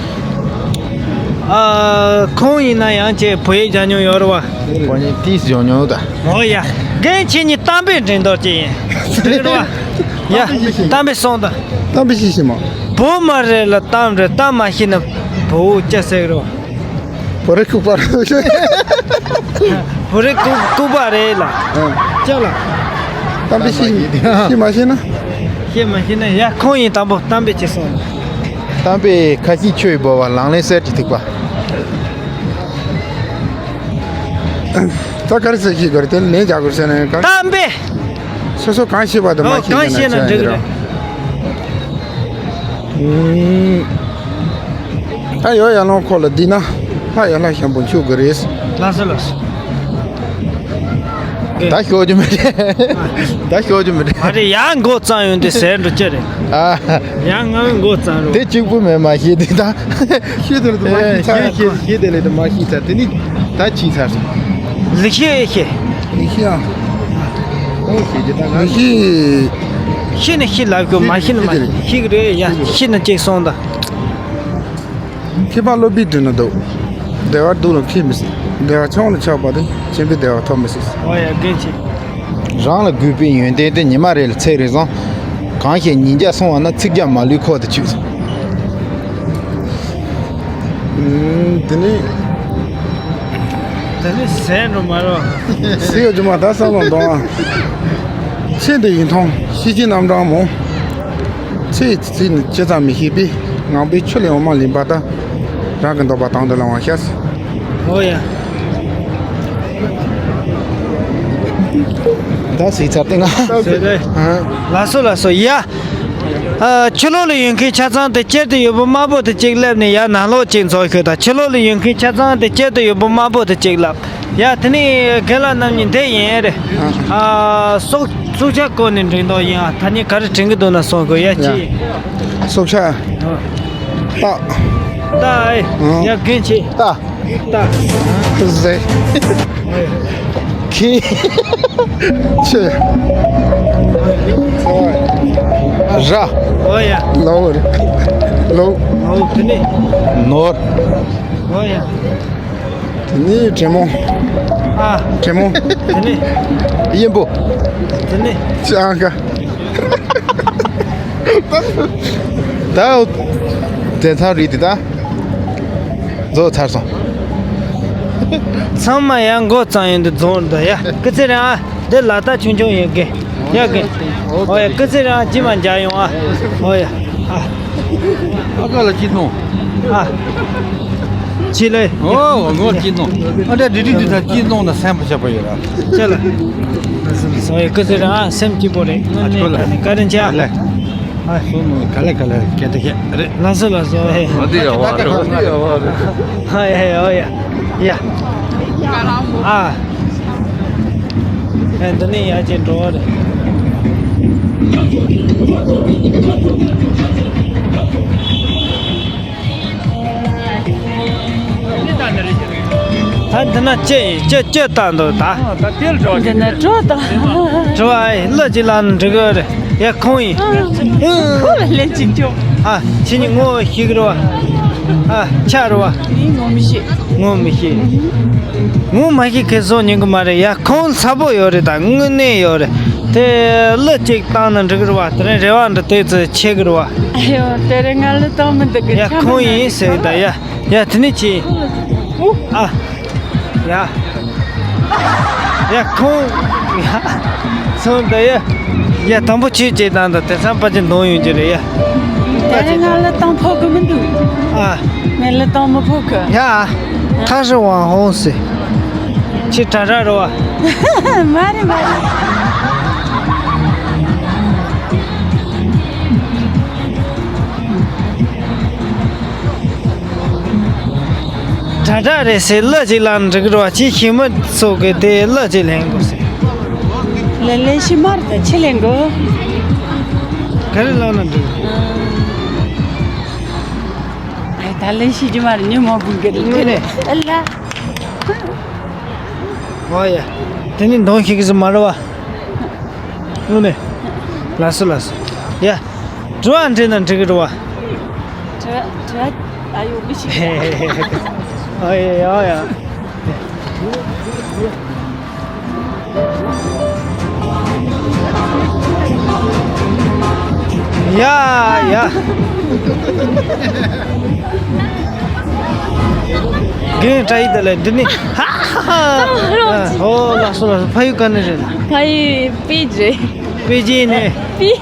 ཨ། ཁོང་ཡིན་ན་ཡང་ཁྱེད་བོད་ཡིག་སྦྱང་མྱོང་ཡོད་རེད་བ། ཁོང་ཡིན་ཏིས་སྦྱང་མྱོང་ད། ཨོ་ཡ། རྒན་ཁྱེད་གཉིས་གཏམ་དཔེ་འདྲི་མདོག་ཅིག་ཡིན། འགྲིག་རེད་བ། ཡ། གཏམ་དཔེ་གསུངས་དང་། གཏམ་དཔེ་ཤེས་ཤེས་མ། བོད་མ་རེད་ལ་གཏམ་རེད། གཏམ་མ་ཤེས་ན་བོད་སྐྱ་སེག་རེད་བ། བོད་རིགས་ལྐུགས་པ་རེད། བོད་རིགས་ལྐུགས་ལྐུགས་པ་རེད་ལ། ཨ། ཅག་ལ། གཏམ་དཔེ་ཤེས་ཤེས་མ་ཤེས་ན། ཤེས་མ་ཤེས་ན་ཡ་ཁོང་ཡིན་དང་པོ་གཏམ་དཔེ་ཅིག་གསུངས། གཏམ་དཔེ། ཁ་ཤས་ཆུ་ཡིས་བོར་བ། ལག་ལེན་གསེར་གྱི་ཐིགས་པ། ད་ག་རེ་ཟེར་ཤེས་དགོས་རེད། དེ་ལན་རྒྱག་དགོས་ཟེར་ན་ག་རེ། གཏམ་དཔེ། སོ་སོ་གང་ཤེས་པ་དང་མ་ཨོ་ཤེས་གང་ཤེས་ན་འགྲིག་གི་རེད། ཨུམ། ད་ཡོ་ཡ་ལོང་ཁོ་ལ་འདི་ན་ལྷ་ཡ་ལྷ་ཤམ་པོ་འཆུག་གི་རེད། ལགས་སོ་ལགས་སོ། ད་ཤོག་རྒྱུ་མི་རེད། ད་ཤོག་རྒྱུ་མི་རེད། མ་རེད་ཡ། མགོ་གཙང་ཡོང་དུས་ཟེར་འགྲོ་ཅི་རེད། ཨ། ཡ་ང་མགོ་གཙང་རོ། དེ་གཅིག་པུ་མེད་མ་ཤེས་དེ་ད། ཤེས་དེ་ལ་དུ་མ་ཤེས་ཚར། ཤེས་ཤེས་ཤེས་དེ་ལ་དུ་མ་ཤེས་ཚར། དེ་ནི་ད་ཕྱིན་ཚར་སོང་། ལི་ཤེས་ཤེས། ལི་ཤེས་ཨ། ཨོ་ཤེས་ཀྱི་ད་ང་ལི་ཤེས། ཤེས་ནི་ཤེས་ལབ་དགོས། མ་ཤེས་ནི་མ་ཤེས་ཀྱི་རེད་ཡ། ཤེས་ནི་གཅིག་སོང་ད། མཁས་པ་སློབ་པའི་དྲིན་ལ་འདུག་བདེ་བ་སྡུག་ལ་མཁས་མི་སྲིད། བདེ་བ་ཆུང་ལ་ཆགས་པ་དེ་ཆེན་པོའི་བདེ་བ་ཐོབ་མི་སྲིད། ཨོ་ཡ་རྒན་ཆེ། རང་ལ་གུས་པའི་ཡོན་ཏན་དེ་ཉི་མ་རེ་ལ་ཚེག་རེ་བཟང་། གང་ཞིག་ཉིན་བརྒྱ་སོང་བ་ན་ཚིག་བརྒྱ་མ་ལུས་ཁོག་ཏུ་ཆུད། ཨུམ། དེ་ནི། དེ་ནི་ཟས་འགྲོ་མ་རོ། ཟས་ཡོད་རྒྱུ་མ་ད་བསམ་བློ་གཏོང་ཨ། ཚེ་འདི་ཡུན་ཐུང་། ཤེས་བྱའི་རྣམ་གྲངས་མང་། ཚེ་ཡི་ཚིག་ནི་ཇི་ཙམ་མི་ཤེས་པས། ངང་པའི་ཆུ་ལས་འོ་མ་ལེན་པ་ལྟར། རང་གི་འདོད་པ་དང་དུ་བླང་བར་བྱ། ཨོ་ཡ། ད་ཟིག་ཚར་ཏེ་ང་། ཟེར་རེད། ཨ། ལགས་སོ་ལགས་སོ་ཡ། ཨ། ཕྱི་ལོགས་ལ་ཡོད་མཁན་ཆ་ཚང་དེ་དཀྱིལ་དུ་ཡོད་པ་དམར་པོ་དེ་གཅིག་སླེབས་ནས་ཡར་ནང་ལོགས་གཅིག་འཛུལ་ཤོག་དང་། ཕྱི་ལོགས་ལ་ཡོད་མཁན་ཆ་ཚང་དེ་དཀྱིལ་དུ་ཡོད་པ་དམར་པོ་དེ་གཅིག་སླེབས། ཡ། དེ་ནས་རྒན་ལགས་རྣམ་གཉིས་འདི་ཡིན་རེད། ཨ། སྲོག་སྲོག་ཆགས་སྐོར་ནས་འགྲིག་མདོག་ཡིན་ཨ། ཐ་སྙད་ག་རེ་དྲན་གི་འདུག་ན་གསུང་དགོས་ཡ། ཅི། སྲོག་ཆགས། ཨ། སྟག་སྟག་ཨེ། ཨ། ཡ་རྒན་ཆེ། སྟག་སྟག་ཟེ། ཁྱི། ཆུ། ར། ཨོ་ཡ། ལོ། ལོ། ལོ་དེ་ནས། ནོར། ཨོ་ཡ། དེ་ནས་དྲེད་མོང་། ཨ། དྲེད་མོང་། དེ་ནས། གཡུ་འབུ། དེ་ནས། ཅང་ག་ད། དེ་ཚང་རིགས་དེ་ད། རྫོགས་ཚར་སོང་། ཚང་མ་ཡང་མགོ་གཙང་ཡོང་དུ་རྫོགས་འདུག་ཡ། སྐུ་ཚེ་རིང་ཨ། འདི་ལ་ད་ཆུང་ཆུང་ཡོད་གི། ཡོད་གི། ཨོ་ཡ། སྐུ་ཚེ་རིང་ཨ། ཅི་མ་འཇག་ཡོང་ཨ། ཨོ་ཡ། ཨ། ཨ་ཀ་ལ་ཅི་གནོང་། ཨ། ཅི་ལེ། ཨོ་ངོ་ཅི་གནོང་། ཨ་འདྲ་འདྲི་འདྲི་འདི་ད་ཅི་གནོང་ན་སེམས་པ་ཆགས་པ་ཡོད་ར། ཅི་ལ། ཨོ་ཡ། སྐུ་ཚེ་རིང་ཨ། སེམས་སྐྱིད་པོ་རེད། དངོས་གནས་ད་ནི་བཀའ་དྲིན་ཆེ་ཨ། ལེ། ཨ། སོ་མོ་ག་ལེ་ག་ལེ་སྐད་ཆ་བཤད་རེད། ལགས་སོ་ལགས་སོ། ཨེ། ཨ་འདི་ཡ་བ་རེད། ཨ་འདི་ཡ་བ་རེད། ཨ་ཡ་ཡ་ཡ་ཡ། ཨ། འདི་ནས་ཡར་ཅིག་འགྲོ་བ་རེད། ད་འདི་ན་ཅི་ཡིན། ཅི་ཅི་ལྟ་འདུག་ད། ད་དེར་འགྲོ་འདི་ན་འགྲོ་དང་། འགྲོ་བ་ཡིན། གླུ་ཅིག་ལ་འགྲིག་གི་རེད། ཡ་ཁོང་ཡིན། ཁོ་ལ་ལན་ཅིག་ཅོ། ཨ་ཁྱེད་གཉིས་ངོ་ཤེས་གི་རེད་བ། ཨ་ཆ་རེད་བ། ངས་ངོ་མི་ཤེས། ངོ་མི་ཤེས། ངོ་མ་ཤེས་མཁན་བཟོ་ཉན་གི་མ་རེད། ཡ་ཁོང་ཚ་པོ་ཡོད་རེད། ད་དངོས་གནས་ཡོད་རེད། དེ་གླུ་ཅིག་བཏང་ན་འགྲིག་གི་རེད་བ། དེ་རིང་རེ་བ་འདྲ་དེ་ཚོ་ཆེ་གི་རེད་བ། ཨ་ཡོ། དེ་རིང་ང་གླུ་བཏང་མི་འདུག་གི། ཡ་ཁོང་ཡིན་ཟེར་གི། ད་ཡ་ཡ་དེ་ནས་ཆེ། ཨ་ཡ་ཡ་ཁོང་ཡ་སོང་། ད་ཡ་ཡ་དང་པོ་ཆོས་ཅིག་བཏང་། ད་དེང་སང་ཕལ་ཆེར་འདོན་ཡོང་གི་རེད། ཡ་དེ་རིང་ང་གླུ་བཏང་ཕོད་གི་མི་འདུག་ཨ། ངས་གླུ་བཏང་མི་ཕོད་གི། ཡ། ཁ་ཧྲི་ཝང་ཧོང་སི། ཁྱི་དྲ་དྲ་རོ་བ། མ་རེད་མ་རེད། དྲ་དྲ་རེད་ཟེར། གླུ་ཅིག་ལ་འགྲིག་རོ་བ། ཁྱི་ཞི་མི་སོགས་ཀྱི་དེ་གླུ་ཅིག་ལེན་དགོས་ཟེར། ལེན་ལེན་ཤི་མ་རེད། ད་ཁྱི་ལེན་དགོས། ག་རེ་ལབ་ན་འགྲིག་ཨ། ད་ལན་ཤེས་ཀྱི་མ་རེད། ཉི་མ་བུ་གི་རེད། དངོས་གནས། ཨ་ལ། ཨོ་ཡ། དེ་ནི་འདོན་ཤེས་ཀྱི་ཟིག་མ་རེད་བ། དངོས་གནས། ལགས་སོ་ལགས་སོ། ཡ། དྲི་བ་འདྲི་ན་འགྲིག་གི་རེད་བ། དྲི་བ་དྲི་བ་ཨ་ཡོ་མི་ཤེས། ཨོ་ཡ་ཡ་ཡ། ཡ་ཡ། རྒན་བཀྲ་ཤིས་བདེ་ལེགས། འདི་ནི། ཧ་ཧ་ཧ། ཨོ་ལགས་སོ་ལགས་སོ། ཕ་ཡུལ་ག་ནས་རེད་ལགས། ཕ་ཡུལ་པེ་ཅིན་རེད། པེ་ཅིན་ནས། པེ།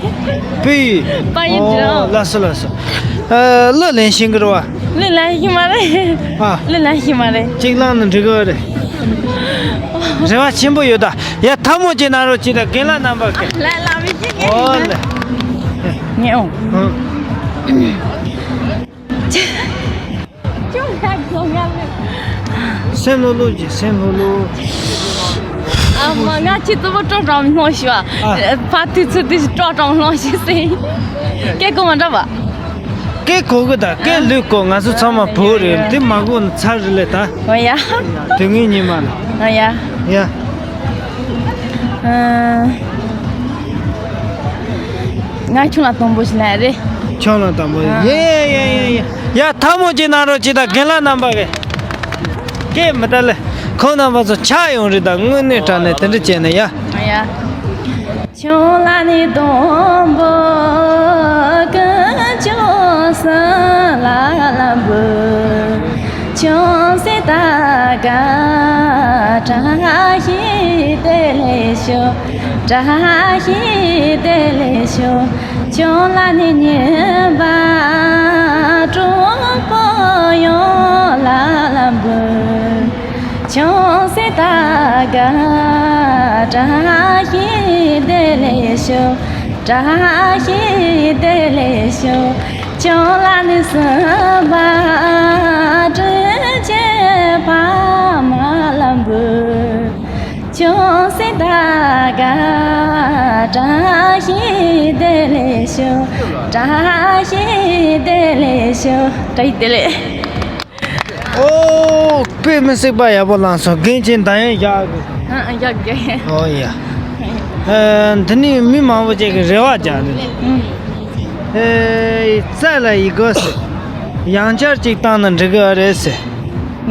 པེ་ཡུལ། ཕ་ཡུལ་འདི་རང་། ཨོ་ལགས་སོ་ལགས་སོ། ཨ། གླུ་ལེན་ཤེས་ཀྱི་རེད་བ། གླུ་ལེན་ཤེས་མ་རེད། ཨ། གླུ་ལེན་ཤེས་མ་རེད། གཅིག་བླངས་ན་འགྲིག་གི་རེད། རེ་བ་ཆེན་པོ་ཡོད་ད། ཡ་ཐལ་མོ་སྦྱར་གནང་རོགས་གྱིས་ད། རྒན་ལགས་རྣམ་པ་གི། ལ་ལ་མི་ཤེས་གི། ཨོ་ལེ། ངས་འོང་། ཨང་། ཅུང་ཧ་གོ་ང་ལ། སེམས་ལྷོད་ལྷོད་གྱིས། སེམས་ལྷོད་ལྷོད། ཨ་མ། ང་ཁྱི་ཙི་པོ་སྤྲོ་སྤྲོ་ལྷོང་ཤི་བ། ཨ། ཕ་དུས་ཚོད་དུས་སྤྲོ་སྤྲོ་ལྷོང་ཤི་སེ། སྐད་གོ་མ་འདྲ་བ། སྐད་གོ་གི་ད། སྐད་ལོས་གོ། ང་ཚོ་ཚང་མ་བོད་རེད། དེ་མ་གོ་ན་ཚར་རེད་ལེ་ད། ཨོ་ཡ། དེ་ངའི་ཉི་མ་ལ། ཨོ་ཡ། ཡ། ཨ། ང་ཁྱོད་ལ་དང་པོ་ཞིག་ལབ་རེད། ཁྱོད་ལ་དང་པོ། ཨ། ཡ་ཡ་ཡ་ཡ། ཡ་ཐལ་མོ་སྦྱར་གནང་རོགས་གྱིས་ད། རྒན་ལགས་རྣམ་པ་གི། སྐད་མི་ད་ལེ། ཁོང་རྣམ་པ་ཚོ་ཆགས་ཡོང་རེད་ད། དངོས་གནས་དྲང་གནས་དེ་འདྲ་བྱས་ན་ཡ། ཨོ་ཡ། ཁྱོད་ལ་ནི་དང་པོ་ཀུན་སྐྱོབ་སུ་ལ་ལ་འབུལ། ཁྱོད་སྲས་དགའ་བཀྲ་ཤིས་བདེ་ལེགས་ཤོག་བཀྲ་ཤིས་བདེ་ལེགས་ཤོག་ཁྱོད་ལ་ནི་སྙན་པ་སྤྲོ་པོ་ཡོང་ལ་ལ་འབུལ། ཁྱོད་སྲས་དགའ་བཀྲ་ཤིས་བདེ་ལེགས་ཤོག་བཀྲ་ཤིས་བདེ་ལེགས་ཤོག་ཁྱོད་ལ་ནི་སུམ་པ་སྤྲིན་བྱེད་ཕ་མ་ལ་འབུལ། ཁྱོད་སྲས་དགའ་བཀྲ་ཤིས་བདེ་ལེགས་ཤོག་བཀྲ་ཤིས་བདེ་ལེགས་ཤོག་བཀྲ་ཤིས་བདེ་ལེགས། ཨོ། དཔེ་མི་སྲིད་པ་ཡག་པོ་བླངས་སོང་། རྒན་ཁྱེད་འདང་ཡང་རྒྱག་གི། ཨ་ཨ། རྒྱག་རྒྱག་ཨོ་ཡ། ཨ། འདི་ནི་མི་མང་པོ་ཅིག་གིས་རེ་བ་རྒྱག་ནི། ཨུ། ཨེ། རྩ་ལ་ཡི་གོ་ཟེར། ཡང་བསྐྱར་ཅིག་བཏང་ན་འགྲིག་གི་རེད་ཟེར།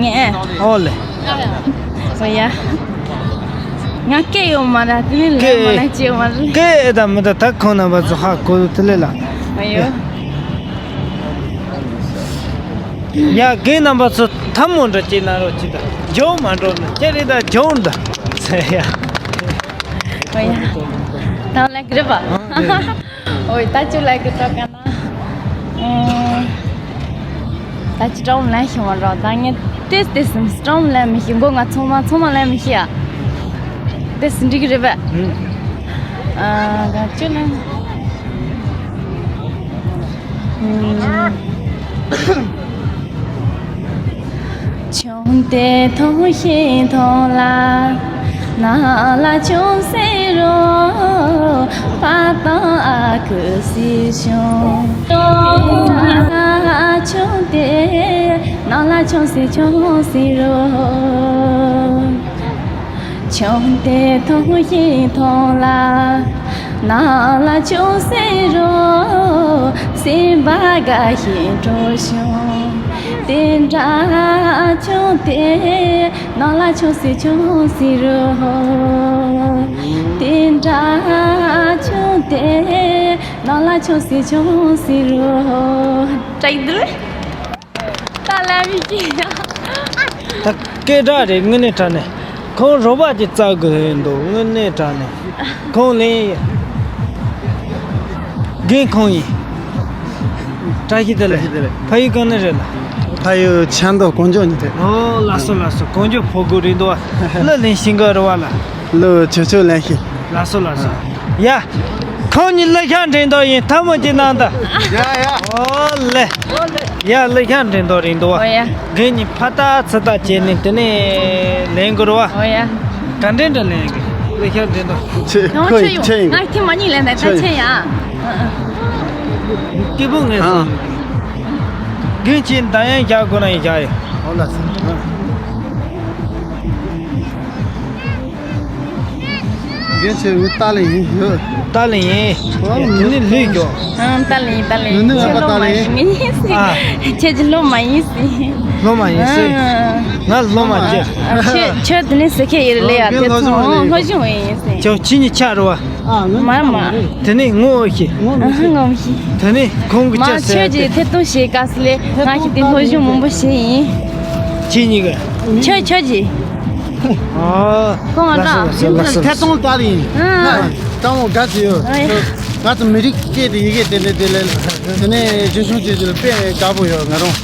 ངས། ཨོ་ལེ། ཨོ་ཡ། ང་སྐད་ཡོད་མ་རེད། དེ་ནི་ལས་མ་ན་སྐད་ཡོད་མ་རེད། སྐད་ཨེ་ད་མི་ད། ད་ཁོང་རྣམ་པ་ཚོ་ཧ་གོ་དེ་ལས་ལ། ཨ་ཡོ། ཡ། རྒན་རྣམ་པ་ཚོ་ཐལ་མོ་འདྲ་སྦྱར་གནང་རོགས་གྱིས་ད། འཇོག་མ་འགྲོ་ན་ཅི་རེད་ད། འཇོག་འདྲ་ཟེར་ཡ། ཨོ་ཡ། ད་ལེགས་རེད་པ། ཨོ་ཡ། ད་ཅི་ལེགས་ཀྱི་ཏོག་ག་ན། ཨོ། ད་ཅི་སྤྲང་ལན་ཞིག་མ་རོགས། ད་ངས་ཏེས་ཏེས་སྤྲང་ལན་མི་ཤེས། མགོ་ང་ཚང་མ་ཚང་མ་ལན་མི་ཤེས་ཡ། ཏེས་འགྲིག་གི་རེད་པ། ཨ། ད་ཅི་ལན། ཨུམ། ཆུང་དུས་མཐོང་ཞིང་མཐོང་ལ། ནང་ལ་ཆུང་ཟེར་རོ། ཕ་དང་ཨ་ཁུ་སྲིད་ཆུང་། ཆུང་དེ། ནང་ལ་ཆུང་ཟེར་ཆུང་ཟེར་རོ། ཆུང་དེ་ཐུང་ཞིང་ཐུང་ལ། ནང་ལ་ཆུང་ཟེར་རོ། སེམས་པ་དགའ་ཞིང་སྤྲོ་ཞིང་། དེ་འདྲ་ཆུང་དེ། ནང་ལ་ཆུང་ཟེར་ཆུང་ཟེར་རོ། དེ་འདྲ་ཆུང་དེ། ནང་ལ་ཆུང་ཟེར་ཆུང་ཟེར་རོ། བཀྲ་ཤིས་བདེ་ལེགས། ད་ལབ་མི་ཤེས་ཡ། ད་སྐད་གྲགས་རེད། དངོས་གནས་དྲང་གནས། ཁོང་རོགས་པ་ཅིག་བཙལ་དགོས་ཡོད་འདུག། དངོས་གནས་དྲང་གནས། ཁོང་ལེན་ཡོད། རྒན་ཁོང་ཡིན། བཀྲ་ཤིས་བདེ་ལེགས། བཀྲ་ཤིས་བདེ་ལེགས། ཕ་ཡུལ་གང་ནས་རེད་ལགས། ཕ་ཡུལ་ཆབ་མདོ་གངས་ལྗོངས་ནས་རེད། ཨོ་ལགས་སོ་ལགས་སོ། གངས་ལྗོངས་ཕོ་རྒོད་རེད་འདུག་བ། གླུ་ལེན་ཤེས་ཀྱི་རེད་བ་ལགས། གླུ་ཆོས་ཆོས་ལེན་ཤེས། ལགས་སོ་ལགས་སོ། ཡ། ཁོང་གཉིས་གླུ་ཤགས་འགྲན་ཐོག་ཡིན། ཐལ་མོ་གཅིག་གནང་དང་། ཡ་ཡ། ཨོ་ལེ། ཡ་གླུ་ཤགས་འགྲན་ཐོག་རེད་འདུག་བ། ཨོ་ཡ། རྒན་གཉིས་ཕར་ལྟ་ཚུར་ལྟ་བྱས་ནས་དེ་ནས་ལེན་དགོས་རེད་བ། ཨོ་ཡ། ག་འདྲས་འདྲ་ལེན་གི། གླུ་ཤགས་འགྲན་ཐོག་ཆེ་ཡང་ཁོ་ཆེ་ཡིན་ཡོང་ཆེ་ཡིན། ང་ཐེངས་མ་གཉིས་ལེན་ད་ཆེ་ཆེ་ཡིན། ཡང་། སྐྱིད་པོ་ངས་ཨ། སོང་། རྒན་གྱིས་འདང་ཡང་རྒྱག་དགོས་ན་ཡང་རྒྱག་ཡོད། ཨོ་ལགས་སོ། རྒན་ཆེ་ངའི་ཏཱ་ལའི་ཡིན་ཡོད། ཏཱ་ལའི་ཡིན། ཨོ་དེ་ནི་ལུས་ཀྱོ། ཨང་ཏཱ་ལའི་ཡིན་ཏཱ་ལའི་ཡིན། ནི་ནི་ཁྱེད་ཨ་སློབ་ཏཱ་མ་ལའི་ཡིན་ཡིན་ཡིན་ཟིན། ཨ། ཁྱེད་ཀྱི་སློབ་མ་ཡིན་ཟིན། སློབ་མ་ཡིན་ཟིན། ཨང་། ང་སློབ་མ་ཅེ། ཁྱེད་ཁྱེད་དེ་ནི་ཟེར་མཁན་ཡིན་ལེ་ཡ། ཨོ་དེ་རྒན་ཚོ་སློབ་སྦྱོང་ཨོ་ཡིན། སློབ་སྦྱོང་ཡིན་ཟིན། ཁྱོད་ཁྱེད་གཉིས་ཆ་རུ་བ། ཨ་ནི་མ་མ། དེ་ནི་ངོ་ཤེས། ཨ་ངོ་ཤེས། དེ་ནི་ཁོང་གི་མ་ཆ་ཟེར་ཁྱོད་ཀྱིས་ཏེ། ཐད་གཏོང་བྱེད་དཀའ་སི་ལེ། ང་ཞིག་དེ་སློབ་སྦྱོང་མང་པོ་བྱས་ཡིན། ཁྱེད་གཉིས་ཀ། ཁྱོད་ཁྱོད་ཀྱིས། ཨ། ཁོང་ལ་ལགས་སོ་ལགས་སོ་ལགས་སོ། ཐད་གཏོང་ལྟར་ཡིན། ཨ། ང་སྤྲང་བོ་དགའ་ཙི་ཡོད། ཨ་ཡ། ང་ཚོ་མི་རིགས་སྐད་དེ་ཡི་གེ་དེ་འདྲ་དེ་ལས་དེ་ནས་རྒྱུན་སྲུང་བྱེད་རྒྱུ་ལ་དཔེ་དགའ་པོ་ཡོད་ང་རང་། ལགས་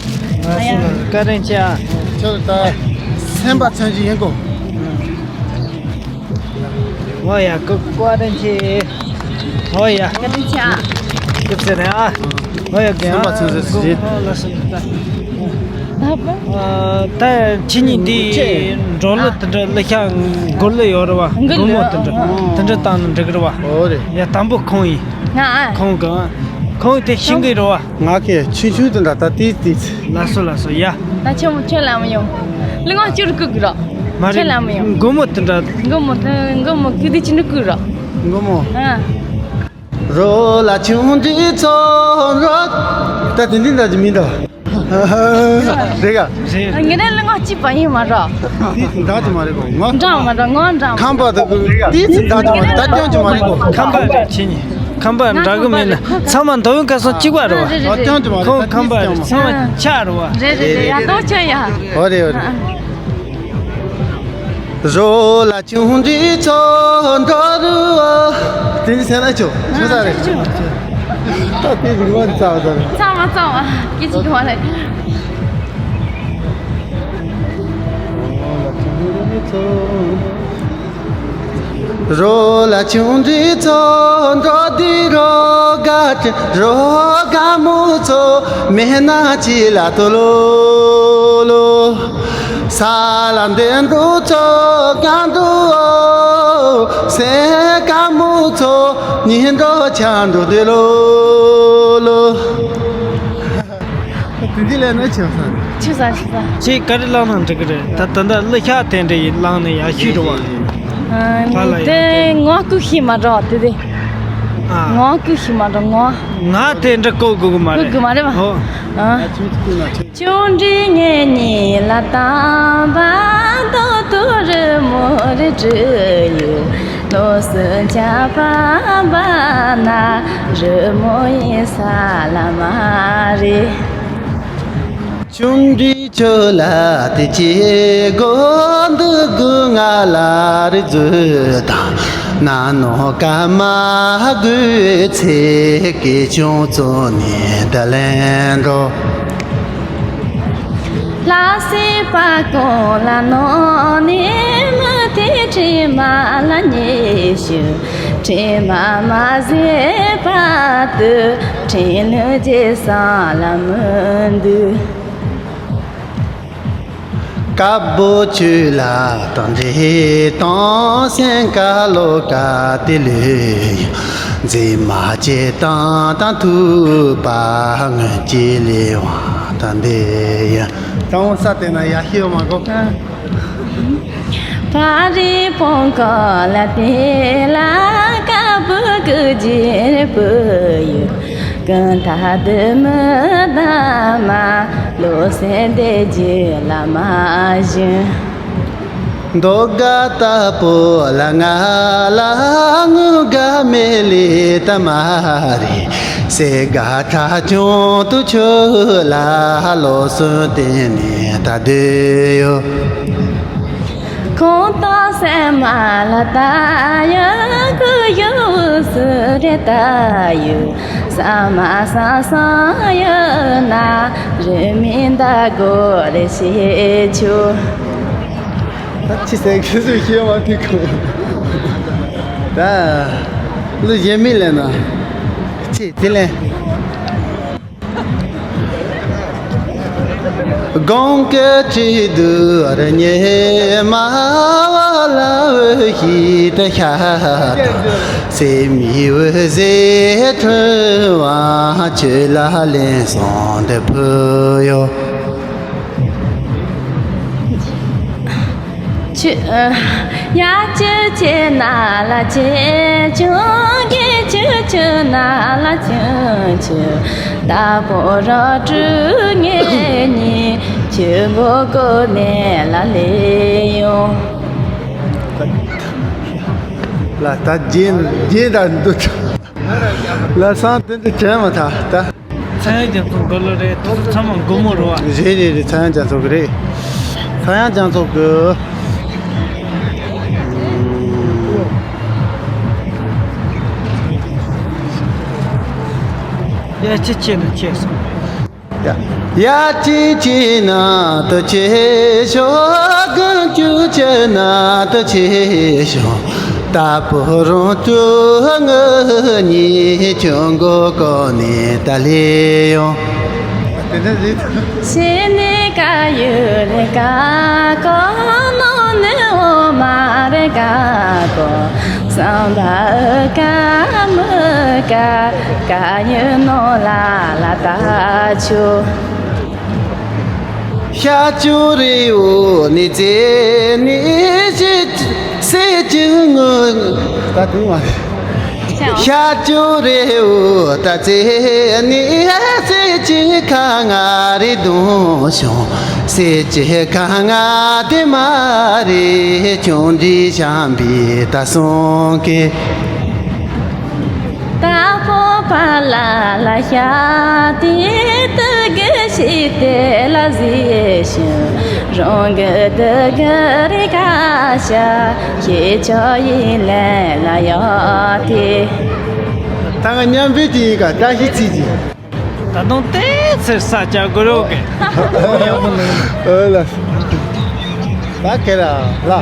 སོ་ལགས་སོ། བཀའ་དྲིན་ཆེ་ཨ། ཁྱོད་ད་སེམས་པ་མཚོན་གྱི་ཡིན་གོ། ཨོ་ཡ་ཀུ་ཀུ་ཨ་རན་ཆེ། ཨོ་ཡ། བཀའ་དྲིན་ཆེ། སྐྱབས་ཟེར་རེད་ཨ། ཨོ་ཡ་རྒན་ཨ། སེམས་པ་ཚིམ་ཟེར་ཞིག་ཨོ་ལ་སོ་ད། ད་ཁྱེད་གཉིས་འདི་འགྲོ་ལུགས་དེ་འདྲ་གླུ་ཤགས་འགུལ་གླུ་ཡོད་རེད་བ། འགུལ་གླུ་མོ་དེ་འདྲ་དེ་འདྲ་བཏང་ན་འགྲིག་གི་རེད་བ། ཨོ་རེད། ཡ་དང་པོ་ཁོང་ཡིན། ང་ཨ། ཁོང་གི་ཁོང་དེ་ཤེས་ཀྱི་རེད་བ། ང་གི་ཆུང་ཆུང་དེ་འདྲ་ད་ཏིས་ཏིས། ལགས་སོ་ལགས་སོ་ཡ། ད་ཁྱོད་མོ་ཁྱོད་ལ་མ་ཡོང་། ལུས་ངག་བཅུ་རུ་བཀུག་གི་རོགས། མ་རེད། ཁྱོད་ལ་མ་ཡོང་། མགོ་མོ་དེ་འདྲ། མགོ་མོ་དེ་མགོ་མོ་ཀི་དེ་ཅི་འདྲ་བཀུག་རོགས། མགོ་མོ། ཨ། རོ་ལ་ཆུང་འདྲིས་ཚོ་རོ། ད་དེ་འདི་འདྲ་ཅི་མིན་འདུག་རེད་ག་རེད། ངེད་རང་ལུས་ངག་གཅིག་པ་ཡིན་མ་རོགས། ཏིས་འདྲ་ཅི་མ་རེད་གོ་ངོ་། འདྲ་མ་རོགས་ངོ་འདྲ་མ། ཁམས་པ་དེ་ཏིས་འདྲ་ཅི་མ་རེད་ད་སྐྱོན་ཅི་མ་རེད་གོ་ཁམས་པ་རེད་ཁྱེད་གཉིས། ཁམས་པ་འདྲ་གི་མིན་ན་ཚང་མ་མདོ་དབུས་ཁམས་གསུམ་གཅིག་པ་རེད་བ། རེད་རེད་རེད། ཁོང་ཁམས་པ་རེད་ཚང་མ་ཆ་རེད་བ། རེད་རེད་རེད་ཡ་ཏོ་ཆ་ཡ། ཨོ་རེད་ཨོ་རེད། རོ་ལ་ཆུང་འདྲིས་ཚོ་འགྲོ་རུ་ཨོ། དེ་ནི་སེ་ན་ཆོ་ཆོ་ས་རེད། ཆོ་ཆོ། ད་དེ་རིག་པ་རྩ་བ་ཚང་མ་ཚང་མ་སྐད་ཅིག་གི་མ་རེད། རོ་ལ་ཆུང་འདྲིས་ཚོ་འགྲོ་དུས་རོ་དགའ་ཅི་རོ་དགའ་མོ་ཚོ་མེད་ན་ཅི་ལ་ཐོ་ལོ་ལོ། ས་ལ་འདི་འགྲོ་ཚོ་གང་འགྲོ་སེ་དགའ་མོ་ཚོ་ཉིན་འགྲོ་ཆ་འགྲོ་དུས་ལོ་ལོ། དེ་འདི་ལས་ནི་ཆེ་ས། ཆེ་ས་ཆེ་ས། ཅིག་ག་རེ་བླངས་ན་འགྲིག་གི་རེད། ད་ད་ལྟ་གླུ་ཤགས་དེ་འདྲ་ཡིན་བླངས་ནས་ཡག་ཤོས་རེད་བ། ཨ། ཕ་ལ་ཡང་དེ་ངོ་ལྐུགས་ཤིག་མ་འགྲོ་དེ་དེ། ཨ། ངོ་ལྐུགས་ཤིག་མ་འགྲོ་ངོ་། ང་དེ་འདྲ་ལྐུགས་དགོས་གི་མ་རེད། ལྐུགས་གི་མ་རེད་བ། ཨོ། ཨ། ཆུང་འདྲིས་ངེད་གཉིས་ལ་དམ་པ་རྡོ་ཏོ་རི་མོ་རི་བྲིས་ཡོད། ལོ་སུ་ཆ་པ་པ་ན་རི་མོ་ཡིན་ས་ལ་མ་རེད། ཆུང་འདྲིས་ཆོས་ལ་དེ་ཅི་དགོས་འདུག་དགོས་ང་ལ་རི་རྫུ་དང་ན་ནོ་ཀ་མ་དགོས་ཚེ་སྐད་ཆུང་བཙོ་ནས་འདྲ་ལན་འགྲོ། ལྷ་སྲས་པ་ཀོ་ལ་ནོ་ནི་མི་དེ་དྲི་མ་ལ་ཉེ་ཞུ། དྲི་མ་མ་ཟད་པ་དུ་དྲིན་ལུས་རྗེས་སང་ལ་མི་འདུག་དཀར་པོ་ཆོས་ལ་དང་འདྲེས་དང་སེང་ག་ལོ་ག་ཏི་ལུ་ཡིན། མཛེས་མ་ཅེ་དང་དང་ཐུག་པ་ངོས་ཀྱི་ལས་དབང་དང་འདི་ཡིན། དང་ས་དེ་ན་ཡ་ཤི་ཡོ་མ་གོ། ཕ་རི་བོང་ཀོ་ལ་དེ་ལ་ཀ་བུ་ཀུ་ཇིར་བུ་ཡུ། ཀུན་ད་དུ་མི་ད་མ་ལོ་སེ་དེ་ཇི་ལ་མ་ཞུ། མདོ་དགའ་ལྟ་བུ་ལ་ང་ལ་ངུ་དགའ་མེ་ལི་ད་མ་རི། སེ་དགའ་ཁྲ་ཆུང་དུ་ཆུ་ལ་ལོ་སུ་དེ་ནི་ད་དུ་ཡོ། ཁོང་ཏོ་སེ་མ་ལ་ད་ཡ་ཁུ་ཡོ་སུ་རེ་ད་ཡུ། ས་མ་ས་ས་ཡོ་ན་རེ་མི་ད་གོ་རེ་ཤེ་ཆུ། ད་ཅི་ཟེར་གི་སུ་ཤེས་མ་ཐུབ་གོ། ད་ལུ་ཡེ་མི་ལེ་ན་ཅི་དེ་ལེ། དགོང་ཀེ་ཅི་དུ་ར་ཉེ་མ་བ་ལ་བུ་ཤི་ཏ་ཤ་ཏ་སེ་མི་བུ་ཟེ་ཁྲུ་བ་ཆུ་ལ་ལེན་སོང་ཏེ་བུ་ཡོ། ཆུ། ཡ་ཆུ་ཆེ་ན་ལ་ཆེ་ཆུང་གི་ཆུ་ཆུ་ན་ལ་ཆུ་ཆུ། ད་པོ་ར་ཀྲུ་ངེ་ཉི་ཆུ་མགོ་ཀོ་ནེ་ལ་ལེ་ཡོང་། ལ་ད་རྗེས་རྗེས་ད་འདུག་ལ་སང་དེ་འདྲ་དྲན་མ་ཐག་ད། ཚངས་དབྱངས་རྒྱ་མཚོ་མགོ་ལོ་རེད། དེ་ཚོ་ཚང་མ་སྒོར་མོ་རེད་བ། རེད་རེད་རེད། ཚངས་དབྱངས་རྒྱ་མཚོ་གི་རེད། ཚངས་དབྱངས་རྒྱ་མཚོ་གི། ཡ་ཆེ་ཆེ་ན་ཆེ་སོང་། ཡ་ཅི་ཅི་ན་ཏུ་ཆེ་ཤོ་གུ་ཅུ་ཅི་ན་ཏུ་ཆེ་ཤོ། ད་པུ་རུང་ཏུ་ངུ་ཉི་ཆུང་གོ་གོ་ནི་ད་ལེ་ཡོང་། ཤེ་ནི་ཀ་ཡུ་རེ་ཀ་གོ་ནོ་ནི་འོ་མ་རེ་ཀ་གོ། སམ་བྷ་ཨ་ཀ་མུ་ཀ་ཀ་ཉུ་ནོ་ལ་ལ་ད་ཆུ། ཤ་ཅུ་རི་འུ་ནི་ཙེ་ནི་ཤི་སེ་ཅི་ངུ་ད་དུང་བ། ཤ་ཅུ་རི་འུ་ད་ཙེ་ནི་སེ་ཅི་ཁ་ང་རི་དུང་ཤོང་སེ་ཅི་ཁ་ང་དེ་མ་རི་ཆུང་འདི་ཤམ་བི་ད་སོང་ཀེ། ད་པོ་པ་ལ་ལ་ཤ་ཏི་ཏུ་གུ་ཤི་ཏེ་ལ་ཟི་ཤུ་རོང་གི་ཏུ་གུ་རི་ཀ་ཤ་ཤེ་ཆོ་ཡི་ལེ་ལ་ཡོ་ཏི། ད་ང་མཉམ་འབེབས་ཀྱི་ཡིན་ཀ་བཀྲ་ཤིས་ཚིག་གི། ད་དུང་ཏེ་ཚེར་ས་ཅག་གོ་རོ་གེ། ཨོ་ལ། ད་ཁེ་ར་ལ།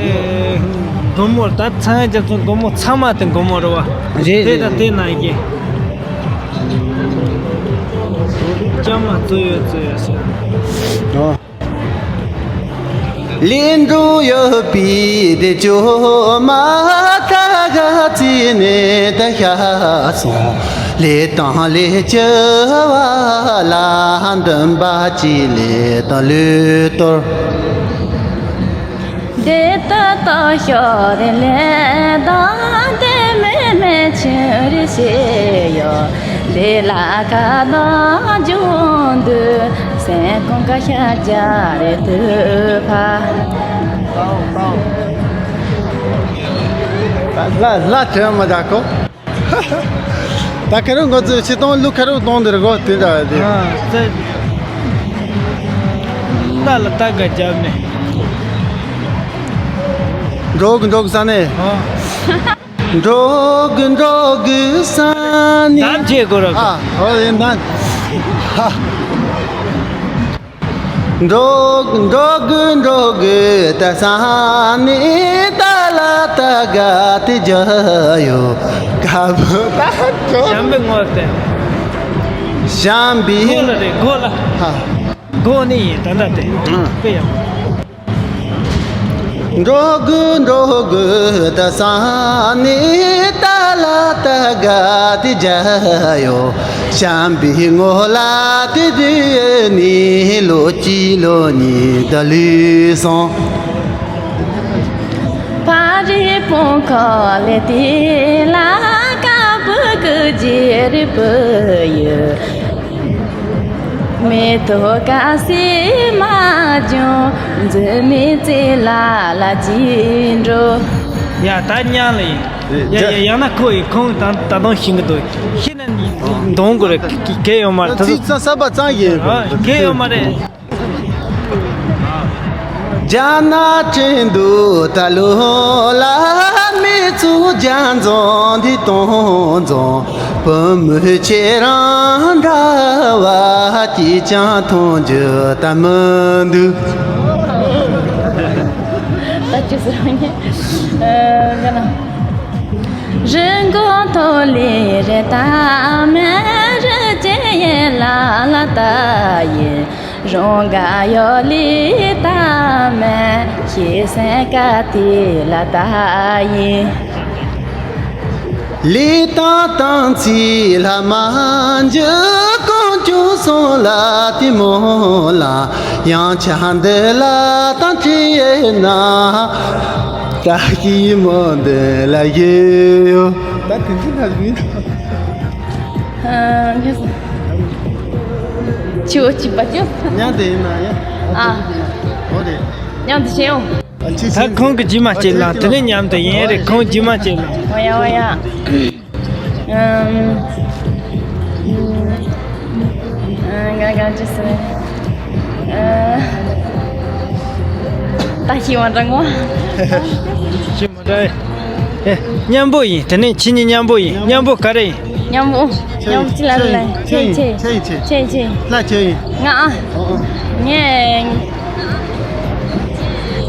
སྒོར་མོ་ད་ཚང་རྒྱ་མཚོ་སྒོར་མོ་ཚང་མ་དེ་སྒོར་མོ་རེད་བ། རེད་དེ་རེད་ད་དེ་རེད། ན་ཡི་གེ། ཅམ་མ་ཚོ་ཡོད་ཚོ་ཡོད་ཟེར། ཨོ། ལིན་འགྲོ་ཡོད་པའི་དེ་ཅོ་མ་ཐ་ག་ཙི་ནེ་ད་ཤ་སོང་། ལེ་དང་ལེ་ཅི་བ་ལ་འདུན་པ་ཅི་ལེ་དང་ལུས་གཏོར། དེ་ལྟ་ལྟ་ཤོ་རེ་ལེ་དང་དེ་མེ་མེ་ཆུ་རེ་ཤེ་ཡོ། དེ་ལ་ཁ་དང་ཇུང་དུ་སེང་ཁོང་ཁ་ཤ་རྒྱ་རེ་དུ་ཕ། ལ་ལ་དྲན་མ་ད་ཁོ། ད་ཁ་རུ་ང་ཚོས་ཕྱི་གཏོང་ལུག་ཁ་རུ་གཏོང་འདིར་གོ་དེ་འདྲ་དེ། ཨ་ཙེ། ད་ལ་ད་ག་རྒྱབ་ནས། འགྲོ་གི་འགྲོ་གི་ས་ནས། ཨ། འགྲོ་གི་འགྲོ་གི་ས་ནས། དམ་བཅས་དགོས་ར། ཨ་ཧོ་ཡིན་ད། ཧ། འགྲོ་འགྲོ་གི་འགྲོ་གི་ད་ས་ནི་ད་ལ་ད་ག་དེ་རྒྱ་ཡོ་ག་བུ་ད་ཅོ། ཞམ་པའི་ངོ་སྟེ། ཞམ་པའི་གོ་ལ་རེད་གོ་ལ། ཧ། གོ་ནི་ཡིན་ད་ད་དེ། ཨང་། དཔེ་ཡག་པོ། འགྲོ་དགོས་འགྲོ་དགོས་ད་སང་ནི་ད་ལ་ད་ག་དེ་རྒྱ་ཡོ། བྱམས་པའི་ངོ་ལ་དེ་དུས་ནི་ལོ་གཅིག་ལོ་གཉིས་ད་ལུས་སོང་། ཕ་རི་སྤུན་ཁོ་ལེ་དེ་ལ་ཀ་བུ་ཀུ་ཇེ་རི་བུ་ཡོད། མེ་ཏོག་ཀ་སི་མ་ཇོ་འཛུལ་མི་ཙི་ལ་ལ་ཅི་འགྲོ། ཡ་ད་ཉལ་ལ་ཡིན། ཡ་ཡ་ཡང་ན་ཁོ་ཡི་ཁོང་ད་ད་དུང་ཤིང་གི་འདུག་ཤི་ན་ནི་འདོང་དགོས་རེད། གལ་ཡོད་མ་རེད། ད་ཚིག་ཚ་ས་པ་ཙང་ཡིན། གལ་ཡོད་མ་རེད། རྒྱ་ནག་ཁྲིན་ཏུ་ད་ལོ་ལ་མི་ཚུགས་རྒྱ་འཛོམས་འདི་གཏོང་འཛོམས། བུ་མོ་ཁྱེད་རང་འདྲ་བ་ཅིས་ཀྱང་མཐོང་རྒྱུ་ད་མི་འདུག་ད་ཅི་ཟེར་བ་ཡིན། ཨ། ག་ན། རི་མགོ་ཐོག་ལས་རེ་ད་མེ་རི་ཅེ་ཡེ་ལ་ལ་ད་ཡེ། རོང་ག་ཡོ་ལི་ད་མེ་ཤེ་སེ་ཀ་ཏི་ལ་ད་ཡེ། ལི་ཏང་ཏང་ཚི་ལ་མ་འཇུ་ཀོང་ཅུ་སོང་ལ་ཏི་མོ་ལ་ཡང་ཆ་འདི་ལ་ཏང་ཅི་ཡེ་ན། ཀ་ཤི་མོ་འདི་ལ་ཡེ་ཡོ། ད་དེ་འདི་ན་མི། ཨ། ཆུ་བོ་གཅིག་པ་ཅུ། མཉམ་དུ་ཡིན་ན་ཡ། ཨ། འོ་རེད། མཉམ་དུ་བྱེད་ཡོང་། ད་ཁོང་གི་རྗེས་མ་བྱེད་ལ་དེ་ནས་མཉམ་དུ་ཡིན་རེད། ཁོང་རྗེས་མ་བྱེད་ལ། འོ་ཡ་འོ་ཡ། ཨམ། ཨ། ང་ག་ཅི་ཟེར། ཨ། ད་ཤི་བ་འདྲ་ངོ་། ཤི་མ་འདྲ། ཨེ། མཉམ་པོ་ཡིན། དེ་ནས་ཁྱེད་གཉིས་མཉམ་པོ་ཡིན། མཉམ་པོ་ག་རེ་ཡིན། མཉམ་པོ། མཉམ་པོ་ཅི་ལ་ལ་ལ། ཁྱེད་ཁྱེད། ཁྱེད་ཁྱེད། ཁྱེད་ཁྱེད། ལྷ་ཁྱེད་ཡིན། ང་ཨ། ཨོ་ཨོ། ངས།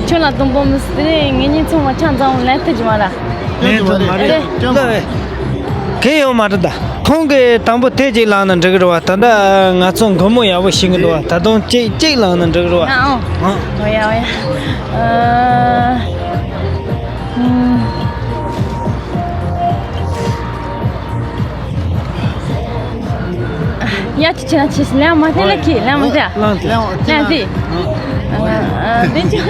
ཁྱོད་ལ་དུམ་བུ་མི་སྲིད་དེ་ངེད་གཉིས་ཚང་མ་ཆ་ཚང་ལན་ཐུབ་ཀྱི་མ་ར། ལན་ཐུབ་མ་རེད། ཨ་རེ། ལ་ཨེ། གལ་ཡོད་མ་རེད་ད། ཁོང་གིས་དང་པོ་དེ་གཅིག་བླངས་ན་འགྲིག་གི་རེད་བ། ད་ལྟ་ང་ཚོ་མགོ་མོ་ཡག་པོ་ཤེས་ཀྱི་འདུག་བ། ད་དུང་གཅིག་གཅིག་བླངས་ན་འགྲིག་གི་རེད་བ། ང་ཨོ། ཨོ་ཡ་ཨོ་ཡ། ཨ། ཨུམ། ཡ། ཅི་བྱེད་ན་བྱེད། ལན་མ་ཐེ་ལ་ཁི་ལན་མ་ཐེ། ལན་ཐེ། ཨ། འདི་ཅི་ལ།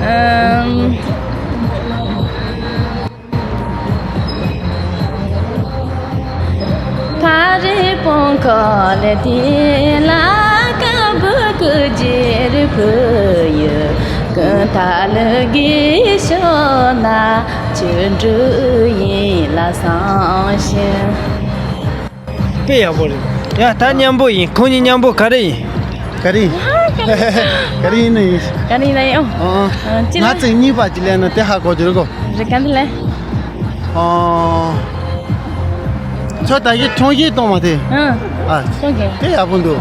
ཨམ། ཕ་རི་སྤུན་ཁོ་ལེ་དེ་ལ་ཀ་བུ་ཀུ་ཇེ་རི་བུ་ཡོད། ཀུན་ཐ་ལི་གི་ཤོ་ན་ཆུ་འབྲུ་ཡིན་ལ་སང་ཤིང་། དཔེ་ཡག་པོ་རེད། ཡ། ད་མཉམ་པོ་ཡིན། ཁོང་གཉིས་མཉམ་པོ་ག་རེ་ཡིན། ག་རེ་ཡིན། ག་རེ་ཡིན་ན་ཡིན། ག་རེ་ཡིན་ན་ཡིན། ཨོ་ཨོ། ཅི་ལ། ང་ཚོས་གཉིས་པ་ཅིག་ལེན་ན་དེ་ཧ་གོ་རྒྱུ་རེད་གོ། རེད། ག་འདི་ལེན། ཨོ། ཁྱོད་ད་གིན་ཁྲུང་ཞིང་གཏོང་མ་དེ། ཨང་། ཨ། ཁྲུང་ཞིང་། དེ་ཡག་པོ་འདུག་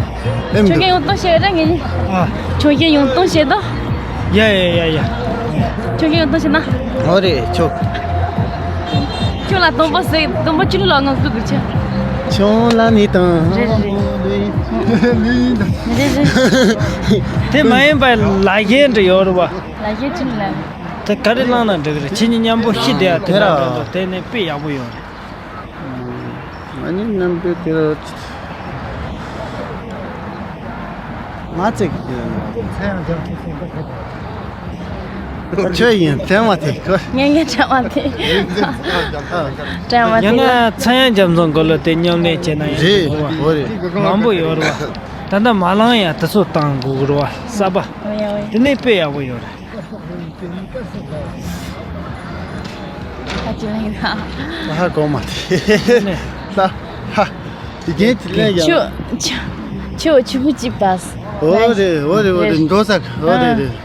ཨེ་མི་འདུག་ཁྲུང་ཞིང་ཡོང་གཏོང་བྱེད་རེད་ངེད་གཉིས། ཨ། ཁྲུང་ཞིང་ཡོང་གཏོང་བྱེད་དོ། ཡ་ཡ་ཡ་ཡ། ཁྱོད་ཀྱིས་ཡང་བཏང་ཤེས་ན། འོ་རེད་ཆོག་ཁྱོད་ལ་སྡོམ་པ་ཟེར། སྡོམ་པ་ཅི་ལོ་ལ་ང་བསྐུར་དགོས་ཆ། ཆུང་ལ་ནི་དང་། རེད་རེད། རེད་རེད། དེ་མ་ཡིན་པ་ལ་རྒྱས་འདྲ་ཡོད་རེད་བ། ལ་རྒྱས་ཅི་ལ། དེ་ག་རེ་བླངས་ན་འགྲིག་གི་རེད། ཁྱེད་གཉིས་མཉམ་པོ་ཤི་བསྡད་ཡ་དེ་འདྲ་འདྲ་འདུག་དེ་ནི་དཔེ་ཡག་པོ་ཡོད་རེད། ང་གཉིས་མཉམ་པོ་དེ་ར། མ་ཚིག་ཁྱོད་ཡིན་དྲན་མ་ཐེ་ཁོ། ངས་ངས་དྲན་མ་ཐེ། དྲན་མ་ཐེ། ཡང་ན་ཚངས་དབྱངས་རྒྱ་མཚོ་མགོ་ལོག་དེ་མཉམ་ལེན་བྱས་ན་ཡང་རེད། འགྲིག་གི་རེད་བ། འོ་རེད། མང་པོ་ཡོད་རེད་བ། ད་ལྟ་མ་ལངས་ཡང་དེ་ཚོ་བཏང་དགོས་ཀྱི་རེད་བ། གསར་པ། འོ་ཡ་འོ་ཡ། དེ་ནས་དཔེ་ཡག་པོ་ཡོད་རེད། ཨ་ཅི་ལ་ཡིན་ན། ཧ་གོ་མ་ཐེ། ནས། ལ། ཧ། དེ་གན་དེ་ལས་ཡང་། ཆུ། ཆུ། ཆུ་ཆུ་བོ་གཅིག་པ། འོ་རེད་འོ་རེད་འོ་རེད། འགྲོ་ས་འོ་རེད་རེད།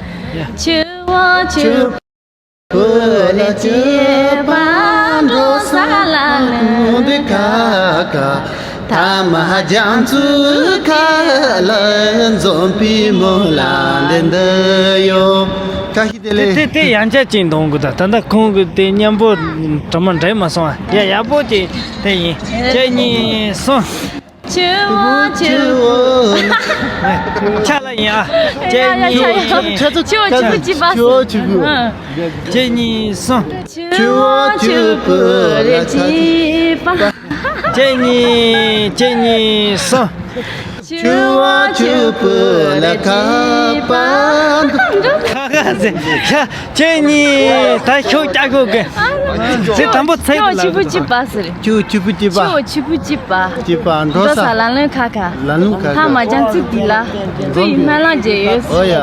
ཆུ་བོ་ཆུ་བོ་ལས་སྐྱེས་པ་འགྲོ་ས་ལ་ལུང་འདི་ཁ་ཁ། ཐ་མ་རྒྱ་མཚོའི་ཁ་ལ་འཛོམས་པའི་མོ་ལ་འདི་འདི་ཡོད། ཁ་ཤས། དེ་ལས། དེ་དེ་ཡང་བསྐྱར་ཅིག་འདོན་དགོས། ད་ད་ལྟ་ཁོང་གི་དེ་མཉམ་པོ་དྲི་མ་འདྲེས་མ་སོང་ཨ། ཡ་ཡག་པོ་ཅིག་དེ་ཡིན། གཅིག་གཉིས་གསུམ། ཆུ་བོ་ཆུ་བོ། ཆ་ལ་ཡིན་ཨ། ཡ་ཡ་ཡ་ཡ། ཆུ་བོ་ཆུ་བོ་གཅིག་པ། ཆུ་བོ་ཆུ་བོ། ཨ། གཅིག་གཉིས་གསུམ། ཆུ་བོ་ཆུ་བོ་ལ་ཆགས་པ། གཅིག་གཉིས་གཅིག་གཉིས་གསུམ། ཆུ་བོ་ཆུ་བོ་ལ་ཆགས་པ། ཁ་ཁ་ཟེར། ཁ་ཁྱེད་གཉིས་ད་ཤོག་ཀྱག་ཤོག་གི། ཚེ་དང་པོ་ཚེ་ཆུ་བོ་ཆུ་བོ་གཅིག་པ་ཟེར། ཆུ་བོ་ཆུ་བོ་གཅིག་པ། ཆུ་བོ་ཆུ་བོ་གཅིག་པ། གཅིག་པ། འགྲོ་ས། འགྲོ་ས་ལ་ལུང་ཁ་ཁ། ལ་ལུང་ཁ་ཁ། ཐ་མ་རྒྱ་མཚོ་དེ་ལ། སྤྲོ་བའི་སྨོན་ལམ་རྒྱག་ཡོད། ཨོ་ཡ།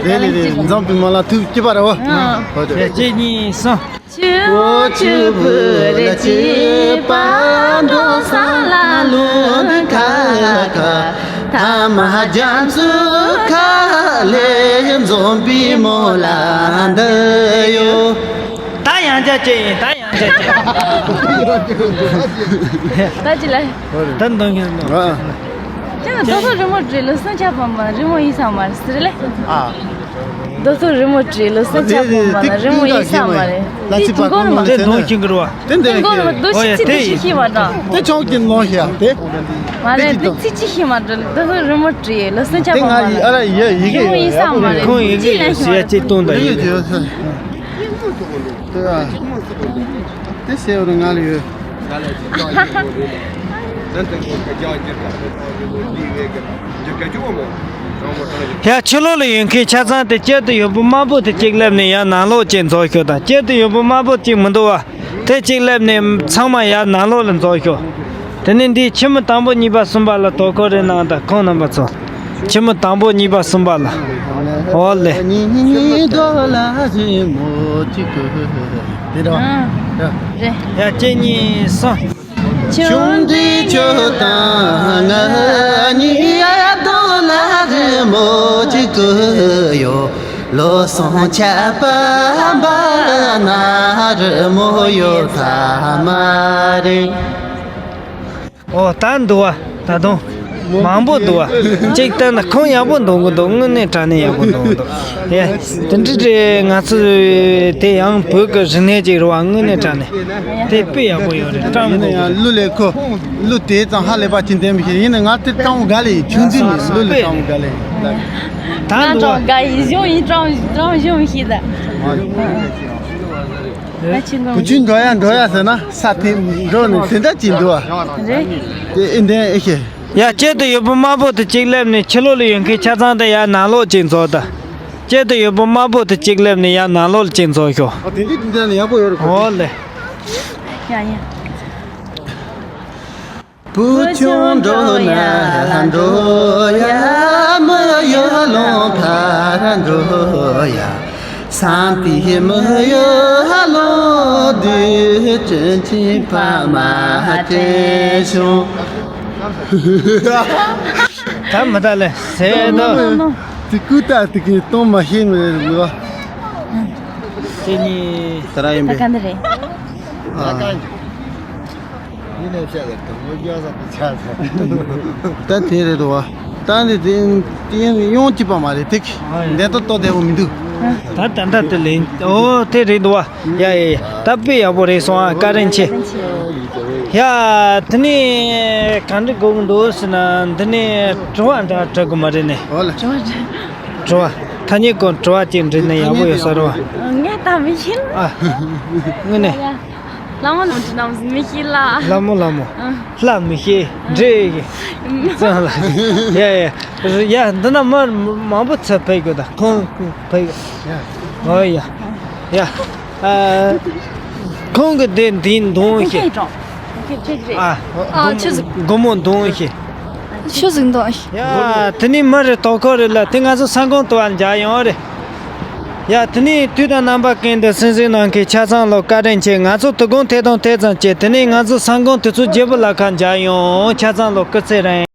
རེད་རེད་རེད། འཛོམས་པའི་སྨོན་ལམ་ཐུགས་གཅིག་པ་རེད་བ། ཨ། ཧོ་དེ། གཅིག་གཉིས་གསུམ། ཆུ་བོ་ཆུ་བོ་ལ་གཅིག་པ། འགྲོ་ས་ལ་ལུང་ཁ་ཁ། ཐ་མ་རྒྱ་མཚོ་ཁ་ལས། འཛོམས་པའི་སྨོན་ལམ་འདི་ཡོད། ད་ཡང་བསྐྱར་བྱས་ཡིན། ད་ཡང་བསྐྱར་བྱས། ད་ཅི་ལ། ད་འདོན་གྱི་འདོན། ཨ། ཀྱང་རྡོ་སོལ་རི་མོ་བྲིས་ལ་སུན་ཆ་པ་མ་རི་མོ་ཡིན་ས་མ་རེད་ཟེར་ལེ། ཨ། རྡོ་སོལ་རི་མོ་བྲིས་ལ་སུན་ཆ་པ་མ་ལ་རི་མོ་ཡིན་ས་མ་རེད། ལ་ཅི་པ་གོང་ལ་དེ་འདོན་གྱི་འགྲོ་བ། དེ་འདོན་གྱི་འགོ་ལ་རྡོ་ཤི་ཚི་དེ་ཤི་ཤི་མ་འདྲ། དེ་ཆོག་གི་ནོ་ཤི་ཡ་དེ། མ་རེད། དེ་ཚི་ཅི་ཤི་མ་འདྲ། རྡོ་སོལ་རི་མོ་བྲིས་ལ་སུན་ཆ་པ་མ་ལ། ཨ་ར་ཡ་ཡི་གེ་རི་མོ་ཡིན་ས་མ་རེད། ཁོང་ཡི་གེ་ཡོད་ཟེར་ཡ་ཅིག་གཏོང་ད་ཡི་གེ་ཡོད་ས། དེ་ཟེར་བ་ང་ལ་ཡོད། ཡ་ཕྱི་ལོགས་ལ་ཡོད་མཁན་ཆ་ཚང་དེ་དཀྱིལ་དུ་ཡོད་པོ་དམར་པོ་དེ་གཅིག་སླེབས་ནས་ཡར་ནང་ལོགས་གཅིག་འཛུལ་ཤོག་དང་། དཀྱིལ་དུ་ཡོད་པོ་དམར་པོ་གཅིག་མི་འདུག་བ། དེ་གཅིག་སླེབས་ནས་ཚང་མ་ཡར་ནང་ལོགས་ལ་འཛུལ་ཤོག་དེ་ནས་འདིའི་ཁྱི་མོ་དང་པོ་གཉིས་པ་གསུམ་པ་ལ་དོ་ཁུར་རེ་གནང་དང་། ཁོང་རྣམ་པ་ཚོ། ཁྱི་མོ་དང་པོ་གཉིས་པ་གསུམ་པ་ལ། ཨོ་ལེ། ཨ། རེད། ཡ་གཅིག་གཉིས་གསུམ། ཆུང་འདྲིས་ཁྱོད་དང་ང་གཉིས་རྡོ་ལ་རི་མོ་གཅིག་གི་ཡོད། ལོ་སོང་ཆད་པ་འབའ་ན་རི་མོ་ཡོད་ཐ་མ་རེད། ཨོ་ད་འདུག་བ། ད་དུང་མང་པོ་འདུག་བ། གཅིག་ལྟར་ན་ཁོང་ཡག་པོ་འདོན་གི་འདུག་དངོས་གནས་དྲང་གནས་ཡག་པོ་འདོན་གི་འདུག་ཡ། དེ་འདྲ་རེད། ང་ཚོ་དེ་ཡང་བོད་ཀྱི་རིག་གནས་ཅིག་རེད་བ། དངོས་གནས་དྲང་གནས་དེ་དཔེ་ཡག་པོ་ཡོད་རེད། བཀྲ་མི་ཡིན་ན་ཡང་གླུ་ལས་ཁོ་གླུ་དེ་ཙམ་ཧ་ལས་པ་ཅིག་འདེམས་ཤིག་ཡིན་ན། ང་དེ་སྤྲང་བོ་དགའ་ལེ་ཡིན། ཆུང་འདི་ནས་གླུ་ལས་སྤྲང་བོ་དགའ་ལེ་ཡིན། ད་ང་འགྲོ་སྤྲང་བོ་དགའ་ཡིན། གཞུང་ཡིན། སྤྲང་སྤྲང་གཞུང་ཤེས་ད། བུ་ཆུང་འགྲོ་ཡ་འགྲོ་ཡ་ཟེར་ན་ས་དེ་འགྲོ་ནས་དེ་འདྲ་ཅིག་འདུག་བ། རེད། དེ་ཨེ་འདྲ་ཨེ་ཤེས། ཡ་དཀྱིལ་དུ་ཡོད་པོ་དམར་པོ་དེ་གཅིག་སླེབས་ནས་ཕྱི་ལོགས་ལ་ཡོད་མཁན་ཆ་ཚང་དེ་ཡར་ནང་ལོགས་གཅིག་འཛུལ་དང་། དཀྱིལ་དུ་ཡོད་པོ་དམར་པོ་དེ་གཅིག་སླེབས་ནས་ཡར་ནང་ལོགས་ལ་གཅིག་འཛུལ་ཤོག་ཨ། དེ་འདྲ་དེ་འདྲ་ནི་ཡག་པོ་ཡོད་རེད་གོ། ཨོ་ལེ། ཡ་ཡ། བུ་ཆུང་འགྲོ་ན་ལ་འགྲོ་ཡ། མི་ཡོད་ལོང་ཕར་འགྲོ་ཡ། བསམ་པའི་མི་ཡོད་ལོང་དུས། དྲིན་ཆེན་ཕ་མ་དྲིན་ཆུང་། ད་མི་ད་ལེ་ཟེར་དོ། དེ་ཀུ་ཏ་དེ་གི་གཏོང་མ་ཤེས་མི་རེད་ལོ། དེ་ནི་ད་ར་ཡིན་པས། ད་ག་འདི་རེད། ཨ། ད་དེ་རེད་དོ་བ། ད་འདི་དེ་དེ་ཡང་གཅིག་པ་མ་རེད་དེ། འདི་ཏོ་ཏོ་བདེ་བོ་མི་འདུག་ད་ད་ད་དེ་ལེན། ཨོ་དེ་རེད་དོ་བ། ཡ་ཡ་ཡ། ད་དཔེ་ཡག་པོ་རེད་སོང་ཨ། བཀའ་དྲིན་ཆེ། ཡ་དེ་ནས་ག་འདྲ་དགོས་ཀྱི་འདུག་ཟེར་ན། འདི་ནས་དྲི་བ་འདྲ་དྲི་དགོས་མ་རེད་ནས། ཨོ་ལ། དྲི་བ་འདྲ། དྲི་བ། ཐ་སྙད་ཀུན་དྲི་བ་ཅིག་འདྲི་ན་ཡག་པོ་ཡོད་ས་རེད་བ། ངས་ད་མི་ཤེས་ལ། ཨ། དངོས་གནས། ལ་མོ་ལ་མོ་འདྲི་ནམ་མི་ཤེས་ལ། ལ་མོ་ལ་མོ། ལ་མི་ཤེས། འདྲེ་གི། ཙང་ལ། ཡ་ཡ། ཡ་འདི་ན་མ་མང་པོ་ཚུར་ཕེབས་དགོས་ད། ཁོང་ཕེབས། ཨོ་ཡ། ཡ། ཨ། ཁོང་གི་དེ་འདི་འདོན་ཤེས། ཨ། ཨ། ཆུ་ཟིག་སྒོ་མོ་འདོན་ཤེས། ཆུ་ཟིག་འདོན་ཤེས། ཡ། དེ་ནི་མི་རེ་དོ་ཁོ་རེ་ལ་དེ་ང་ཚོ་ས་ཁོངས་དུ་བ་འཇག་ཡོང་རེ། ཡ། དེ་ནི་དུས་དང་རྣམ་པ་ཀུན་ཏུ་གསན་གཟིགས་གནང་མཁན་ཆ་ཚང་ལ་བཀའ་དྲིན་ཆེ། ང་ཚོ་དུ་གོང་ཐད་དང་ཐད་ཙམ་བྱས། དེ་ནི་ང་ཚོ་ས་ཁོངས་དུས་ཚོད་བརྗེ་པོ་ལ་ཁ་འཇག་ཡོང་། ཆ་ཚང་ལ་སྐུ་ཚེ་རིང་།